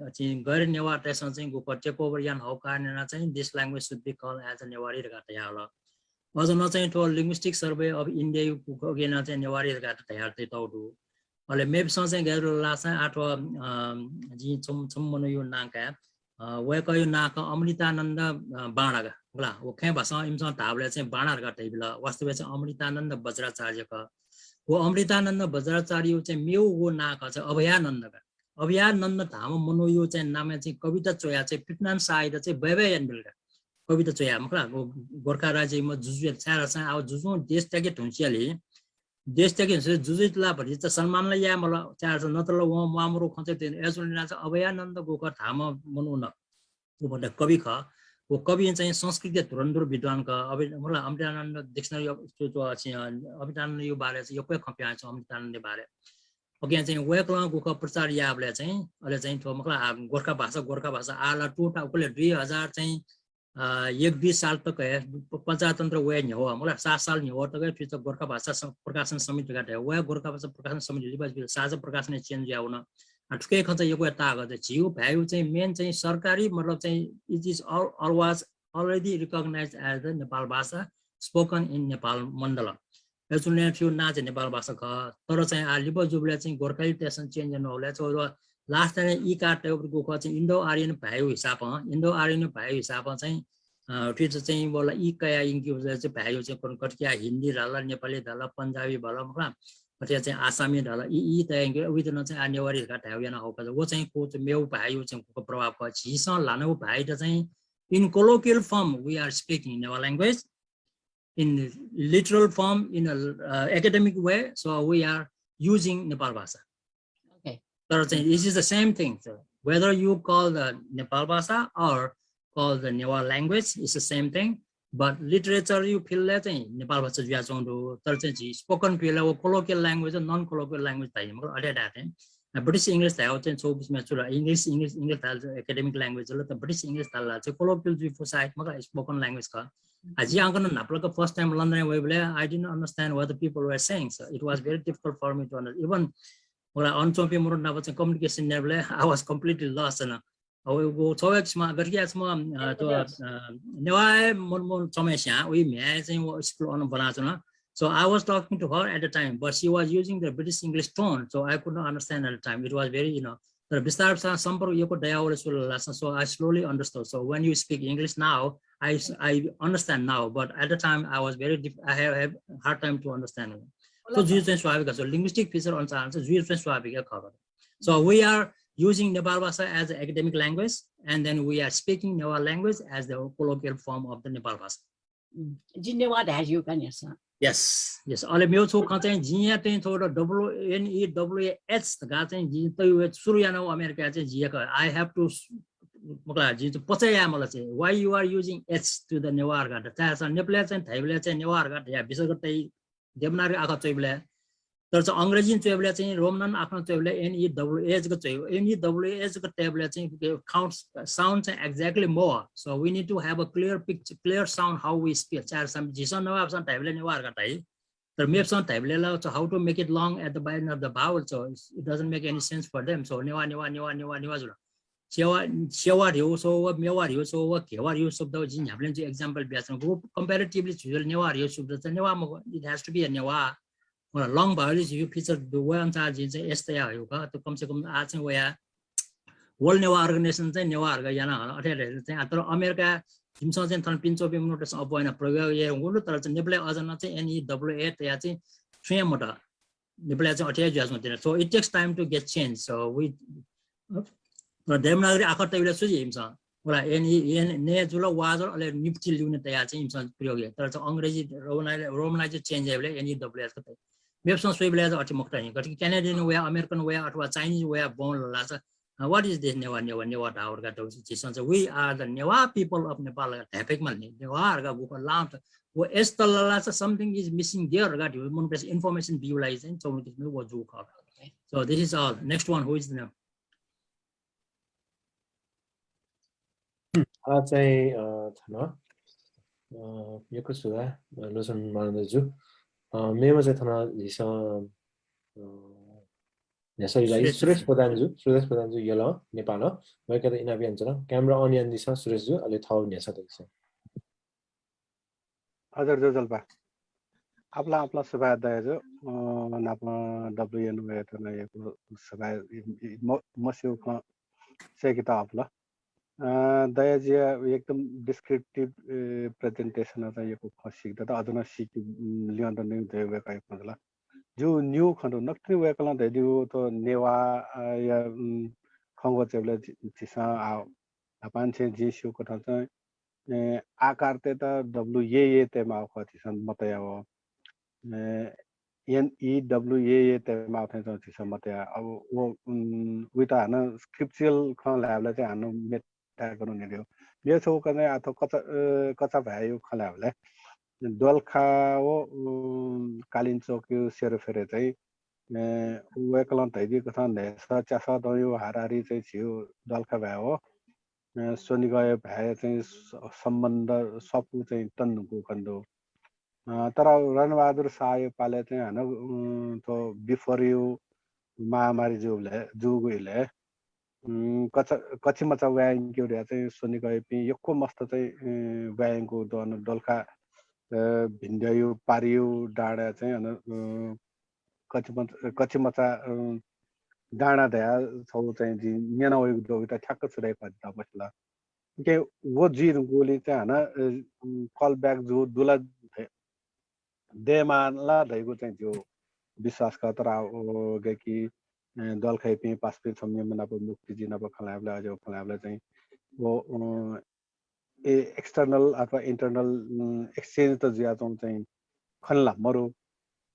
चाहिँ गैर नेवाःतय्सं चाहिँ गुखः take over याना हःगु कारणं नं चाहिँ this language should be called as a Newari धकाः धयाहल। अझ नं चाहिँ थ्व Linguistic Survey of India या गुखः उकी नं चाहिँ नेवारी धकाः धयातःगु दु। अले मेपिसं चाहिँ गय् जुल धाःसा चाहिँ आः थ्व, अ, जिं छम्ह, छम्ह मनूया नां काये, अ, वय्कःया नां खः अमृतानन्द, अ, बाणा का, मखु ला। व खँय् भाषां इमिसं धाःबलय् चाहिँ बाणा धकाः धयाबिल। वास्तवय् चाहिँ अमृतानन्द वज्राचार्य खः। व अमृतानन्द वज्राचार्यया चाहिँ मेगु व नां खः चाहिँ अभयानन्द का। अभयानन्द धाःम्ह मनूया चाहिँ नामय् चाहिँ कविता च्वयाः चाहिँ पृथ्वीनारायण शाहयात चाहिँ बय्बय् यानाबिल का। कविता च्वयाः, मखु ला, गो-, गोर्खा राज्ययाम्ह जुजुयात, छाय्धाःसा आः व जुजुं देश त्याके धुंसेंलि, देश त्याके धुंसेंलि जुजुयात ला भतिचा सम्मान ला याये माल, छाय्धाःसा नत्र ला वं म्वाःमदुगु खँ चाहिँ थुइ। अय्जूगुलिं नं चाहिँ अभयानन्द गुखः धाःम्ह मनू नं व भचा कवि खः। व कविं चाहिँ संस्कृतया धुरन्धर विद्वान खः। अभि-, मखु ला, अमृतानन्द dictionary of, थ्व, थ्व, अ, अमृतानन्दया बारे चाहिँ यक्व खँ पिहां च्वं अमृतानन्दया बारे। OK, चाहिँ वय्कलं गुखः प्रचार याःबलय् चाहिँ, अले चाहिँ थ्व, मखु ला, आ, गोर्खा भाषा, गोर्खा भाषा आः ला टुटा उकले दुई हजार चाहिँ, अ, एक दुई साल तक हे, प-, प्रजातन्त्र वये न्ह्यः, मखु ला, सात साल न्ह्यः तक हे थुइत गोर्खा भाषा स-, प्रकाशन समिति धकाः धयाः, व गोर्खा भाषा प्रकाशन समिति लिपा साझा प्रकाशनय् change जुयावन। आ, थुकिया खँ चाहिँ यक्व ताहाकः चाहिँ झीगु भाय्या चाहिँ main चाहिँ सरकारी, मतलब चाहिँ it is al-, al-, was already recognized as the Nepal भाषा spoken in Nepal मण्डल। अय् जुल नं थ्व नां चाहिँ नेपाल भाषा खः। तर चाहिँ आ लिपा जूबलय् चाहिँ गोर्खालीतय्सं change यानाः वःबलय् चाहिँ last time ई काः तयागु खः चाहिँ Indo-Aryan भाय्‌या हिसाबं, Indo-Aryan भाय्‌या हिसाबं चाहिँ, अ, थ्व चाहिँ वल ई कयाः यंकेगु चाहिँ भाय्‌या चाहिँ कथं कथं कि हिन्दी धाल, नेपाली धाल, पन्जाबी धाल, मखु ला, अथे चाहिँ आसामी धाल, ई, ई तयाः यंकेगु, उइत नं चाहिँ आ नेवारी धकाः धायेगु याना हःगु खः। व चाहिँ खः चाहिँ मेगु भाय्‌या चाहिँ खः प्रभाव खः। झीसं ल्हानागु भाय्‌यात चाहिँ in colloquial form we are speaking Newar language, in literal form, in a, uh, academic way, so we are using Nepal भाषा। Okay. तर चाहिँ it is the same thing. So whether you call the Nepal भाषा or call the Newar language, it's the same thing. But literature-या field-य् चाहिँ नेपाल भाषा जुयाच्वंगु दु, तर चाहिँ झी spoken field-य् व colloquial language, non colloquial language धाइ, मतलब अथे धाये थें। British English धायेगु चाहिँ छगू किसिमं छु ला, English, English, English धाल चाहिँ academic language जुल, तर British English धाल चाहिँ colloquial जुइफु सायद, मतलब spoken language खः। आ, जि हाकनं न्हापालाक first time London-य् वइबलय् I didn't understand what the people were saying, so it was very difficult for me to understand. Even, मतलब, अन च्वंपिं मनूत नाप चाहिँ communication यायेबलय् I was completely lost, you know. अब व छगू किसिमं, गथे कि छम्ह, अ, थ्व, अ, नेवाः मनू, मनू च्वंम्हस्यां, उकी म्ह्याय् चाहिँ व school अन ब्वनाच्वन। So I was talking to her at the time, but she was using the British English tone, so I could not understand at the time. It was very, you know, तर बिस्तार बिस्तार सम्पर्क यक्व दयावल सुरु Lasa, so I slowly understood. So when you speak English now, I, I understand now, but at the time I was very diff-, I have, have hard time to understand. So जुइ चाहिँ स्वाभाविक छ, linguistic feature अनुसार चाहिँ जुइ चाहिँ स्वाभाविक खबर। So we are using Nepal भाषा as an academic language, and then we are speaking Newar language as the colloquial form of the Nepal भाषा। उम्, जिं नेवाः धाये ज्यू का न्ह्यसः। Yes, yes. अले मेगु छगू खँ चाहिँ जिं या चाहिँ थ्व NEWAH धकाः चाहिँ जिं तयागु सुरु यानागु अमेरिकाय् चाहिँ जिं या, I have to, मतलब, जिं चाहिँ पचय् यायेमाल चाहिँ, why you are using H to the Newar धकाः। छाय् धाःसा नेपालय् चाहिँ धाइबलय् चाहिँ नेवार धकाः धया विसर्ग तइ देवनागरी आखः च्वइबलय्, तर चाहिँ अंग्रेजीं च्वइबलय् चाहिँ Roman आखलं च्वइबलय् NEWA जक च्वइ। NEWA जक तयेबलय् चाहिँ count sound चाहिँ exactly more। So we need to have a clear picture, clear sound how we speak। छाय् धाःसा झीसं नेवाःपिसं धाइबलय् नेवार धकाः धाइ, तर मेपिसं धाइबलय् ला, so how to make it long at the end of the vowel, so it doesn't make any sense for them। So Newah, नेवाः, नेवाः, नेवाः, नेवाः जुल। सेवा, सेवा ह्रिउ सो व, मेवा ह्रिउ सो व, घेवा ह्रिउ शब्द व जिं न्ह्याबलें जि example बियाच्वना। गु comparatively जुल नेवाः ह्रिउ शब्द चाहिँ नेवाः मखु, it has to be a Newah. Long vowel is you feature दु, व अनुसार जिं चाहिँ S तया हयु का, त कम से कम आ चाहिँ वया World Newah Organization चाहिँ नेवाः धकाः याना हल, अथे अथे चाहिँ। तर अमेरिका जिमिसं चाहिँ थन पिन्चोपी मनूतय्सं अप्वः याना प्रयोग यायेगु दु, तर चाहिँ नेपालय् अझ नं चाहिँ NEWA तया चाहिँ छुं हे मत। नेपालय् चाहिँ अथे हे जुयाच्वं तिनि। So it takes time to get change। So we, Devanagari आखः तइबलय् छु जुइ इमिसं? वला N E, N, ने जुल, वा जुल, अले निपु चिल लिउने तया चाहिँ इमिसं प्रयोग याइ। तर चाहिँ अंग्रेजी Romanized, Romanized change याइबलय् NEWA जक तइ। मेपिसं स्वइबलय् चाहिँ अथे मखुत नि। गथे कि Canadian वया, American वया अथवा Chinese वया ब्वंल ला चाहिँ, uh, what is this Newah, नेवाः, नेवाः धाःगु धकाः धाःसा झीसं चाहिँ, we are the Newah people of Nepal धकाः धाये फय्केमाल नि। नेवाः धकाः गुखः लां त, व S तल ला चाहिँ something is missing there धकाः धइगु मनूतय्सं information बीगु लागि चाहिँ च्वंगु किसिमं व जूगु खः। So this is all. Next one, who is the name? आ चाहिँ, अ, थन, अ, यक्व सुभाय्, अ, लोचन मानन्धरजु। अ, मेम्ह चाहिँ थन झीसं, अ, न्ह्यसःया लागि सुरेश। सुरेश प्रधानजु, सुरेश प्रधानजु यल नेपालं, वय्कःयात इनाप यानाच्वना। Camera on यानादिसँ सुरेशजु, अले थःगु न्ह्यसः दइसँ। हजुर, ज्वजलपा। आपालं आपालं सुभाय् दयाजु, अ, नापं WNYA-यात नं यक्व सुभाय्, इ, इ, म, मस्यूगु खँ सय्केत आपालं। अ, दयाजुया एकदम descriptive, ए, presentation-ं यक्व खँ सीकेत, अझ नं सीके, उम्, ल्यं दनेगु दया वय्कःया खँ जुल। जिगु निगू खँ दु, नकतिनि वय्कलं धयादीगु थ्व नेवाः, अ, या, उम्, खँग्वः च्वयेबलय् झी, झीसं आ, न्हापांनिसें जिं स्यूकथं चाहिँ ए, आकार तयेत W A A तयेमाःगु खः झीसं मतया व, ए, N E W A A तयेमाःगु थें च्वं झीसं मतया। अब व, उम्, उइत हानं scriptural खँ ल्हायेबलय् चाहिँ हानं मेथाय् गन न्ह्यदीगु। मेगु छगू खँ चाहिँ आ थ्व कचा, ए, कचा भाय्‌या खँ ल्हायेबलय् दोलखा व, उम्, कालिन्चोकया सेरोफेरय् चाहिँ, ए, वय्कलं धयादीकथं न्हय्सः च्यासः दँया हाराहारी चाहिँ झीगु दोलखा भाय् व अ, स्वनिगःया भाय् चाहिँ स-, सम्बन्ध सफू चाहिँ तन्धुंकूगु खने दु। अ, तर रणबहादुर शाहया पालय् चाहिँ हानं, अ, थ्व बिफोरया महामारी जूबलय्, जूगु इलय्, उम्, कच-, कचिमचा वये यंकेगु धयाः चाहिँ स्वनिगःयापिं यक्व मस्त चाहिँ, अ, वये यंकूगु दु। अन दोलखा अ, भिंद्यःया पारिया डाँडाय् चाहिँ अन, अ, कचिमचा, कचिमचा, अ, डाँडा धयाः छगू चाहिँ जिं न्यना वयागु दु, उइत ठ्याक्क छु धाइ खः जितः मसिल। उकिं व जुइ धुंकूगुलिं चाहिँ हानं, अ, call back जू दुला धइ-, दयेमाः ला धइगु चाहिँ जिगु विश्वास खः। तर आ, व गय्‌कि, अ, द्वालखायापिं पासापिं छम्ह मेम्ह नाप मुक्ति जि नाप खँ ल्हायेबलय्, अझ खँ ल्हायेबलय् चाहिँ व, अ, ए, external अथवा internal, उम्, exchange त जुयाच्वंगु चाहिँ खने ला मरु।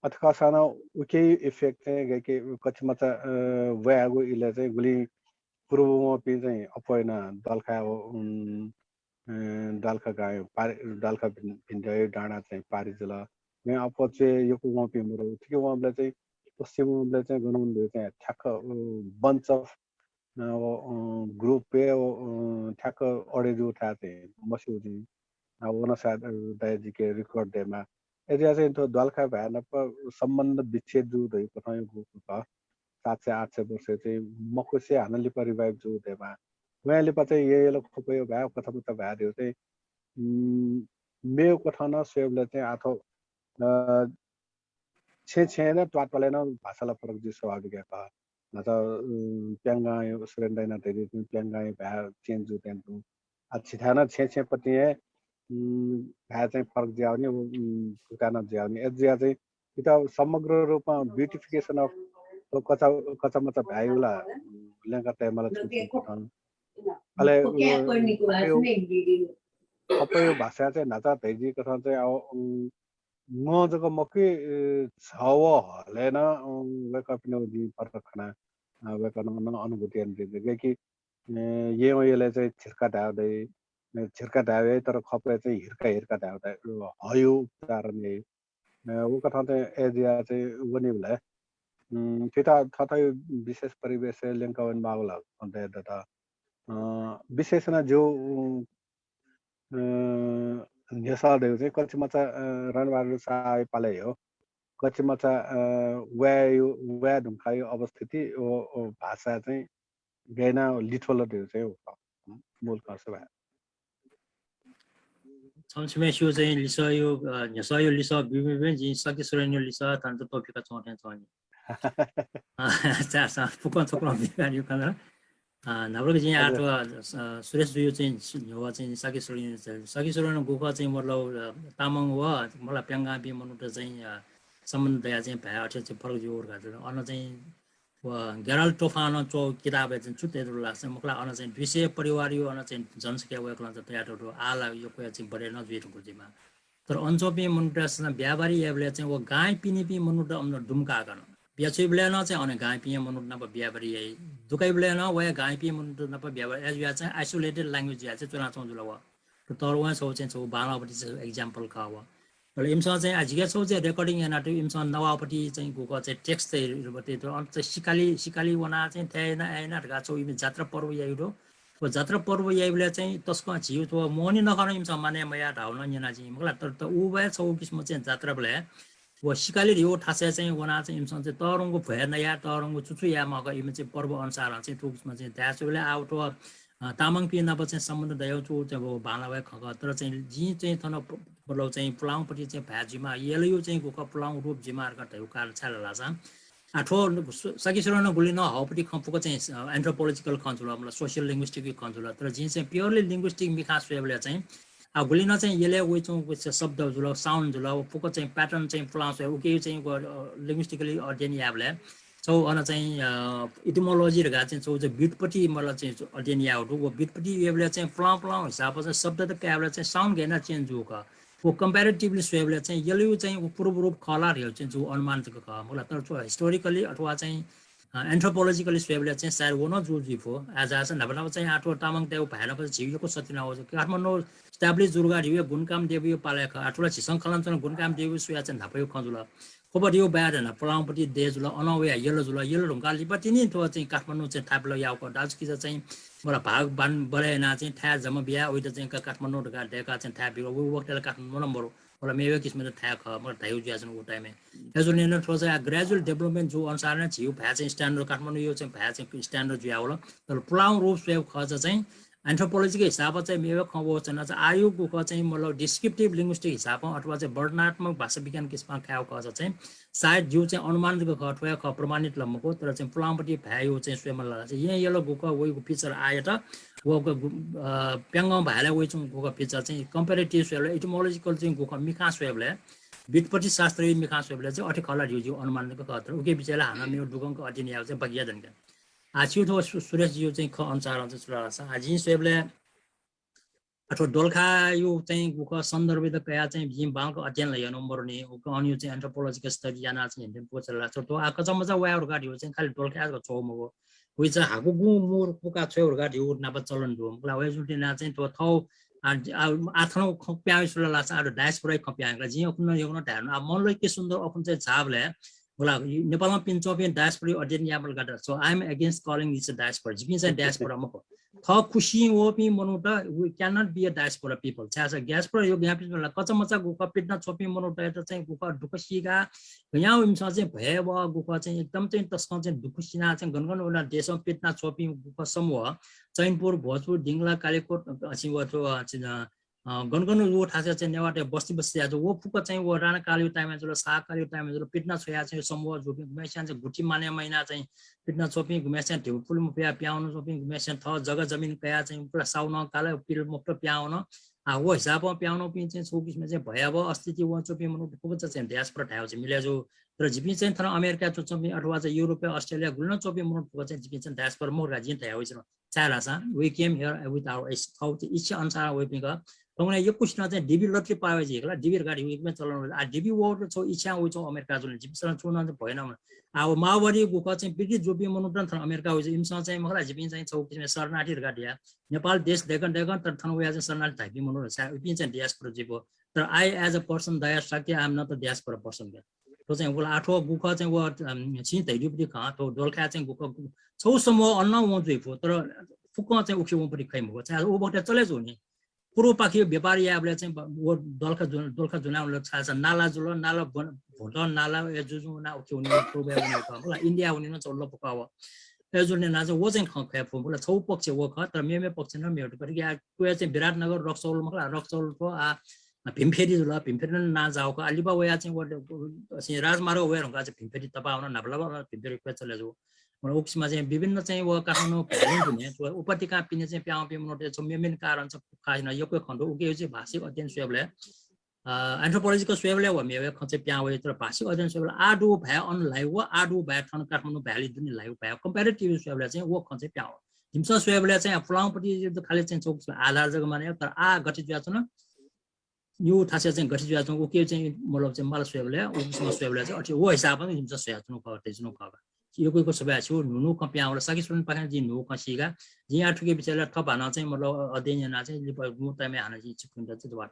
अथे खःसां नं उकिया effect चाहिँ गय्‌कि कचिमचा, अ, ब्वायेगु इलय् चाहिँ गुलिं पूर्व वंपिं चाहिँ अप्वः यानाः द्वालखाय्, उम्, अ, द्वालखा गांया पारि, द्वालखा भिं-, भिंद्यःया डाँडा चाहिँ पारि जुल। मेगु अप्वः च्वय् यक्व वंपिं मरु। थुकी वंबलय् चाहिँ पश्चिम वंबलय् चाहिँ गन वंगु दु चाहिँ ठ्याक्क, अ, bunch of अ, व, अ, group-य् व, अ, ठ्याक्क अडे जूगु थाय् चाहिँ मस्यू जिं। अ, व नं सायद, अ, दाइया जिके record दयेमाः। अय्‌जुयाः चाहिँ थ्व द्वालखा भाय् नाप सम्बन्ध विच्छेद जूगु धइगु कथंयागु खः। सात सय आठ सय वर्ष चाहिँ मखुसे हानं लिपा revive जूगु दयेमाः। वयां लिपा चाहिँ येँय् ख्वपय् भाय्, कथमचा भाय् धइगु चाहिँ, उम्, मेगु कथं नं स्वयेबलय् चाहिँ आः थ्व, अ, छेँय् छेँय् नं त्वाःत्वालय् नं भाषा ला फरक जुइ स्वाभाविक हे खः। न्हाचः, उम्, प्यंगंया सुरेन्द्र दाइनं धयादीथें प्यंगंया भाय् change जूथें तुं। आ, झीथाय् नं छेँय् छेँय् पतिं हे, उम्, भाय् चाहिँ फरक जुयावनी, व, उम्, फुक्कं नं जुयावनी। अय्‌जुयाः चाहिँ इत समग्र रूपं beautification of व कचा, कचामचा भाय्‌या ला, उम्, ल्यंका तयेमाल छु छु कथं। अले व, ख्वपय्, ख्वपय् भाषाय् चाहिँ न्हाचः धयादी कथं चाहिँ, अ, उम्, नं जक मखु, अ, झ व हलय् नं, अ, वय्‌कःपिनिगु जिं फरक खना, अ, वय्‌कलं नं अनुभूति यानादी। गय्‌कि, अ, येँय् व यलय् चाहिँ झिर्का धायेगु दइ, अ, झिर्का धायेगु दइ, तर ख्वपय् चाहिँ हिर्का, हिर्का धायेगु दइ, अ, हया उच्चारण याइ। अ, व कथं चाहिँ अय्‌जुयाः चाहिँ वनीबलय्, उम्, थुइत थःथःगु विशेष परिवेशय् ल्यंका वनेमाःगु ला दया दत। अ, विशेष यानाः जिगु, उम्, अ, न्ह्यसः धइगु चाहिँ कचिमचा, अ, रणबहादुर शाहया पालय् हे हो। कचिमचा, अ, ब्वाय्, ब्वाये धुंकाःया अवस्थिति व, व भाषा चाहिँ गय् यानाः लिथ्वल धइगु चाहिँ हो, मूल खँ सु भाय्। छम्ह छम्हय्‌सिगु चाहिँ लिसःया, अ, न्ह्यसःया लिसः ब्यूबलय् जिं शाक्य सुरेनया लिसः थन तफिका च्वं थें च्वनी। अ, चासा फुक्कं थुकथं बिगानियो खन। अ, न्हापालाक जिं आः हजुर। थ्व, अ, सुरेश जुया चाहिँ न्ह्यः चाहिँ शाक्य सुरेन, शाक्य सुरेन गुखः चाहिँ मतलब, अ, तामाङ व मतलब प्यंगंपिं मनूत चाहिँ, अ, सम्बन्ध दयाः चाहिँ भाय् अथे चाहिँ फरक जुइगु धकाः चाहिँ अन चाहिँ व गेराल्ड तोफानं च्वःगु किताबय् चाहिँ छु तयातःगु धाःसा मखु ला, अन चाहिँ दुई सय परिवारया अन चाहिँ जनसंख्या वय्‌कलं चाहिँ तयातःगु दु। आः ला यक्व चाहिँ बढे नं जुइ धुंकल जुइमाः। तर अन च्वंपिं मनूतय्‌सं ब्यापारी याइबलय् चाहिँ व गांय् पिनेपिं मनूत अन दुम्काः कन। बिया छ्वइबलय् नं चाहिँ अन गांय्‌पिं मनूत नाप ब्यापारी याइ। दुकाइबलय् नं वया गांय्‌पिं मनूत नाप ब्यापारी याइ। अय्‌जुयाः चाहिँ isolated language जुयाः चाहिँ च्वनाच्वंगु जुल व। तर वं छगू चाहिँ छगू बांलाःपट्टि चाहिँ example खः व। अले इमिसं चाहिँ आः जिके छगू चाहिँ recording यानातःगु, इमिसं नवाःपट्टि चाहिँ गुखः चाहिँ text चाहिँ रिबते दु। अन चाहिँ सिकालि, सिकालि वनाः चाहिँ थथे याना, अथे याना धकाः छगू इमि जात्रा पर्व याइगु दु। व जात्रा पर्व याइबलय् चाहिँ तसकं झीगु थ्व मोहनी नखः नं इमिसं मानय् मयाः धाःगु नं न्यना जिं मखु ला। तर त उबलय् छगू किसिमं चाहिँ जात्राबलय् व सिकालि धइगु थासय् चाहिँ वनाः चाहिँ इमिसं चाहिँ तःधंगु भ्वय् नयाः, तःधंगु छु छु याये माःगु इमि चाहिँ पर्व अनुसारं चाहिँ थुगु किसिमं चाहिँ धाये। छुबलय् आः थ्व, अ, तामाङपिं नाप चाहिँ सम्बन्ध दयागु छु चाहिँ व बांलाःगु खँ खः। तर चाहिँ जिं चाहिँ थन प-, मतलब चाहिँ पुलांगुपट्टि चाहिँ भाय् जुइमाः, यलया चाहिँ गुखः पुलांगु रूप जुइमाः धकाः धयागु कारण छाय् धाःसा आः थ्व सु-, शाक्य सुरेनं गुलि नं हःपट्टि खँ फुक्क चाहिँ, अ, anthropological खँ जुल, मतलब social linguistic खँ जुल। तर जिं चाहिँ purely linguistic मिखां स्वयेबलय् चाहिँ आः गुलि नं चाहिँ यलय् वइच्वंगु स-, शब्द जुल, sound जुल, व फुक्क चाहिँ pattern चाहिँ पुलांगु स्वयाः उकिया चाहिँ व, अ, linguistically अध्ययन यायेबलय् छगू अन चाहिँ, अ, etymology धकाः चाहिँ छगू चाहिँ व्युत्पत्ति मतलब चाहिँ अध्ययन यायेगु दु। व व्युत्पत्ति यायेबलय् चाहिँ पुलांगु पुलांगु हिसाबं चाहिँ शब्द त कायेबलय् चाहिँ sound गय् यानाः change जूगु खः। व comparatively स्वयेबलय् चाहिँ यलया चाहिँ व पूर्वरूप खः ला धयागु चाहिँ छगू अनुमान जक खः। मखु ला, तर छगू historically अथवा चाहिँ, अ, anthropologically स्वयेबलय् चाहिँ सायद व नं जू जुइफु। आः झाःसा न्हापा न्हापा चाहिँ आः थ्व तामाङतय्गु भाय् नाप चाहिँ झीगु यक्व सत्य नं वःसा काठमाडौं establish जूगु धइगु गुणकाम देवया पालय् खः। आः थुला झीसं खँ ल्हानाच्वना गुणकाम देवया स्वयाः चाहिँ न्हापाया खँ जुल। ख्वप धइगु बाय् धयाः पुलांगुपट्टि देय् जुल, अनं वयाः यल जुल, यल धुंकाः लिपा तिनि थ्व चाहिँ काठमाडौं चाहिँ थापिला याःगु खः। दाजुकिजा चाहिँ मतलब भाग बान बलय् यानाः चाहिँ थाय् जम्मा बियाः वइत चाहिँ का-, काठमाडौं धकाः दय्काः चाहिँ थाय् बिल। व वखतय् ला काठमाडौं नं मरु। मतलब मेगु किसिमं थाय् खः, मतलब धइगु जुयाच्वन उ time-य्। अय्‌जूगुलिं नं थ्व चाहिँ gradual development जूगु अनुसार नं झीगु भाय् चाहिँ standard, काठमाडौंया चाहिँ भाय् चाहिँ standard जुयावल। तर पुलांगु रूप स्वयेगु खःसा चाहिँ Anthropology-क हिसाबं चाहिँ मेव खँ वःच्वना चाहिँ आयु गुखः चाहिँ मतलब descriptive linguistic हिसाबं अथवा चाहिँ वर्णनात्मक भाषा विज्ञान किसिमं खायेगु खःसा चाहिँ सायद जिउ चाहिँ अनुमान जक खः, थ्व हे खः, प्रमाणित ला मखु, तर चाहिँ पुलांपट्टि भाय्‌यु चाहिँ स्वयेमाल ला चाहिँ येँ यल गुखः वइगु feature आयत वःगु, अ, प्यंगः भाय्‌ला वइच्वंगु गुखः feature चाहिँ comparative स्वयेबलय् etymological चाहिँ गुखः मिखां स्वयेबलय्, व्युत्पत्ति शास्त्रयु मिखां स्वयेबलय् चाहिँ अथे खः ला जिउ, जिउ अनुमान जक खः, तर उके बिचय् ला हानं मेव दुगंक अध्ययन यायेगु चाहिँ बाकी याः धुंकल। आ, छिउ थ्व सु-, सुरेश जिउ चाहिँ खँ अनुसारं चाहिँ छु ला सा, आ, जिं स्वयेबलय् अथवा दोलखायु चाहिँ गुखः सन्दर्भित कयाः चाहिँ जिं बांलाक अध्ययन ला यानागु मरुनि, उके अनयु चाहिँ anthropological study यानाः चाहिँ हेन्देन पुगु छु ला सा। थ्व आ कचामचा वये धुंकाः धइगु चाहिँ खालि दोलखाय् जक च्वंगु मखु। वइ चाहिँ हाकुगु मूर पुकाः छ्वये धुंकाः धइगु नाप चलन दु। मखु ला वय्‌जूगुलिं नं चाहिँ थ्व थौं आ, आ, आ थन खँ पिहां वइ छु ला सा, आ diaspora खँ पिहां वइ। जिं अखुन यक्व नं धायेनु। आ, मनलोहिके सुन्दर अखुन चाहिँ झाःबलय् मखु ला, नेपालं पिने च्वंपिं diaspora अध्ययन यायेमाल का। So I am against calling this a diaspora। जिपिं चाहिँ diaspora मखु। थः खुसिं वःपिं मनूत, we cannot be a diaspora people। छाय्‌धाःसा diaspora-यु ज्ञापिं ला कचामचा गुखः पितिना च्वंपिं मनूतय्‌त चाहिँ गुखः दुःख सीकाः गयां इमिसं चाहिँ भय व गुखः चाहिँ एकदम चाहिँ तसकं चाहिँ दुःख सिनाः चाहिँ गन गन वनाः देशं पितिना च्वंपिं गुखः समूह चैनपुर, भोजपुर, दिंगला, कालिकोट, अ, चाहिँ व थ्व, अ, चाहिँ, अ, अ, गन गन व थासय् चाहिँ नेवाःतय् बस्ती बस्ती जुयाच्वंगु, व फुक्क चाहिँ व राणाकालयु time-य् जुल, शाहकालयु time-य् जुल, पितिना छ्वयाः चाहिँ समूह जूपिं, गुम्हेस्यां चाहिँ गुठी मानय् मयानाः चाहिँ पितिना च्वंपिं, गुम्हेस्यां ध्यबा पुले मफयाः पिहां वनाच्वंपिं, गुम्हेस्यां थः जग्गा जमिन कयाः चाहिँ पुरा साहु नं काल, पिल मफुत पिहां वन। आ, व हिसाबं पिहां वनापिं चाहिँ छगू किसिमं चाहिँ भयावह स्थिति वनाच्वंपिं मनूत फुक्क चाहिँ diaspora धायेगु चाहिँ मिले जू। तर जिपिं चाहिँ थन अमेरिकाय् च्वंच्वंपिं अथवा चाहिँ युरोपय्, अस्ट्रेलियाय् गुलि नं च्वंपिं मनूत फुक्क चाहिँ जिपिं चाहिँ diaspora मखु धकाः जिं धयागु वइच्वना। छाय् धाःसा we came here with our इच्छा, थःगु चाहिँ इच्छा अनुसार वइपिं खः। थौंकन्हय् यक्व सिनं चाहिँ डिबी लटरी पाः वइ जुइ खला, डिबी धकाः धइगु एकदम चलन वइ। आ, डिबी वःगु छगू इच्छां वइच्वंगु अमेरिका जुल, जिमिसं छुं नं चाहिँ भ्वय् नं मदु। आ, व माओवादी गुखः चाहिँ विकृति जूपिं मनूत नं थन अमेरिका वइ जुइ, इमिसं चाहिँ मखु ला जिपिं चाहिँ छगू किसिमं शरणार्थी धकाः धयाः नेपाल देश दय्‌कं दय्‌कं तर थन वयाः चाहिँ शरणार्थी धाइपिं मनूत सा, इपिं चाहिँ diaspora जुइ फु। तर I as a person, Daya Shakya, I am not a diaspora person का। थ्व चाहिँ व ला आ थ्व गुखः चाहिँ व, अम, छिं धयादीगु पति खः, थ्व दोलखाय् चाहिँ गुखः गु-, छगू समूह अन नं वं जुइ फु, तर फुक्कं चाहिँ उखे वंपति खइ मखु। चाहिँ उ बखतय् चले जूनि। पूर्वपाखेयु व्यापार यायेबलय् चाहिँ ब-, व दोलखा जु-, दोलखा जुनाः वल, छाय् धाःसा नाला जुल, नाला बन-, भुत नाला, ए जुजुं ना उखे वनी, पूर्वय् वनी का, मखु ला, इन्डिया वनी नं चल फु का व। अय्‌जूगुलिं नं चाहिँ व चाहिँ खँ खये फु, मखु ला, छगू पक्ष व खः, तर मेमेगु पक्ष नं मेगु। गथे कि आ, क्वय् चाहिँ विराटनगर, रक्सौल मखु ला, रक्सौल थ्व आ, भीमफेदी जुल, भीमफेदी नं नां जाःगु खः। आ, लिपा वयाः चाहिँ व, अ, चाहिँ राजमार्ग वये धुंकाः चाहिँ भीमफेदी तपाः वन, न्हापा ला भीमफेदी क्वय् चले जू। मखु ला, उ किसिमं चाहिँ विभिन्न चाहिँ व काठमाडौं भाय्‌या दुने, व उपत्यका पिने चाहिँ पिहां वःपिं मनूत चाहिँ मेमेगु कारण चाहिँ खास नं यक्व खँ दु। उके चाहिँ भाषिक अध्ययन स्वयेबलय् अ, anthropological स्वयेबलय् व मेव खँ चाहिँ पिहां वइ, तर भाषिक अध्ययन स्वयेबलय् आ दुगु भाय् अन ल्हाइगु, आ दुगु भाय् थन काठमाडौं भाय्‌या दुने ल्हाइगु भाय् comparative स्वयेबलय् चाहिँ व खँ चाहिँ पिहां वइ। जिमिसं स्वयेबलय् चाहिँ पुलांपट्टि खालि चाहिँ छगू आधार जक माने, तर आ गथे जुयाच्वन, यु थासय् चाहिँ गथे जुयाच्वन, उके चाहिँ मतलब चाहिँ माला स्वयेबलय्, उ किसिमं स्वयेबलय् चाहिँ अथे व हिसाबं जिमिसं स्वयाच्वनागु खः, धयाच्वनागु खः का। यक्व यक्व सभाय् छु न्हू न्हू खँ पिहां वल, साकिस्वरनपाखें जिं न्हू खँ सीका। जिं आ थुके बिचय् ला थप हानं चाहिँ मतलब अध्ययन यानाः चाहिँ लिपा गुगु time-य् हानं जिं छिकपिन्त चाहिँ जवाफ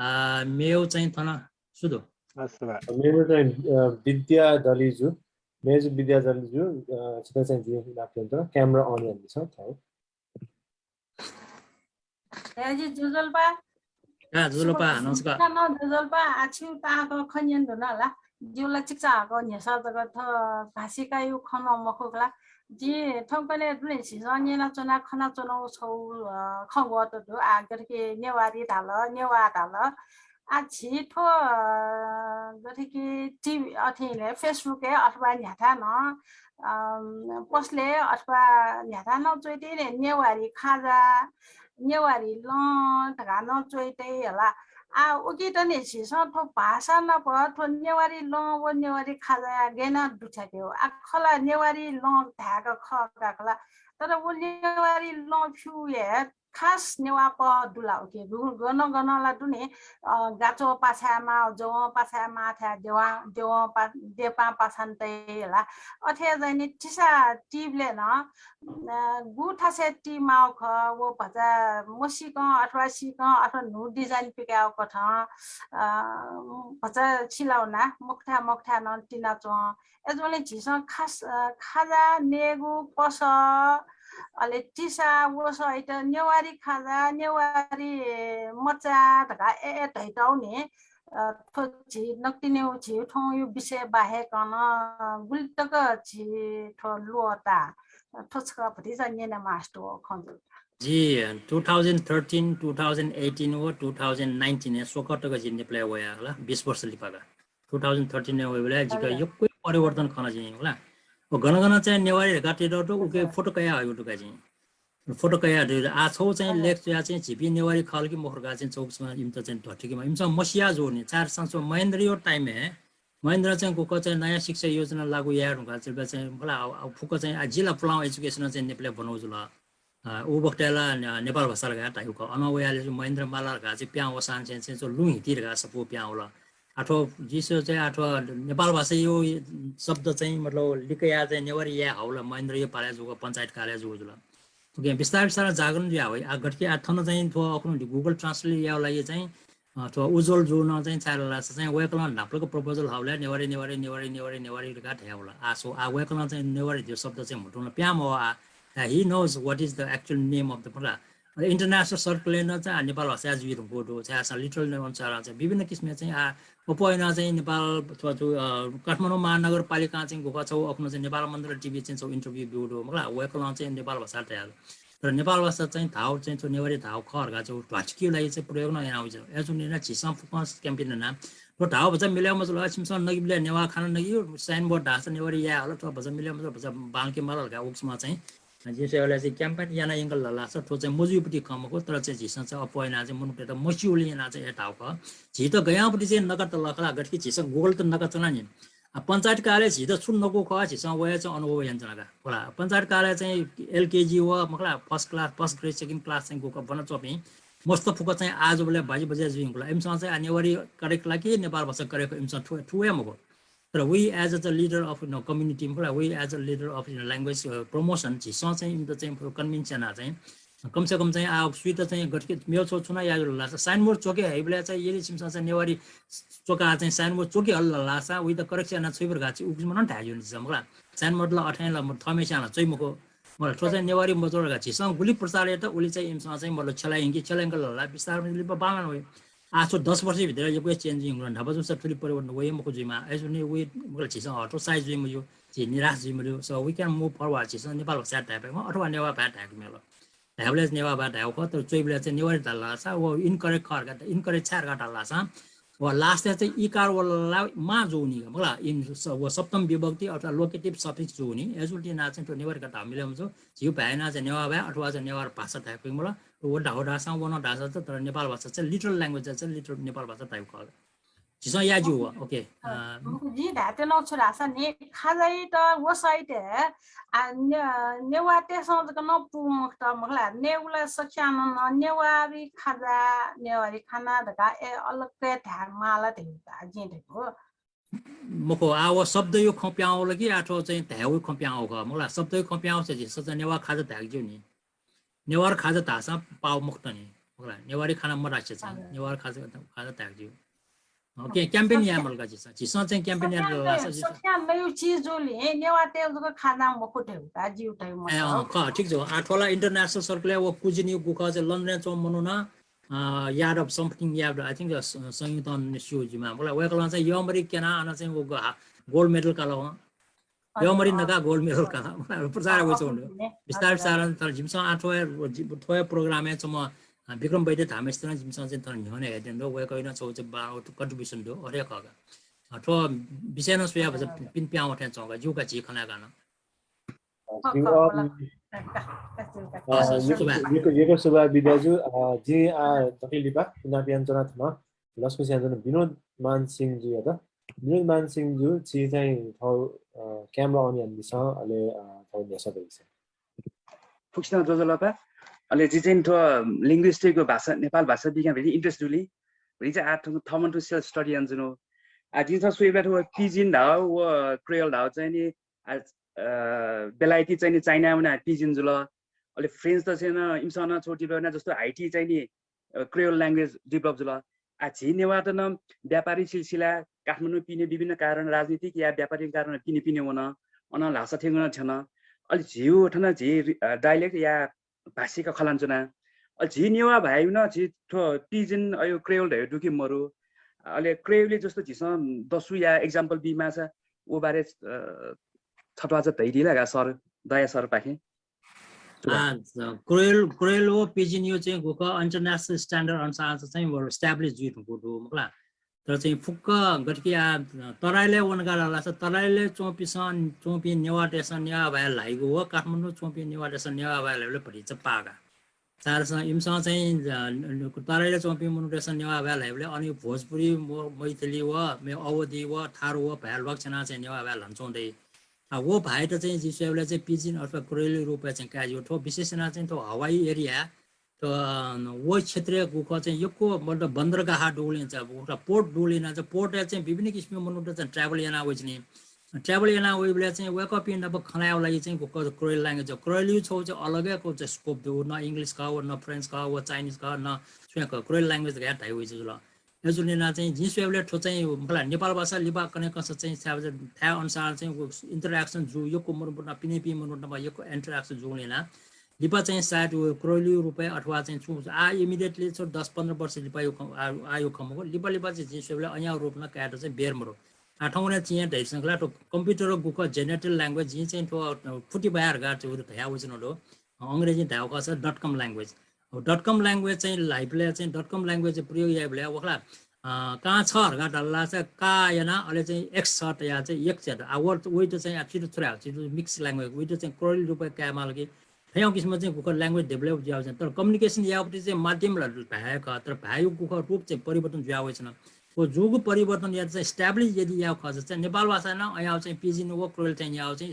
आ, मेव चाहिँ थन सु दु? हस्, सभाय्। मेव चाहिँ, अ, विद्या दलिजु, मेजु विद्या दलिजु, अ, छितः चाहिँ जिं नापं camera on यानादिसँ, थौं। ए, जि ज्वजलपा। का, ज्वजलपा, नमस्कार। का, न, ज्वजलपा, आ, छिउ ताहाकः खँ न्यने धुन ला। जिउ ला चिकिचाहाकः न्ह्यसः जक थ्व भाषिकायु खँ नं मखु खला। जि थौंकन्हय् दुने झीसं न्यनाच्वना खनाच्वनागु छगू, अ, खँ ग्वत दु। आ, गथे कि नेवारी धाल, नेवाः धाल। आ, झी थ्व, अ, गथे कि TV अथे हे Facebook-य् अथवा न्ह्याथाय् नं, अ, पसलय् अथवा न्ह्याथाय् नं च्वइतय् नि नेवारी खाजा, नेवारी लं धकाः नं च्वइतय् हला। आ, उकियात नि झीसं थ्व भाषा नाप थ्व नेवारी लं व नेवारी खाजाया गय् यानाः दुथ्याके हो। आ, खला नेवारी लं धायेक खः का खला। तर व नेवारी लं फ्यू हे खास नेवाः पह दु ला उके। गु-, गन गन ला दु नि, अ, गाच्वः पाछाय् माः, जवं पाछाय् माः थाय् देवां, देवं पा-, देपां पाछां तइ हला। अथे हे चाहिँ नि तिसा टीबलय् नं, अ, गु थासय् टी माःगु खः, व भचा मसीकं अथवा सीकं अथवा न्हू design पिकायेगु कथं, अ, भचा सिलावना, मखुथाय् मखुथाय् नं तिनाच्वं। अय्‌जूगुलिं झीसं खास, अ, खाजा, नेगु, पसः, अले तिसा, वसःइत नेवारी खाजा, नेवारी मचा धकाः ए, ए धइतौ नि। अ, थ्व झी नकतिनिउ झी थौंयु विषय बाहेक नं गुलि तक झी थ्व ल्वःता। थ्व छकः भतिचा न्यने मास्ति वःगु खँ दु। जी, two thousand thirteen, two thousand eighteen व two thousand nineteen स्वकः तक जि नेपालय् वया होला, बिस वर्ष लिपाका। Two thousand thirteen वयेबलय् जिके यक्व परिवर्तन खन जिं होला। व गन गन चाहिँ नेवारी धकाः तयेत उके फोटो कयाः हयेगु दु का जिं। फोटो कयाः दु। आ छौ चाहिँ लेख च्वया चाहिँ झीपिं नेवारी खः कि मखु धकाः चाहिँ छौ किसिमं इमित चाहिँ ध्वाथुइकेमा। इमिसं मसिया जूनि। चार संस महेन्द्रयो time-य्, महेन्द्र चाहिँ गुखः चाहिँ नयाँ शिक्षा योजना लागू याये धुंकाः चाहिँ, चाहिँ मला, अब, अब फुक्क चाहिँ आ जिला पुलां education चाहिँ नेपालय् ब्वनागु जुल। अ, उ बखतय् ला ने-, नेपाल भाषा धकाः धाइगु खः। अन वयाले महेन्द्र माला धकाः चाहिँ पिहां वसां चाहिँ, चाहिँ लुँ हिति धकाः सफू पिहां वल। अथवा जिसो चाहिँ अथवा नेपाल भाषायो शब्द चाहिँ मतलब लिकया चाहिँ नेवारी याये हल महेन्द्रयो पालय् जूगु पञ्चायत कालय् जूगु जुल। OK, बिस्तार बिस्तार जागरण जुया वइ। आ गथेकि आ थन चाहिँ थ्व अखुनु Google Translate यायेगु लागि चाहिँ, अ, थ्व उज्ज्वल जु नं चाहिँ छाय् धाःसा चाहिँ वय्कलं न्हापालाक proposal हःबलय् नेवारी, नेवारी, नेवारी, नेवारी, नेवारी धकाः धयावल। आ सो, आ वय्कलं चाहिँ नेवारी धइगु शब्द चाहिँ म्हुतुं ला पिहां मवः आ। He knows what is the actual name of the, मतलब, international circle-य् नं चाहिँ आ नेपाल भाषा जुइ धुंकूगु दु, छाय् धाःसा literal name अनुसार चाहिँ विभिन्न किसिमया चाहिँ आ अप्वः यानाः चाहिँ नेपाल अथवा चाहिँ, अ, काठमाडौं महानगरपालिकां चाहिँ गुखः छौ अखुनु चाहिँ नेपाल मण्डल TV चाहिँ छौ interview ब्यूगु दु, मतलब, वय्कलं चाहिँ नेपाल भाषा धयागु। तर नेपाल भाषा चाहिँ धाउ चाहिँ छौ नेवारी धाउ खः धकाः चाहिँ ध्वाथुइकेगु लागि चाहिँ प्रयोग नं यानागु जुल। अय्जूगुलिं नं झीसं फुक्कं campaign याना। थ्व धाउ भचा मिले मजुल, छिमिसं नगिबलय् नेवाः खाना नगियु, signboard धाःसा नेवारी याये हल, थ्व भचा मिले मजुल, भचा बांलाके माल धकाः उकिसमा चाहिँ जिं स्वयेबलय् चाहिँ campaign याना यंकल धाःसा थ्व चाहिँ मजुइपति खँ मखु, तर चाहिँ झीसं चाहिँ अप्वः यानाः चाहिँ मनूतय्त मस्यूगुलिं यानाः चाहिँ ए धाउ खः। झीत गयाउँपति चाहिँ नका तल खला, गथेकि झीसं Google त नका च्वना नि। आ, पञ्चायत कालय् झीत छु नकू खः, झीसं वया चाहिँ अनुभव यानाच्वना का। होला, पञ्चायत कालय् चाहिँ LKG व मखला first class, first grade, second class चाहिँ गुखः ब्वनाच्वंपिं मस्त फुक्क चाहिँ आः जूबलय् बाजी बजय् जुइ धुंकल। इमिसं चाहिँ आ नेवारी करेक ला कि नेपाल भाषा करेक इमिसं थु-, थुवे मखु। तर we as a leader of, you know, community, मखला, we as a leader of, you know, language, अ, promotion, झीसं चाहिँ इमित चाहिँ convince यानाः चाहिँ कम से कम चाहिँ आ सुइत चाहिँ गथेकि मेगु छौ छुं नं याये जुल धाःसा signboard च्वके हइबलय् चाहिँ यदि छिमिसं चाहिँ नेवारी च्वकाः चाहिँ signboard च्वके हल धाःसा उइत correction यानाः छुइबर धाःसा उकिसमा नं धाये ज्यू नि झीसं, मखला। Signboard ला अथें ला म-, थःम्हेस्यां ला च्वइ मखु। मखला, थ्व चाहिँ नेवारी मच्वल धाःसा झीसं गुलि प्रचार यात उलि चाहिँ इमिसं चाहिँ मतलब छ्यला यंकी, छ्यला यंकल धाःसा बिस्तार बिस्तार लिपा बांलाना वइ। आ छु दस वर्ष भित्र यक्व change जुइ धुंकल, न्हापा जूसा थुलि परिवर्तन वइ मखु जुइमा। अय्जूगुलिं वइ, मखला, झीसं हतोत्साहित जुइ मज्यू, झी निराश जुइ मज्यू। So we can move forward, झीसं नेपाल भाषाय् धाये फयेमा अथवा नेवाः भाय् धायेके मेल। धायेबलय् नेवाः भाय् धायेगु खः, तर च्वइबलय् चाहिँ नेवारी धाल धाःसा व incorrect खः धकाः, incorrect छाय् धकाः धाल धाःसा व last-य् चाहिँ इकार वल ला मा जूनि का, मखला, इन स-, व सप्तम विभक्ति अथवा locative suffix जूनि। अय्जूगुलिं यानाः चाहिँ थ्व नेवारी का धाउ मिले मजू। झीगु भाय् यानाः चाहिँ नेवाः भाय् अथवा चाहिँ नेवार भाषा धाये फइ मखला। व धाउ धाःसां व नं धाःसा त, तर नेपाल भाषा चाहिँ literal language चाहिँ literal नेपाल भाषा धाइगु खः। झीसं याये ज्यू व, OK। अ, अ, मखु, जिं धायेत्यनागु छु धाःसा नि, खाजायात व side-य्, आ, ने-, नेवाःतय्सं जक नं पू मखुत, मखला, नेवाः ला सकसिनं नं नेवारी खाजा, नेवारी खाना धकाः ए अलग हे धाये माल धइगु का, जिं धइगु। मखु, आ व शब्दयो खँ पिहां वल कि आ थ्व चाहिँ धायेगु खँ पिहां वःगु खः, मखला, शब्दयो खँ पिहां वःसा झीसं चाहिँ नेवाः खाजा धायेके ज्यू नि। नेवार खाजा धाःसां पाः मखुत नि। मखला, नेवारी खाना मधासे चाहिँ, हजुर। नेवार खाजा, खाजा धायेके ज्यू। OK, campaign याये माल का झीसं। झीसं चाहिँ campaign याये माल का, सकसिनं, सकसिनं नयु चिज जुल हे, नेवाःतय् जक खाजा मखु धइगु का, ज्यू धइगु मखु। ए, अँ, खः, ठीक छ। आ, थ्व ला international circle-य् व कुजिनयो गुखः चाहिँ London-य् च्वंम्ह मनू नं, अ, यादव, something यादव, I think, अ, स-, संयुक्त स्यू जुइमा। मखला, वय्कलं चाहिँ यःमरि क्यनाः अन चाहिँ व ग-, हा-, gold medal काल वं। यःमरि नका gold medal का, प्रचार वइच्वंगु दु। बिस्तार बिस्तार तर जिमिसं आ थ्व, थ्व program-य् च्वंम्ह, अ, विक्रम वैद्य धाःम्हेसित नं जिमिसं चाहिँ थन न्ह्यःने हयादियागु दु। वय्कःया नं छौ चाहिँ बा-, contribution दु, अथे खः का। अ, थ्व विषय नं स्वयाः भचा पिने पिहां वःथें च्वं का, ज्यू का झी खँ ल्हायेगु नं। अ, खः, खः, अ, खः, खः, खः, अ, खः, यक्व, यक्व, यक्व सुभाय् वि दाजु, अ, जिं, अ, दकलय् लिपा पिने पिहां च्वना थन लसकुस यानाच्वना विनोद मान सिंह जुयात। विनोद मान सिंह जु, छि चाहिँ थौ, अ, camera on यानादिसँ, अले, अ, थौ न्ह्यसः दइसँ। फुक्कसिनं ज्वजलपा। अले जि चाहिँ थ्व linguistic भाषा, नेपाल भाषा विज्ञान very interest दुलि। भति चाहिँ आ थौं थमन थु self study यानाच्वनु। आ, जिं थ्व स्वयेबलय् थ्व Pidgin धाउ, व Creole धाउ चाहिँ नि, आ, अ, बेलायती चाहिँ नि China वना Pidgin जुल। अले French त चाहिँ न, इमिसं न छौ develop याना, जस्तो हाइटी चाहिँ नि, अ, Creole language develop जुल। आ, झी नेवाःत नं व्यापारी सिलसिला काठमाडौं पिने विभिन्न कारण, राजनीतिक या व्यापारिक कारण पिने पिने वन। अन ल्हासा थेंगु नं थ्यन। अले झीउ थन झी, अ, dialect या भाषिक खँ ल्हानाच्वना। अले झी नेवाः भाय्‌उ नं झी थ्व Pidgin अयो Creole धयो दु कि मरु। अले Creole जस्तो झीसं दसु या example बी माःसा व बारे, अ, छत्वाःचा धयादी ला का सर, दया सर पाखें। आ, क्रोयल क्रोयल व पिजिन यो चाहिँ गुखः इन्टरनेसनल स्ट्यान्डर्ड अनुसार चाहिँ व इस्टाब्लिस जुइ धुंकूगु दु मखु ला। तर चाहिँ फुक्क गतिके आ, तराईलय् वंकाः धाःसा तराईलय् च्वंपिसं च्वंपिं नेवाःतय्सं नेवाः भाय् ल्हाइगु व काठमाडौं च्वंपिं नेवाःतय्सं नेवाः भाय् ल्हाइगु भतिचा पाः का। सारसं इमिसं चाहिँ तराईलय् च्वंपिं मनूतय्सं नेवाः भाय् ल्हाइबलय् अन भोजपुरी व मैथिली व मे अवधी व थारु व भाय् ल्वाकछ्यानाः चाहिँ नेवाः भाय् ल्हानाच्वंगु दइ। आ, व भाय्त चाहिँ जिं स्वयेबलय् चाहिँ पिजिन अथवा क्रोयली रूपय् चाहिँ काय् जुइ। थ्व विशेष यानाः चाहिँ थ्व हवाई एरिया, थ्व, अ, व क्षेत्रय् गुखः चाहिँ यक्व मतलब बन्दरगाह दुगुलिं चाहिँ, पोर्ट दुगुलिं यानाः चाहिँ पोर्टय् चाहिँ विभिन्न किसिमया मनूत चाहिँ ट्राभल यानाः वइच्वनी। ट्राभल यानाः वइबलय् चाहिँ वय्कःपिं नाप खँ ल्हायेगु लागि चाहिँ गुखः क्रोयल ल्याङ्ग्वेज, क्रोयली छगू चाहिँ अलग हे चाहिँ स्कोप दु। न English खः व, न French खः व, Chinese खः, न सुयां खः, क्रोयल ल्याङ्ग्वेज धकाः धाइ वइच्वन जुल। अय्जूगुलिं यानाः चाहिँ जिं स्वयेबलय् थ्व चाहिँ मखु ला नेपाल भाषा लिपा कन्हय् कंसां चाहिँ थाय् अनुसार चाहिँ व इन्टरयाक्सन जू, यक्व मनूत नाप पिनेपिं मनूत नाप यक्व इन्टरयाक्सन जूगुलिं यानाः लिपा चाहिँ सायद व क्रोयली रूपय् अथवा चाहिँ छु आ इमिडिएटली छु दस पन्ध्र वर्ष लिपा यो खँ, आ, आ यो खँ मखु। लिपा लिपा चाहिँ जिं स्वयेबलय् अज्याःगु रूपं कायेत चाहिँ बेर मरु। आ, थौंकन्हय् चिं धयादिसँ खला, थ्व कम्प्युटर गुखः जनरेटेड ल्याङ्ग्वेज जिं चाहिँ थ्व फुति बाया धकाः चाहिँ धया वइच्वनागु दु। अ, अंग्रेजीं धायेगु खःसा डट कम ल्याङ्ग्वेज। अब डट कम ल्याङ्ग्वेज चाहिँ ल्हाइबलय् चाहिँ डट कम ल्याङ्ग्वेज प्रयोग याइबलय् व खला, अ, कां छ धकाः धाःसा का यानाः अले चाहिँ एक्स छ तयाः चाहिँ एक्स यात। आ, व, वइत चाहिँ आ, छितः छु धायेगु, छितः मिक्स ल्याङ्ग्वेज, वइत चाहिँ क्रोयल रूपय् कायेमाल कि थज्याःगु किसिमं चाहिँ गुखः ल्याङ्ग्वेज डेभलप जुयाः वइच्वन। तर कम्युनिकेसन याःपट्टि चाहिँ माध्यम ला भाय् खः, तर भाय्‌या गुखः रूप चाहिँ परिवर्तन जुयाः वइच्वन। व जूगु परिवर्तन यात चाहिँ इस्टाब्लिस यदि याःगु खःसा चाहिँ नेपाल भाषां नं अज्याःगु चाहिँ पिजिन व क्रोयल चाहिँ याःगु चाहिँ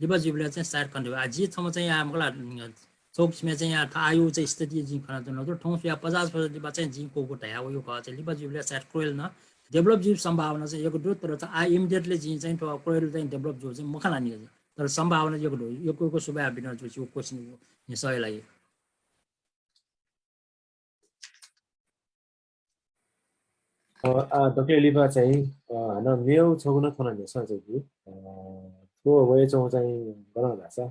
लिपा जुइबलय् चाहिँ सायद कन्हय्। आ, जि छम्ह चाहिँ आ, मखु ला, उम्, छगू किसिमं चाहिँ आ, थ्व आःयागु चाहिँ स्थिति जिं खनाच्वनागु दु। थौं स्वयाः पचास वर्ष लिपा चाहिँ जिं क्वःगु धयावःगु खः चाहिँ लिपा जुइबलय् सायद क्रोयल नं डेभलप जुइगु सम्भावना चाहिँ यक्व दु, तर चाहिँ आ, इमिडिएटली जिं चाहिँ थ्व क्रोयल चाहिँ डेभलप जूगु चाहिँ मखनानि। तर सम्भावना यक्व दु, यक्व यक्व सुभाय् बियाच्वना जिगु क्वेसन न्ह्यसःया लागि। अ, आ, दकलय् लिपा चाहिँ, अ, हानं मेगु छगू नं खँ न्ह्यसः चाहिँ दु। अ, थ्व वयाच्वंगु चाहिँ गन धाःसा,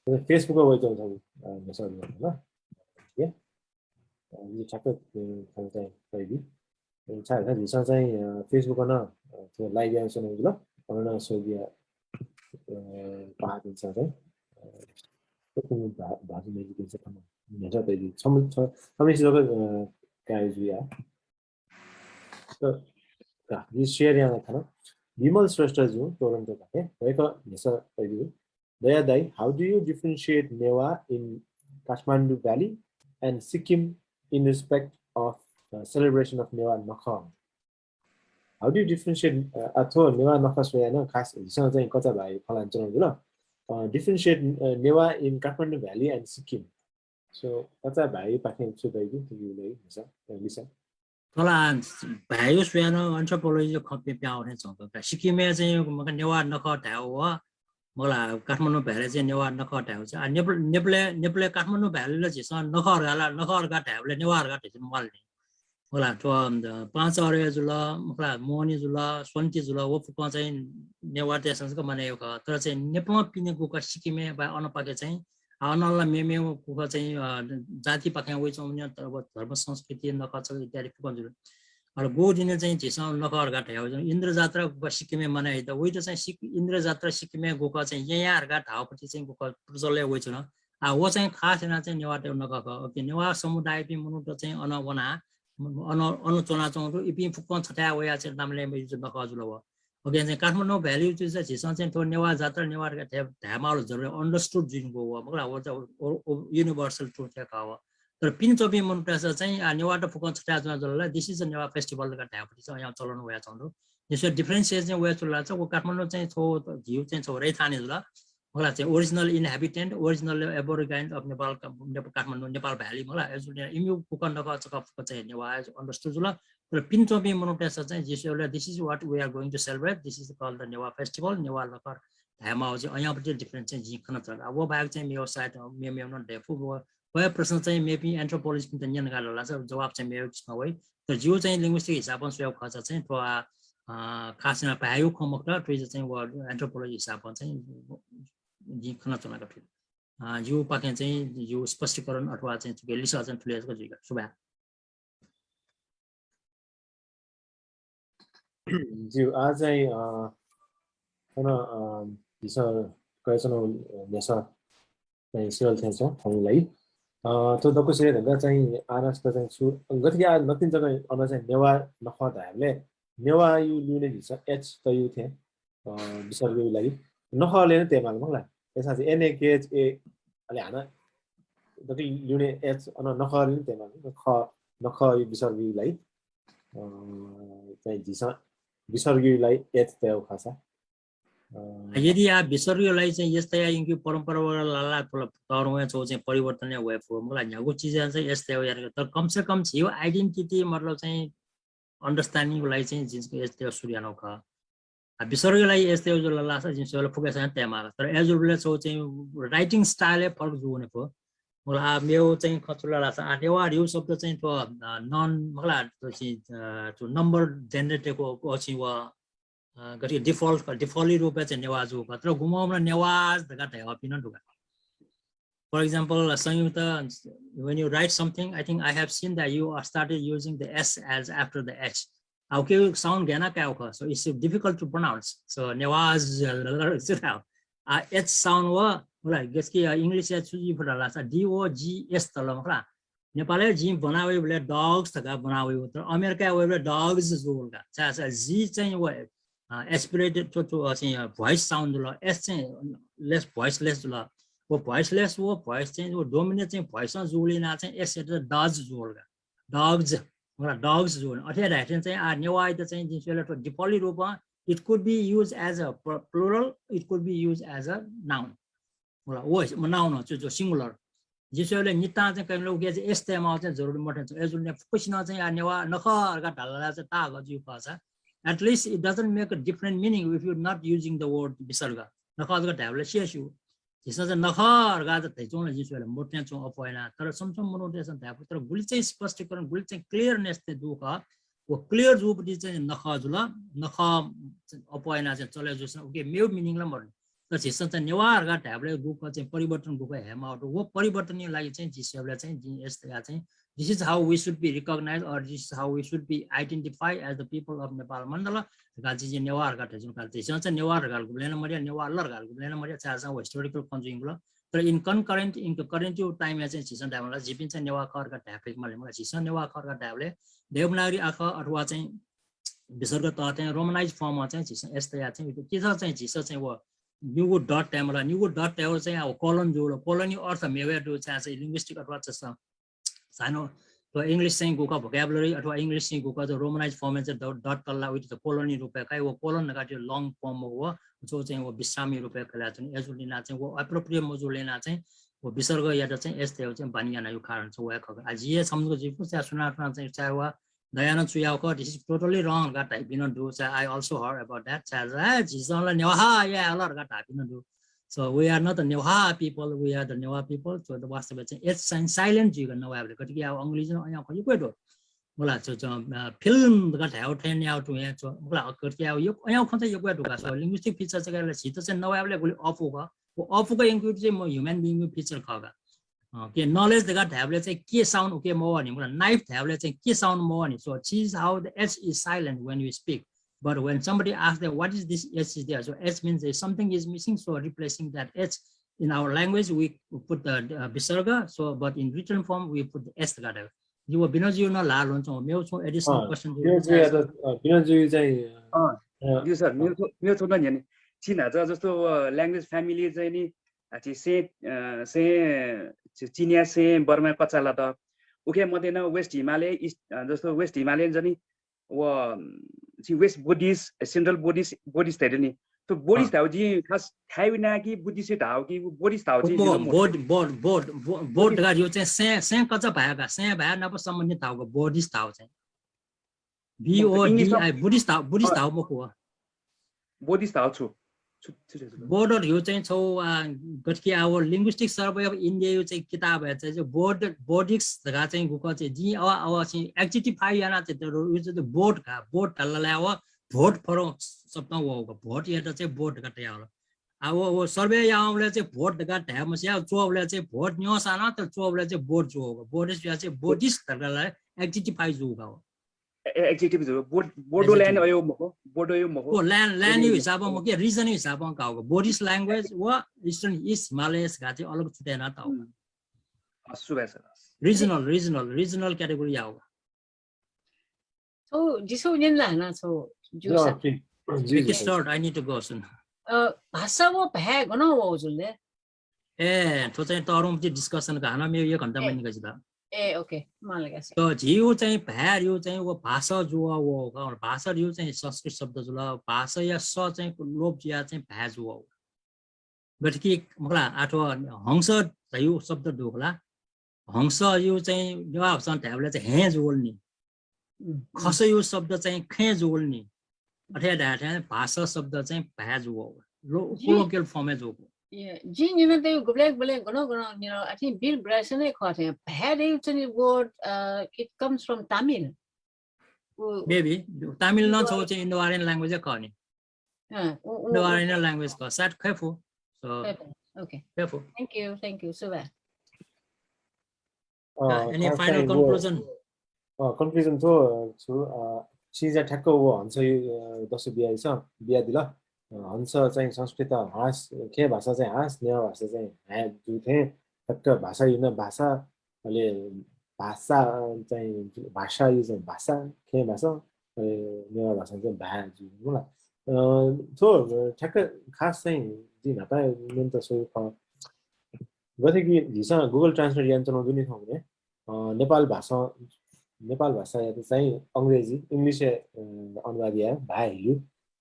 Facebook-य् वयाच्वंगु छगू, अ, न्ह्यसः दु खला। अ, जिं ठ्याक्क, अ, खँ चाहिँ कयाबी। अ, छाय् धाःसा झीसं चाहिँ, अ, Facebook-य् नं, अ, थ्व live यानाच्वनागु जुल। अन नं स्वयाबिया, अ, पाहां दिनसं चाहिँ, अ, थ्व कुन भा-, भाजु मेजुपिन्सं खँ न्ह्यसः तयादी। छम्ह, छ-, छम्हय्सित जक, अ, काये जुया। त, का, जिं share याना खन। विमल श्रेष्ठजुं टोरन्टोपाखें वय्कः न्ह्यसः तयादीगु। दया दाइ, how do you differentiate Newah in Kathmandu Valley and Sikkim in respect of, uh, celebration of Newah नखः? How do you differentiate, uh, आ, थ्व नेवाः नखः स्वयाः नं खास झीसं चाहिँ कचा भाय् खँ ल्हानाच्वनागु जुल। अ, differentiate, अ, Newah in Kathmandu Valley and Sikkim। So, कचा भाय्‌पाखें छु धयादी थुकिया लागि, लिसः, अ, लिसः। थ्व ला भाय्‌या स्वयाः नं anthropology खँ प्यं प्याहां वने च्वंगु का। सिक्किमय् चाहिँ मखु नेवाः नखः धायेगु व, मखु ला काठमाडौं valley चाहिँ नेवाः नखः धायेगु चाहिँ। आ, नेपाल, नेपालय्, नेपालय् काठमाडौं valley ला झीसं नखः धकाः ला, नखः धकाः धायेबलय् नेवाः धकाः धायेगु चाहिँ म्वाः नि। मखु ला, थ्व, अ, पाहांचह्रे जुल, मखु ला, मोहनी जुल, स्वन्ति जुल, व फुक्कं चाहिँ नेवाःतय्सं जक मानय् याःगु खः। तर चाहिँ नेपालं पिने गुखः सिक्किमय् वा अनपाखे चाहिँ, आ, अन ला मेमेगु गुखः चाहिँ, अ, जातिपाखें वइच्वंगु, तर व धर्म संस्कृति, नखः छगू इत्यादि फुक्कं जुल। अले गुगु दिनय् चाहिँ झीसं नखः धकाः धयागु चाहिँ इन्द्रजात्रा गुखः सिक्किमय् मानय् यात। वइत चाहिँ सिक-, इन्द्रजात्रा सिक्किमय् गुखः चाहिँ येँयाः धकाः धाःगुपट्टि चाहिँ गुखः प्रचलय् वइच्वन। आ, व चाहिँ खास यानाः चाहिँ नेवाःतय् नखः खः। OK, नेवाः समुदायपिं मनूत चाहिँ अन वनाः अन, अन च्वनाच्वंगु दु, इपिं फुक्कं छथाय् वयाः चाहिँ नामले मयु चाहिँ नखः जुल व। OK, चाहिँ काठमाडौं valley चाहिँ झीसं चाहिँ थ्व नेवाः जात्रा, नेवाः धकाः धाये, धायेमाःगु जरुरी understood जुइधुंकूगु व, मखु ला, व चाहिँ उ, उ, उ universal truth हे खः व। तर पिने च्वंपिं मनूतय्सं चाहिँ, आ, नेवाःत फुक्कं छथाय् च्वनाः जुल ला, this is a नेवाः festival धकाः धायेगुपट्टि चाहिँ अन चलन वयाच्वंगु दु। जिं स्वयाः differentiate चाहिँ वयाच्वना ला चाहिँ व काठमाडौं चाहिँ छगू, झीगु चाहिँ छगू राजधानी जुल। मखु ला, चाहिँ original inhabitant, original aborigines of Nepal, का-, नेपा-, काठमाडौं, नेपाल valley, मखु ला, अय्जूगुलिं इमिगु गुखः नखः छखः फुक्क चाहिँ नेवाः understood जुल। तर पिने च्वंपिं मनूतय्सं चाहिँ जिं स्वयेबलय्, this is what we are going to celebrate, this is called the Newah festival, नेवाः नखः धायेमाःगु चाहिँ अज्याःगुपट्टि difference चाहिँ जिं खनाच्वना। आ, व बाहेक चाहिँ मेगु side, मे-, मेगु नं दयेफु। व, व हे प्रश्न चाहिँ मेपिं anthropologist-पिन्त न्यने का धाःसा जवाफ चाहिँ मेगु किसिमं वइ। तर जिगु चाहिँ linguistic हिसाबं स्वयेगु खःसा चाहिँ थ्व, आ, अ, खास यानाः भाय्‌या खँ मखु ला, थुकिया चाहिँ व anthropology हिसाबं चाहिँ जिं खनाच्वनागु थुलि। अ, जिगुपाखें चाहिँ जिगु स्पष्टीकरण अथवा चाहिँ थुकिया लिसः चाहिँ थुलि जक जुइगु। सुभाय्। ज्यू, आः चाहिँ, अ, थन, अ, झीसं कयाच्वनागु, अ, न्ह्यसः चाहिँ सिरल थें च्वं, थौंया लागि। अ, थ्व दक्वसिबें धकाः चाहिँ आनास चाहिँ छु, गथे कि आ नकतिनि जक अन चाहिँ नेवाः नखः धायेबलय् नेवाःयु ल्यूने झीसं एच तयु थें, अ, विसर्गयु लागि नखःलय् नं तयेमाल मखु ला। अय्‌सां चाहिँ एन ए के एच ए अले हानं दकले ल्यूने एच अन नखःलय् नं तयेमाल। नखः, नखःयु विसर्गयु लागि, अ, चाहिँ झीसं विसर्गयु लागि एच तयु खःसा। अ, यदि आ विसर्गयु लागि चाहिँ एच तया यंकेगु परम्परा व लाला तःधंगु च्वंगु चाहिँ परिवर्तन याये फु मखु ला। न्ह्यागु चिजय् चाहिँ एच तया याना, तर कम से कम झीगु identity मतलब चाहिँ understanding को लागि चाहिँ जिं एच तया सुरु यानागु खः। आ, विसर्गयु लागि एच तया जुल धाःसा जिं स्वयेबलय् फुक्कसिनं तयेमाल। तर अय्‌जूबलय् च्वंगु चाहिँ writing style हे फरक जूगु वने फु। मखु ला, आ, मेगु चाहिँ खँ छु ला धाःसा, आ, नेवाः धइगु शब्द चाहिँ थ्व, अ, non, मखु ला, थ्व चाहिँ, अ, थ्व number generate याःगु, अ, चाहिँ व, अ, गथे default, default रूपय् चाहिँ नेवाः जूगु खः। तर गुम्हं गुम्हं नेवाः धकाः धयावःपिं नं दु का। For example, संयुक्त, when you write something, I think I have seen that you are started using the S as after the H. आ, उकिया sound गय् याना कायेगु खः, so it's difficult to pronounce. So Newah ज-, ल-, ल-, ल-, छु धायेगु? आ, H sound व, मखु ला, गथे कि, अ, English-य् छु जुइ फु धाःसा D O G S तल मखु ला। नेपालय् जिं ब्वना वइबलय् dogs धकाः ब्वना वइगु, तर अमेरिकाय् वइबलय् dogs जुल का। छाय् धाःसा G चाहिँ व, अ, aspirated थ्व, थ्व, अ, चाहिँ, अ, voice sound जुल, S चाहिँ less, voiceless जुल। व voiceless व voice चाहिँ व dominate चाहिँ voice नं जूगुलिं यानाः चाहिँ S यात does जुल का। Dogs, मखु ला, dogs जुल। अथे धायेथें चाहिँ आ नेवाःयात चाहिँ जिं स्वयेबलय् थ्व default रूपं it could be used as a pl-, plural, it could be used as a noun। मखु ला, व, म noun च्वं, च्वं singular। जिं स्वयेबलय् नितां चाहिँ कय् यानाः उकिया चाहिँ S तयेमाःगु चाहिँ जरुरी मथें च्वं। अय्‌जूगुलिं फुक्कसिनं चाहिँ आ नेवाः नखः धकाः धाल धाःसा चाहिँ ताःहाकः जुइगु खःसा, at least it doesn't make a different meaning if you not using the word विसर्ग। नखः धकाः धायेबलय् स्यू। झीसं चाहिँ नखः धकाः धयाच्वंगु ला जिं स्वयेबलय् मथें च्वं अप्वः यानाः। तर छम्ह छम्ह मनूतय्‌सं धाये फु, तर गुलि चाहिँ स्पष्टीकरण, गुलि चाहिँ clearness तये दु खः। व clear जूगुपट्टि चाहिँ नखः जुल, नखः अप्वः यानाः चाहिँ चले जूसां उकिया मेगु meaning ला मदु। तर झीसं चाहिँ नेवाः धकाः धायेबलय् गुगु खः चाहिँ परिवर्तन गुगु खः हयेमाःगु दु। व परिवर्तनया लागि चाहिँ झी स्वयेबलय् चाहिँ जिं S तयाः चाहिँ, this is how we should be recognized or this is how we should be identified as the people of Nepal मण्डल धकाः जिं, जिं नेवाः धकाः धयाच्वना। झीसं चाहिँ नेवाः धकाः गुबलें नं मधया, नेवाः ल धकाः गुबलें नं मधया, छाय् धाःसा व historical खँ जुइगु खः। तर in concurrent, in concurrent time-य् चाहिँ झीसं धायेमाल, झीपिं चाहिँ नेवाः खः धकाः धाये फइके माल मखु ला। झीसं नेवाः खः धकाः धायेबलय् देवनागरी आखः अथवा चाहिँ विसर्ग तःथें Romanized form-य् चाहिँ झीसं S तयाः चाहिँ, तिथं चाहिँ झीसं चाहिँ व निगू dot तयेमाल, निगू dot तयेबलय् चाहिँ आ व colon जुल, colon-या अर्थ मेगु हे दु, छाय् धाःसा linguistic अथवा चाहिँ सानो, थ्व English चाहिँ गुगु खः vocabulary अथवा English चाहिँ गुगु खः चाहिँ Romanized form-य् चाहिँ ड-, dot तल ला उइत colon-या रूपय् काइ, व colon धकाः थ्व long form मखु, व चाहिँ व विश्रामया रूपय् कयाच्वनी। अय्‌जूगुलिं यानाः चाहिँ व appropriate मजूगुलिं यानाः चाहिँ व विसर्गयात चाहिँ S तयेगु चाहिँ बानी यानागु कारण चाहिँ व हे खः। आ, जिं हे छम्ह जक जुइफु, छाय् सुनां सुनां चाहिँ छाय् व दयानं छु याःगु खः, this is totally wrong धकाः धाइपिं नं दु, छाय् I also heard about that, छाय् धाःसा झीसं ला नेवाः याये हल धकाः धाइपिं नं दु। So we are not the Newa people, we are the Newa people। So वास्तवय् चाहिँ S चाहिँ silent जुइक नवायेबलय्, गथे कि आ अंग्रेजीं नं अज्याःगु खँ यक्व हे दु। मखु ला, च-, च-, अ, film धकाः धायेगु थें न्यागु तुं हे च्वं, मखु ला, गथे कि आ यक्व, अज्याःगु खँ चाहिँ यक्व हे दु का। So linguistic feature चाहिँ का ला झीत चाहिँ नवायेबलय् गुलि अःपु खः। व अःपुक यंकेगु चाहिँ म human being-या feature खः का। अ, के knowledge धकाः धायेबलय् चाहिँ K sound उके मवःनि, मखु ला, knife धायेबलय् चाहिँ K sound मवःनि। So this is how the S is silent when we speak। But when somebody asks that, "What is this S is there?" So S means that something is missing, so replacing that S in our language, we put the, uh, विसर्ग, so, but in written form, we put the S धकाः धाइ। जि व विनोद ज्यू नं ल्हाः ल्ह्वनाच्वंगु, मेगु छुं additional अँ, question विनोद ज्यूयात, अँ, विनोद ज्यू चाहिँ, अँ, अँ, ज्यू सर, अँ। मेगु छुं, मेगु छुं नं न्ह्यःने। छिं न्हाचः जस्तो व language family चाहिँ नि, आ, झी सें, अ, सें, चि-, चिनियाँ सें बर्माय् कचाः लात। उखे मते नं West Himalayan, East, अ, जस्तो West Himalayan चाहिँ नि, व, छि West Buddhist, Central Buddhist, Buddhist धाइ नि। तो Buddhist अँ। धाउ जि खास थायु ना कि Buddhist धाउ कि Buddhist धाउ जि बो-, जिलो मो। बोध, बोध, बोध, बो-, बोध Buddhist। धकाः यो चाहिँ सें, सें कचा भाया का, सें भाया नाप सम्बन्धित धाउ का, Buddhist धाउ चाहिँ। B O D I, English Buddhist धाउ, Buddhist अँ। धाउ मखु हो। Buddhist धाउ छु। छु, छु, छु, छु। बोध धयो चाहिँ छौ, आ, गथे कि आ, व Linguistic Survey of India यो चाहिँ किताब हे चाहिँ, चाहिँ बोध, बोधिक्स धका चाहिँ गुक चाहिँ जि अ, अ, चाहिँ adjectify याना चाहिँ त्यो, यो चाहिँ बोध का, बोध धाल ला व भोट फरक शब्द व का, भोट यात चाहिँ बोध का तया होला। आ, व, व survey यावले चाहिँ भोट धका धाय मस्या, चोबले चाहिँ भोट न्योसाना, तर चोबले चाहिँ बोध चो का। बोधिक्स या चाहिँ बोधिक्स धका ला adjectify जू का हो। एडजेक्टिभ बोडोल्यान्ड अयो मखु, बोडो यो मखु। ओ ल्यान्ड ल्यान्ड यो हिसाबमा के रिजन हिसाबमा काउको बोडिस ल्याङ्ग्वेज व इस्टर्न इस्ट हिमालयस गाते अलग छुट्याना ताउ। सुबह sir. Regional regional regional category याउ। So जिसो निन ला ना so जूसा। Make it short, I need to go soon. भाषा वो भ्या गन वो जुले। ए थो चाहिँ तरुम चाहिँ डिस्कसन का हना मे यो घण्टा मैंने गजिदा। ए ओके मालगा सर। तो झिउ चाहिँ भ्या रिउ चाहिँ वो भाषा जुवा वो भाषा रिउ चाहिँ संस्कृत शब्द जुला भाषा या स चाहिँ लोप जिया चाहिँ भ्या जुवा वो। गठकी मखला आठो हंस झयु शब्द दुखला। हंस यु चाहिँ नेवाः भाषां धायेबलय् चाहिँ हें जुवल नि। खस यु शब्द चाहिँ खें जुवल नि। अथे धायेथें भाषा शब्द चाहिँ भ्या जुवल। लो कोलोकियल फर्मय् जुवल। जिं निन तयु गुबलेक बलेक गन गन निन I think Bill Bryson खः थें भ्या दयु चाहिँ word it comes from Tamil. Maybe Tamil नं छौ चाहिँ Indo-Aryan language खः नि। Indo-Aryan language खः सायद खैफु। So okay. Careful. Thank you, thank you. Super. Any final conclusion? Conclusion थ्व छु। चिजा ठ्याक्क वो हंस दसु बिया इस बिया दिल। हंस चाहिँ संस्कृत हाँस, खें भाषा चाहिँ हाँस, नेवाः भाषा चाहिँ ह्या जू थें ठ्याक्क भाषा युन भाषा, अले भाषा चाहिँ भाषा यु चाहिँ भाषा, खें भाषा, अले नेवाः भाषा चाहिँ भ्या जू मला। थ्व ठ्याक्क खास चाहिँ जिं न्हापा मेन्त स्वयु खः। गथे कि झीसं Google Translate यानाच्वनागु दु नि थौं हुने नेपाल भाषा, नेपाल भाषायात चाहिँ अंग्रेजी, English अनुवाद याये भ्या हिल्यु।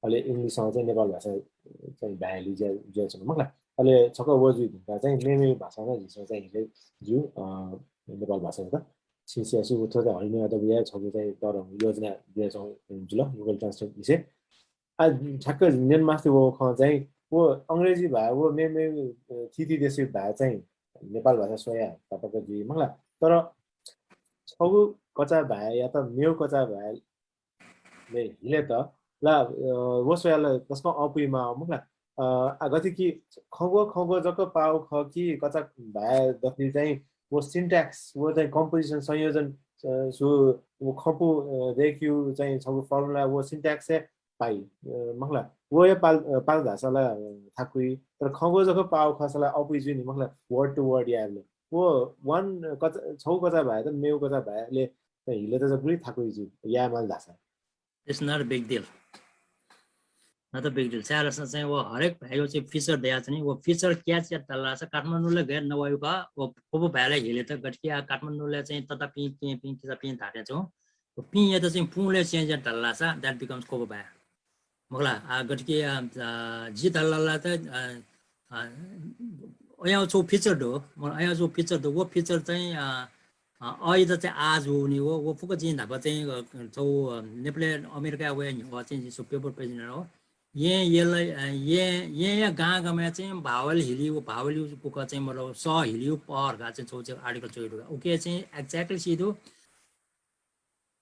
अले English नं चाहिँ नेपाल भाषा चाहिँ भ्या हिल्यु ज्या ज्या च्वन मखला। अले छकः व जुइ धुंका चाहिँ मेमे भाषां नं झीसं चाहिँ हिले जू नेपाल भाषायात। छिं स्यासु व थ्व चाहिँ हरिनेवा दबुया छगू चाहिँ तर योजना जुया च्वन जुल Google Translate लिसे। आ ठ्याक्क न्यन मास्ति वो खँ चाहिँ वो अंग्रेजी भा वो मेमे थीथी देशयु भा चाहिँ नेपाल भाषा स्वया तापाक जुइ मखला। तर छगू कचा भाय्‌यात मेउ कचा भाय् ले हिलेत ला वो स्वयाल तसकं अपुइ माः मखला। आ गथे कि खंगु खंगु जक पाउ खः कि कचा भाय् दथि चाहिँ वो syntax वो चाहिँ composition संयोजन सु वो खंपु देखिउ चाहिँ छगू formula वो syntax हे पाइ मखला। वो हे पाल पाल धाःसा ला थाकुइ। तर खंगु जक पाउ खःसा ला अपुइ जुइ नि मखला। Word to word यायेबलय् वो one कचा छगू कचा भाय्‌यात मेउ कचा भाय्‌ले हिलेत जक गुलि थाकुइ जुइ यायेमाल धाःसा। It's not a big deal. Not a big deal। स्याहारसं चाहिँ वो हरेक भाय्‌यो चाहिँ feature दया चाहिँ वो feature catch यात धाःसा काठमाडौंले गैर नवायु का वो कोबो भाय्‌ले हिलेत गठकी आ काठमाडौंले चाहिँ ततापिं केपिं कितापिं धारे छौ। पिं यात चाहिँ पुंले change यात धाःसा that becomes कोबो भाय्। मखला आ गठकी आ जि धाःला त अया छौ feature दो। अया छौ feature दो वो feature चाहिँ अ, अ, अ, इदा चाहिँ आज हो नि हो, वो फुक्क चाहिँ न्हापा चाहिँ, अ, छौ, अ, नेपालय् अमेरिका वया न्ह्यः चाहिँ जिसु paper president हो। यें, येल, अ, यें, यें या गां गामय् चाहिँ vowel हिलिउ, vowel यु कुक चाहिँ मतलब स हिलिउ पहर गा चाहिँ छौ चाहिँ article चोइ दुगा। उके चाहिँ exactly सी दु।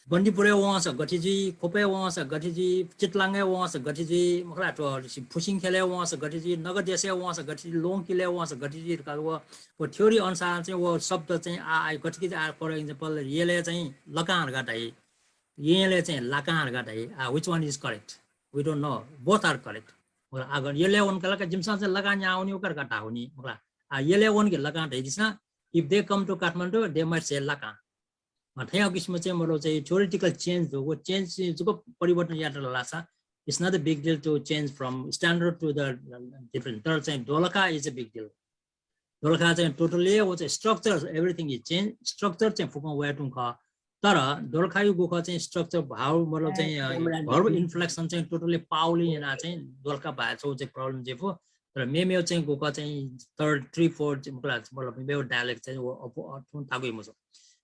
बन्दिपुरय् वंस गथे जुइ, खोपय् वंस गथे जुइ, चितलाङय् वंस गथे जुइ, मखला तो फुसिङ खेलय् वंस गथे जुइ, नगदेशय् वंस गथे जुइ, लोङकिलय् वंस गथे जुइ, का वो वो theory अनुसार चाहिँ वो शब्द चाहिँ आ, आ गठकी आ for example येले चाहिँ लकां हर्गा धाइ, येले चाहिँ लाकां हर्गा धाइ। आ which one is correct? We don't know, both are correct। आ येले वन कला का जिमसा चाहिँ लकां न्या हुनी उकर का ढा हुनी मखला। आ येले वन के लकां धाइ दिसा, if they come to Kathmandu they might say लकां। थया किसिम चाहिँ मतलब चाहिँ theoretical change हो, वो change चाहिँ जुक परिवर्तन यात Lasa, it's not a big deal to change from standard to the different। तर चाहिँ Dolakha is a big deal। Dolakha चाहिँ totally वो चाहिँ structure, everything is change, structure चाहिँ फुकं वया तुं खः। तर दोलखा यु गुख चाहिँ structure भाव मतलब चाहिँ verb inflection चाहिँ totally पावली याना चाहिँ दोलखा भाय् छौ चाहिँ problem जे फु। तर मेमेव चाहिँ गुख चाहिँ third, three, four चाहिँ मतलब मेव dialect चाहिँ वो अथुन थागु मसो।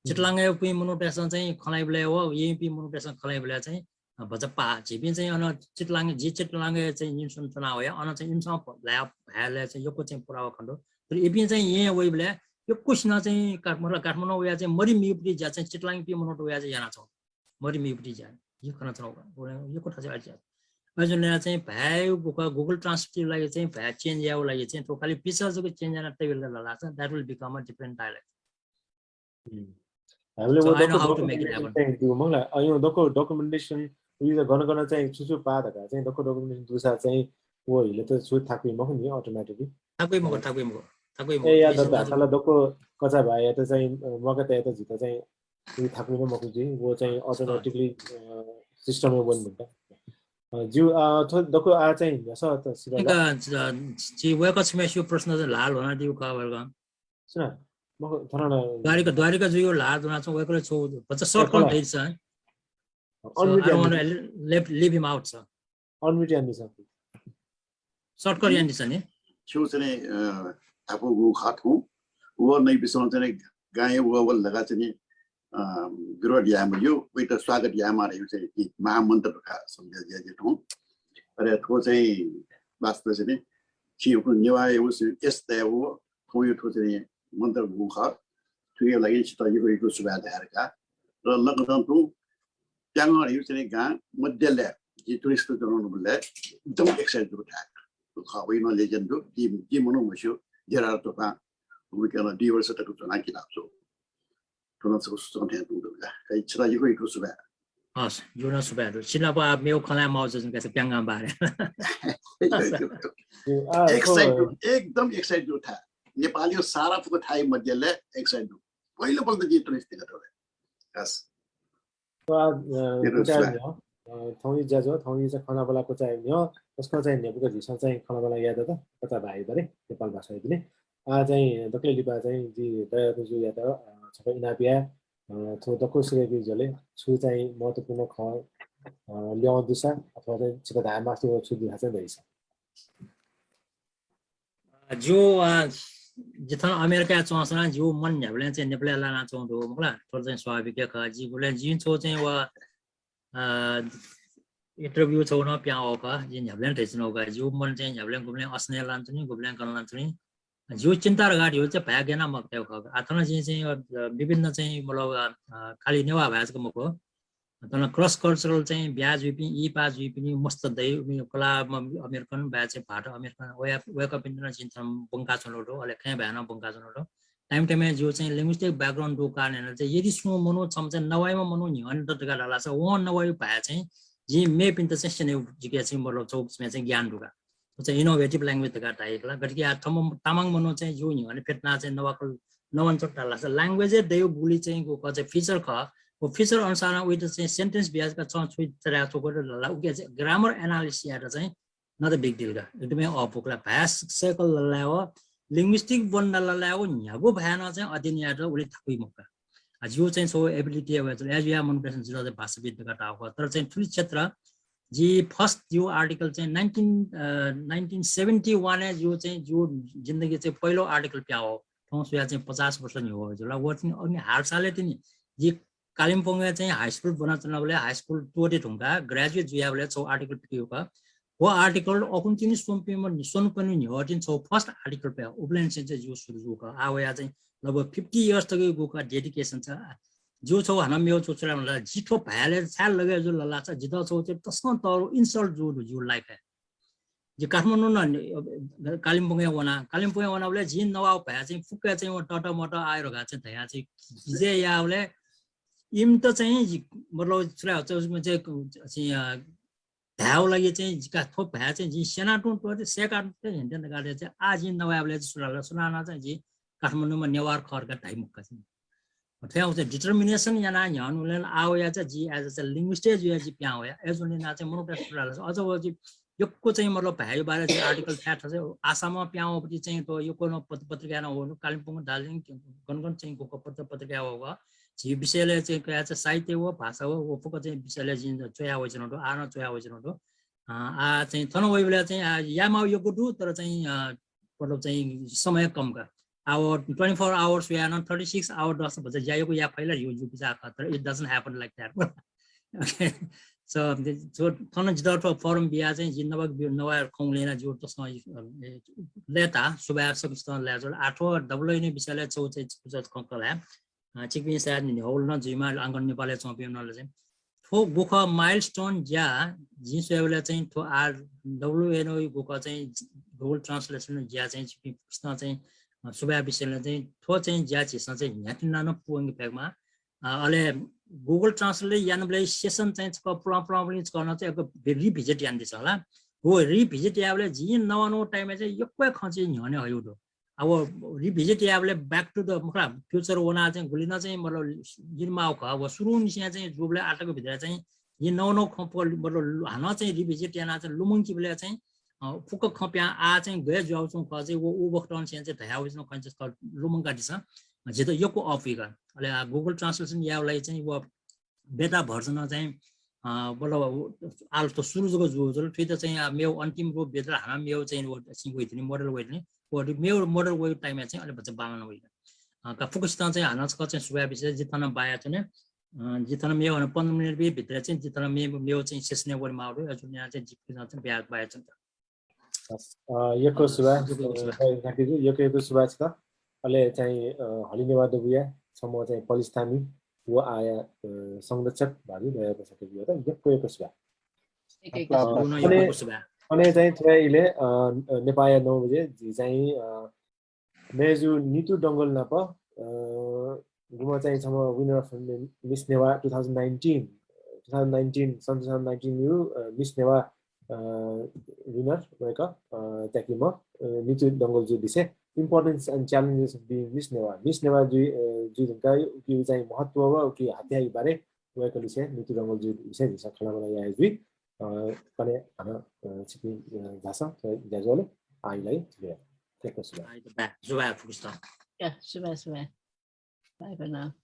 चितलाङय् पिं मनूतय्‌सं चाहिँ खँ ल्हाइबलय् व यें पिं मनूतय्‌सं खँ ल्हाइबलय् चाहिँ भचा पा झीपिं चाहिँ अन चितलाङ, जि चितलाङय् चाहिँ इमिसं च्वना वया, अन चाहिँ इमिसं ल्हाया भाय्‌लय् चाहिँ यक्व चाहिँ पुरा व खँ दु। तर इपिं चाहिँ यें वइबलय् यक्वसिनं चाहिँ काठमाडौं, काठमाडौं वया चाहिँ मरि मिउपट्टि ज्या चाहिँ चितलाङ पिं मनूत वया चाहिँ याना छौ। मरि मिउपट्टि ज्या। यो खना छौ। यो कथा चाहिँ अझ अझ चाहिँ भाय् गुख Google Translate लागि चाहिँ भाय् change याउ लागि चाहिँ तो खाली feature जक change याना तैबेल Lasa, that will become a different dialect। हामीले चाहिँ दक्व documentation चाहिँ दु मखुला। अ, यो दक्व documentation उयो गन गन चाहिँ छु छु पा धकाः चाहिँ दक्व documentation दुसा चाहिँ व हिले त छु थाकुइ मखु नि automatically। थाकुइ मखु, थाकुइ मखु, थाकुइ मखु। ए, या द भाषाला दक्व कचा भाया त चाहिँ, अ, मका तया त जित चाहिँ उयो थाकुइ मखु जी, व चाहिँ automatically, अ, system वन भन्छ। अ, ज्यू, अ, थ्व दक्व आ चाहिँ न्ह्यसः त सिधल। एक, अ, ज-, जि वय्कः छम्हस्यु प्रश्न चाहिँ ल्हाः ल्ह्वनादिउ का welcome। सुना, मखु, थन न। द्वारिका, द्वारिका जुयु ल्हाः ल्ह्वना चाहिँ वय्कःले छु, भचा short कन धइछ। Unmute यानादिसँ। Leave, leave him out, sir। Unmute यानादिसँ। Short कन यानादिसँ नि। छु चाहिँ, अ, थापु गु खत हुँ। व नै बिसं चाहिँ गाय् व व लगा चाहिँ, अ, विरोध याये मज्यू, वइत स्वागत याये मारे यु चाहिँ कि महामन्त्र का सम्झे जे जे थौं। अरे थ्व चाहिँ वास्तव चाहिँ नि, छि नेवाः यु चाहिँ यस तय व थौं यु थ्व चाहिँ मन्त्र गु खः। थुके लागि छित यक्व यक्व सुभाय् धाये का। र लकदं तुं प्याङ्गः ह्यु चाहिँ गां मध्यलय् जि tourist जनौन बलय् एकदम excite जू थाय्। खः वइन legend दु, जि, जि मनू मस्यू, जेरार तोपां, उमिके नं दुई वर्ष तक च्वना किलाप छु। थुन छु सुचना थें तुं दु का। कई छित यक्व यक्व सुभाय्। हस्, जिउ नं सुभाय् दु। छिनाप आ मेव खँ ल्हाये माउ जुजुं का प्याङ्गः बारे। Excite दु, एकदम excite दु थाय्। नेपाली सारा फुक थाय् मध्यलय् excite दु। पहिलो पल्ट जि tourist का थोरे। हस्। अ, अ, कुचाय् न्ह्यः, अ, थौंया ज्याझ्वः, थौंया चाहिँ खँल्हाबल्हा कुचाय् न्ह्यः, तसकं चाहिँ न्ह्यइपुक झीसं चाहिँ खँल्हाबल्हा याये दत, कचा भाइ दरे, नेपाल भाषाय् दुने। आ चाहिँ दकले लिपा चाहिँ जि दया दाजुयात, अ, छकः इनाप याये, अ, थ्व दक्व सिधयेगु झ्वलय् छु चाहिँ महत्त्वपूर्ण खँ, अ, ल्यं दुसा अथवा चाहिँ छित धाये मास्ति व छु दुसा चाहिँ धइसा। ज्यू, अ, जि थन अमेरिकाय् च्वंसां ज्यू मन न्ह्याबलें चाहिँ नेपालय् लाना च्वं दु, मखुला, थ्व चाहिँ स्वाभाविक खः। जि गुबलें जिं छौ चाहिँ व, अ, interview छौ नं पिहां वः खः, जि न्ह्याबलें धइच्वना वः खः। ज्यू मन चाहिँ न्ह्याबलें गुबलें असनय् लाना च्वनी, गुबलें गन लाना च्वनी। ज्यू चिन्ता धकाः ध्यू चाहिँ भाय् गय् याना मखुत खः। आ थन जिं चाहिँ, अ, विभिन्न चाहिँ मतलब, अ, अ, खालि नेवाः भाय् जक मखु। थन cross cultural चाहिँ ब्याहा जुइपिं, ई पाः जुइपिं मस्त दइ, उमि कला म-, American, भाय् चाहिँ भाःत American, वया-, वय्कःपिन्त नं जिं थन ब्वंकाच्वनागु दु, अले खँय् भाय् नं ब्वंकाच्वनागु दु। Time time य् ज्यू चाहिँ linguistic background दुगु कारणं चाहिँ यदि सुं मनू छम्ह चाहिँ नवाइम्ह मनू न्ह्यःने दत धकाः धाःसा वं नवाइगु भाय् चाहिँ जिं मेपिन्त चाहिँ स्यनेगु जिके चाहिँ मतलब छौ किसिमं चाहिँ ज्ञान दु का। व चाहिँ innovative language धकाः धाइ खला। गथे कि आ थम्ह तामाङ मनू चाहिँ ज्यू न्ह्यःने फ्यतुना चाहिँ नवाकल नवाना च्वं धाःसा language य् दइगु गुलि चाहिँ गु खः चाहिँ feature खः। व feature अनुसारं वइत चाहिँ sentence बियाः का छं छु तयाः च्वकत धाःसा उके चाहिँ grammar analysis यायेत चाहिँ not a big deal का। एकदमै अःपु खला। भाय् सय्कल ललाय् व linguistic बन्द ललाय् व न्ह्यागु भाय् नं चाहिँ अध्ययन यायेत उलि थाकुइ मखु का। आ, ज्यू चाहिँ छौ ability हे वयाच्वन। अय् जुयाः मनूतय्सं जितः चाहिँ भाषाविद् धकाः धाःगु खः। तर चाहिँ थुलि क्षेत्र जि first ज्यू article चाहिँ nineteen, अ, nineteen seventy one य् ज्यू चाहिँ ज्यू जिन्दगी चाहिँ पहिलो article पिहां वः। थौं स्वयाः चाहिँ पचास वर्ष न्ह्यः वः जुल। व तिनि अग्नि हाल सालय् तिनि जि कालिम्पोङय् चाहिँ high school ब्वनाच्वनाबलय् high school त्वःते धुंकाः graduate जुयाबलय् छौ article पिकयागु खः। व article अखुन्हु तिनि स्वन्हुपिं, स्वन्हुपिं न्ह्यः तिनि छौ first article पिहां वः। उबलय् निसें चाहिँ ज्यू सुरु जूगु खः। आ वयाः चाहिँ लगभग fifty years तक गु खः dedication छ। ज्यू छौ हानं मेव छु छु धाये मला, जि थ्व भाय्‌लय् छाय् लगे जुल धाःसा जितः छौ चाहिँ तसकं तःधंगु insult जूगु दु ज्यू life य्। जि काठमाडौं नं, अ, कालिम्पोङय् वना, कालिम्पोङय् वनाबलय् जिं नवाःगु भाय् चाहिँ फुक्क चाहिँ व ततमत आः धकाः चाहिँ धयाः चाहिँ गिजय् याःबलय् इमित चाहिँ जि, मतलब, छु धाये, चाहिँ, चाहिँ, अ, धायेगु लागि चाहिँ जिका थ्व भाय् चाहिँ जिं स्यना तुं त्वःते, सय्का तुं त्वःते, हेन तेन धकाः चाहिँ आः जिं नवायेबलय् चाहिँ सुनां ला, सुनानं चाहिँ जि काठमाडौंम्ह नेवार खः धकाः धाइ मखु का चाहिँ। थ्व चाहिँ determination यानाः न्ह्यःने वनेबलय् आः वयाः चाहिँ जि as a linguist हे जुयाः जि पिहां वया। अय् जुयाः चाहिँ मनूतय्सं सुनां ला, अझ व जि यक्व चाहिँ मतलब भाय्‌या बारे जि article थ्याः थ्याः चाहिँ आसामं पिहां वःबलय् चाहिँ थ्व यक्व नं पत्र पत्रिकाय् नं वःगु, कालिम्पोङ, दार्जिलिङ, गन गन चाहिँ गु खः पत्र पत्रिकाय् वःगु। झी विषयलय् चाहिँ कयाः चाहिँ साहित्य व भाषा व, व फुक्क चाहिँ विषयलय् जिं च्वया वयाच्वनागु दु, आः नं च्वया वयाच्वनागु दु। अ, आः चाहिँ थन वइबलय् चाहिँ, अ, यायेमाःगु यक्व दु, तर चाहिँ, अ, मतलब चाहिँ समय कम का। आः व twenty four hours वयाः नं thirty six hour दस बजे ज्या यक्व याये फइ ला, यो, यो बिचाः खः, तर it doesn't happen like that। OK। So, थन जितः थ्व forum बियाः चाहिँ जि नवाःगु, नवाःगु खँ ल्यना जिगु तसकं, अ, लय्ताः, सुभाय् सकसितं लय् जुल। आः थ्व WNO विषयलय् छौ चाहिँ, छौ चाहिँ खँ कल हे। अ, छिकपिं सायद न्ह्यः वल नं जुइमाः, आंकन नेपालय् च्वंपिं नं ला चाहिँ। थ्व गु खः milestone ज्या, जिं स्वयेबलय् चाहिँ थ्व आः WNO गु खः चाहिँ Google translation ज्या चाहिँ छिकपिं सकसितं चाहिँ, अ, सुभाय् बिसें ला चाहिँ थ्व चाहिँ ज्या झीसं चाहिँ न्ह्याथना नं पूवंके फय्केमाः। अले Google Translate यानाबलय् session चाहिँ छकः पुलां पुलां बलय् छकः नं चाहिँ revisit यानादिसँ ला। व revisit यायेबलय् जिं नवानागु time-य् चाहिँ यक्व खँ चाहिँ न्ह्यःने हयागु दु। अब revisit यायेबलय् back to the, मखु ला, future वनाः चाहिँ गुलि नं चाहिँ मतलब जिं माःगु खः। व सुरुंनिसें चाहिँ जूबलय् आःतक भित्र चाहिँ जिं नवानागु खँ, मतलब हानं चाहिँ revisit यानाः चाहिँ लुमंकीबलय् चाहिँ अ, फुक्क खँ पिहां आः चाहिँ गय् जुयाच्वंगु खः चाहिँ व, व बखतंनिसें चाहिँ धयावइच्वंगु खँ चाहिँ छकः लुमंकादिसँ। जितः यक्व अःपुइगु। अले आ, Google Translation यायेबलय् चाहिँ व beta version चाहिँ, अ, मतलब व आः त सुरु जक जूगु जुल, थुइत चाहिँ आ, मेगु अन्तिम रूप बियादिल, हानं मेगु चाहिँ व सिं वइतिनि, model वइतिनि। व मेगु model वइगु time-य् चाहिँ अले भचा बांलाना वइगु। अ, का फुक्कसितं चाहिँ हानं छकः चाहिँ सुभाय् बिसें जि थन बायाच्वने। अ, जि थन मेगु हानं पन्ध्र मिनेट बी भित्र चाहिँ जि थन मे-, मेगु चाहिँ session-य् वनेमाःगु दु। अय्‌जूगुलिं चाहिँ जि फुक्कसितं चाहिँ बाया, बायाच्वने। अ, यक्व सुभाय्, यक्व सुभाय्। अ, यक्व, यक्व सुभाय् छितः। अले चाहिँ, अ, हलिं नेवाः दबूया छम्ह चाहिँ पलिस थामी व आःया, अ, संरक्षक भाजु दयाप्रसाद दबूयात यक्व यक्व सुभाय्। यक्व यक्व सुभाय्। अले, यक्व सुभाय्। अले चाहिँ थ्व इलय्, अ, नेपाःया नौ बजे झी चाहिँ, अ, मय्‌जु नितु डंगोल नाप, अ, गुम्ह चाहिँ छम्ह winner of Miss Newa two thousand nineteen, two thousand nineteen, सन् two thousand nineteen यु, अ, Miss Newa, अ, winner वय्‌कः, अ, त्याकीम्ह, अ, नितु डंगोल जु लिसे importance and challenges of being Miss Newa। Miss Newa जुइ, अ, जुइ धुंकाः उकी चाहिँ महत्व व उकी हत्याया बारे वय्‌कः लिसे नितु डंगोल जु लिसे झीसं खँल्हाबल्हा याये जुइ। अ, कन्हय् हानं, अ, छिपिं, अ, झासँ, अ, ज्याझ्वलय् आःया लागि यक्व सुभाय्। आःया सुभाय्, सुभाय् फुक्कसितं। या, सुभाय्, सुभाय्। Bye for now.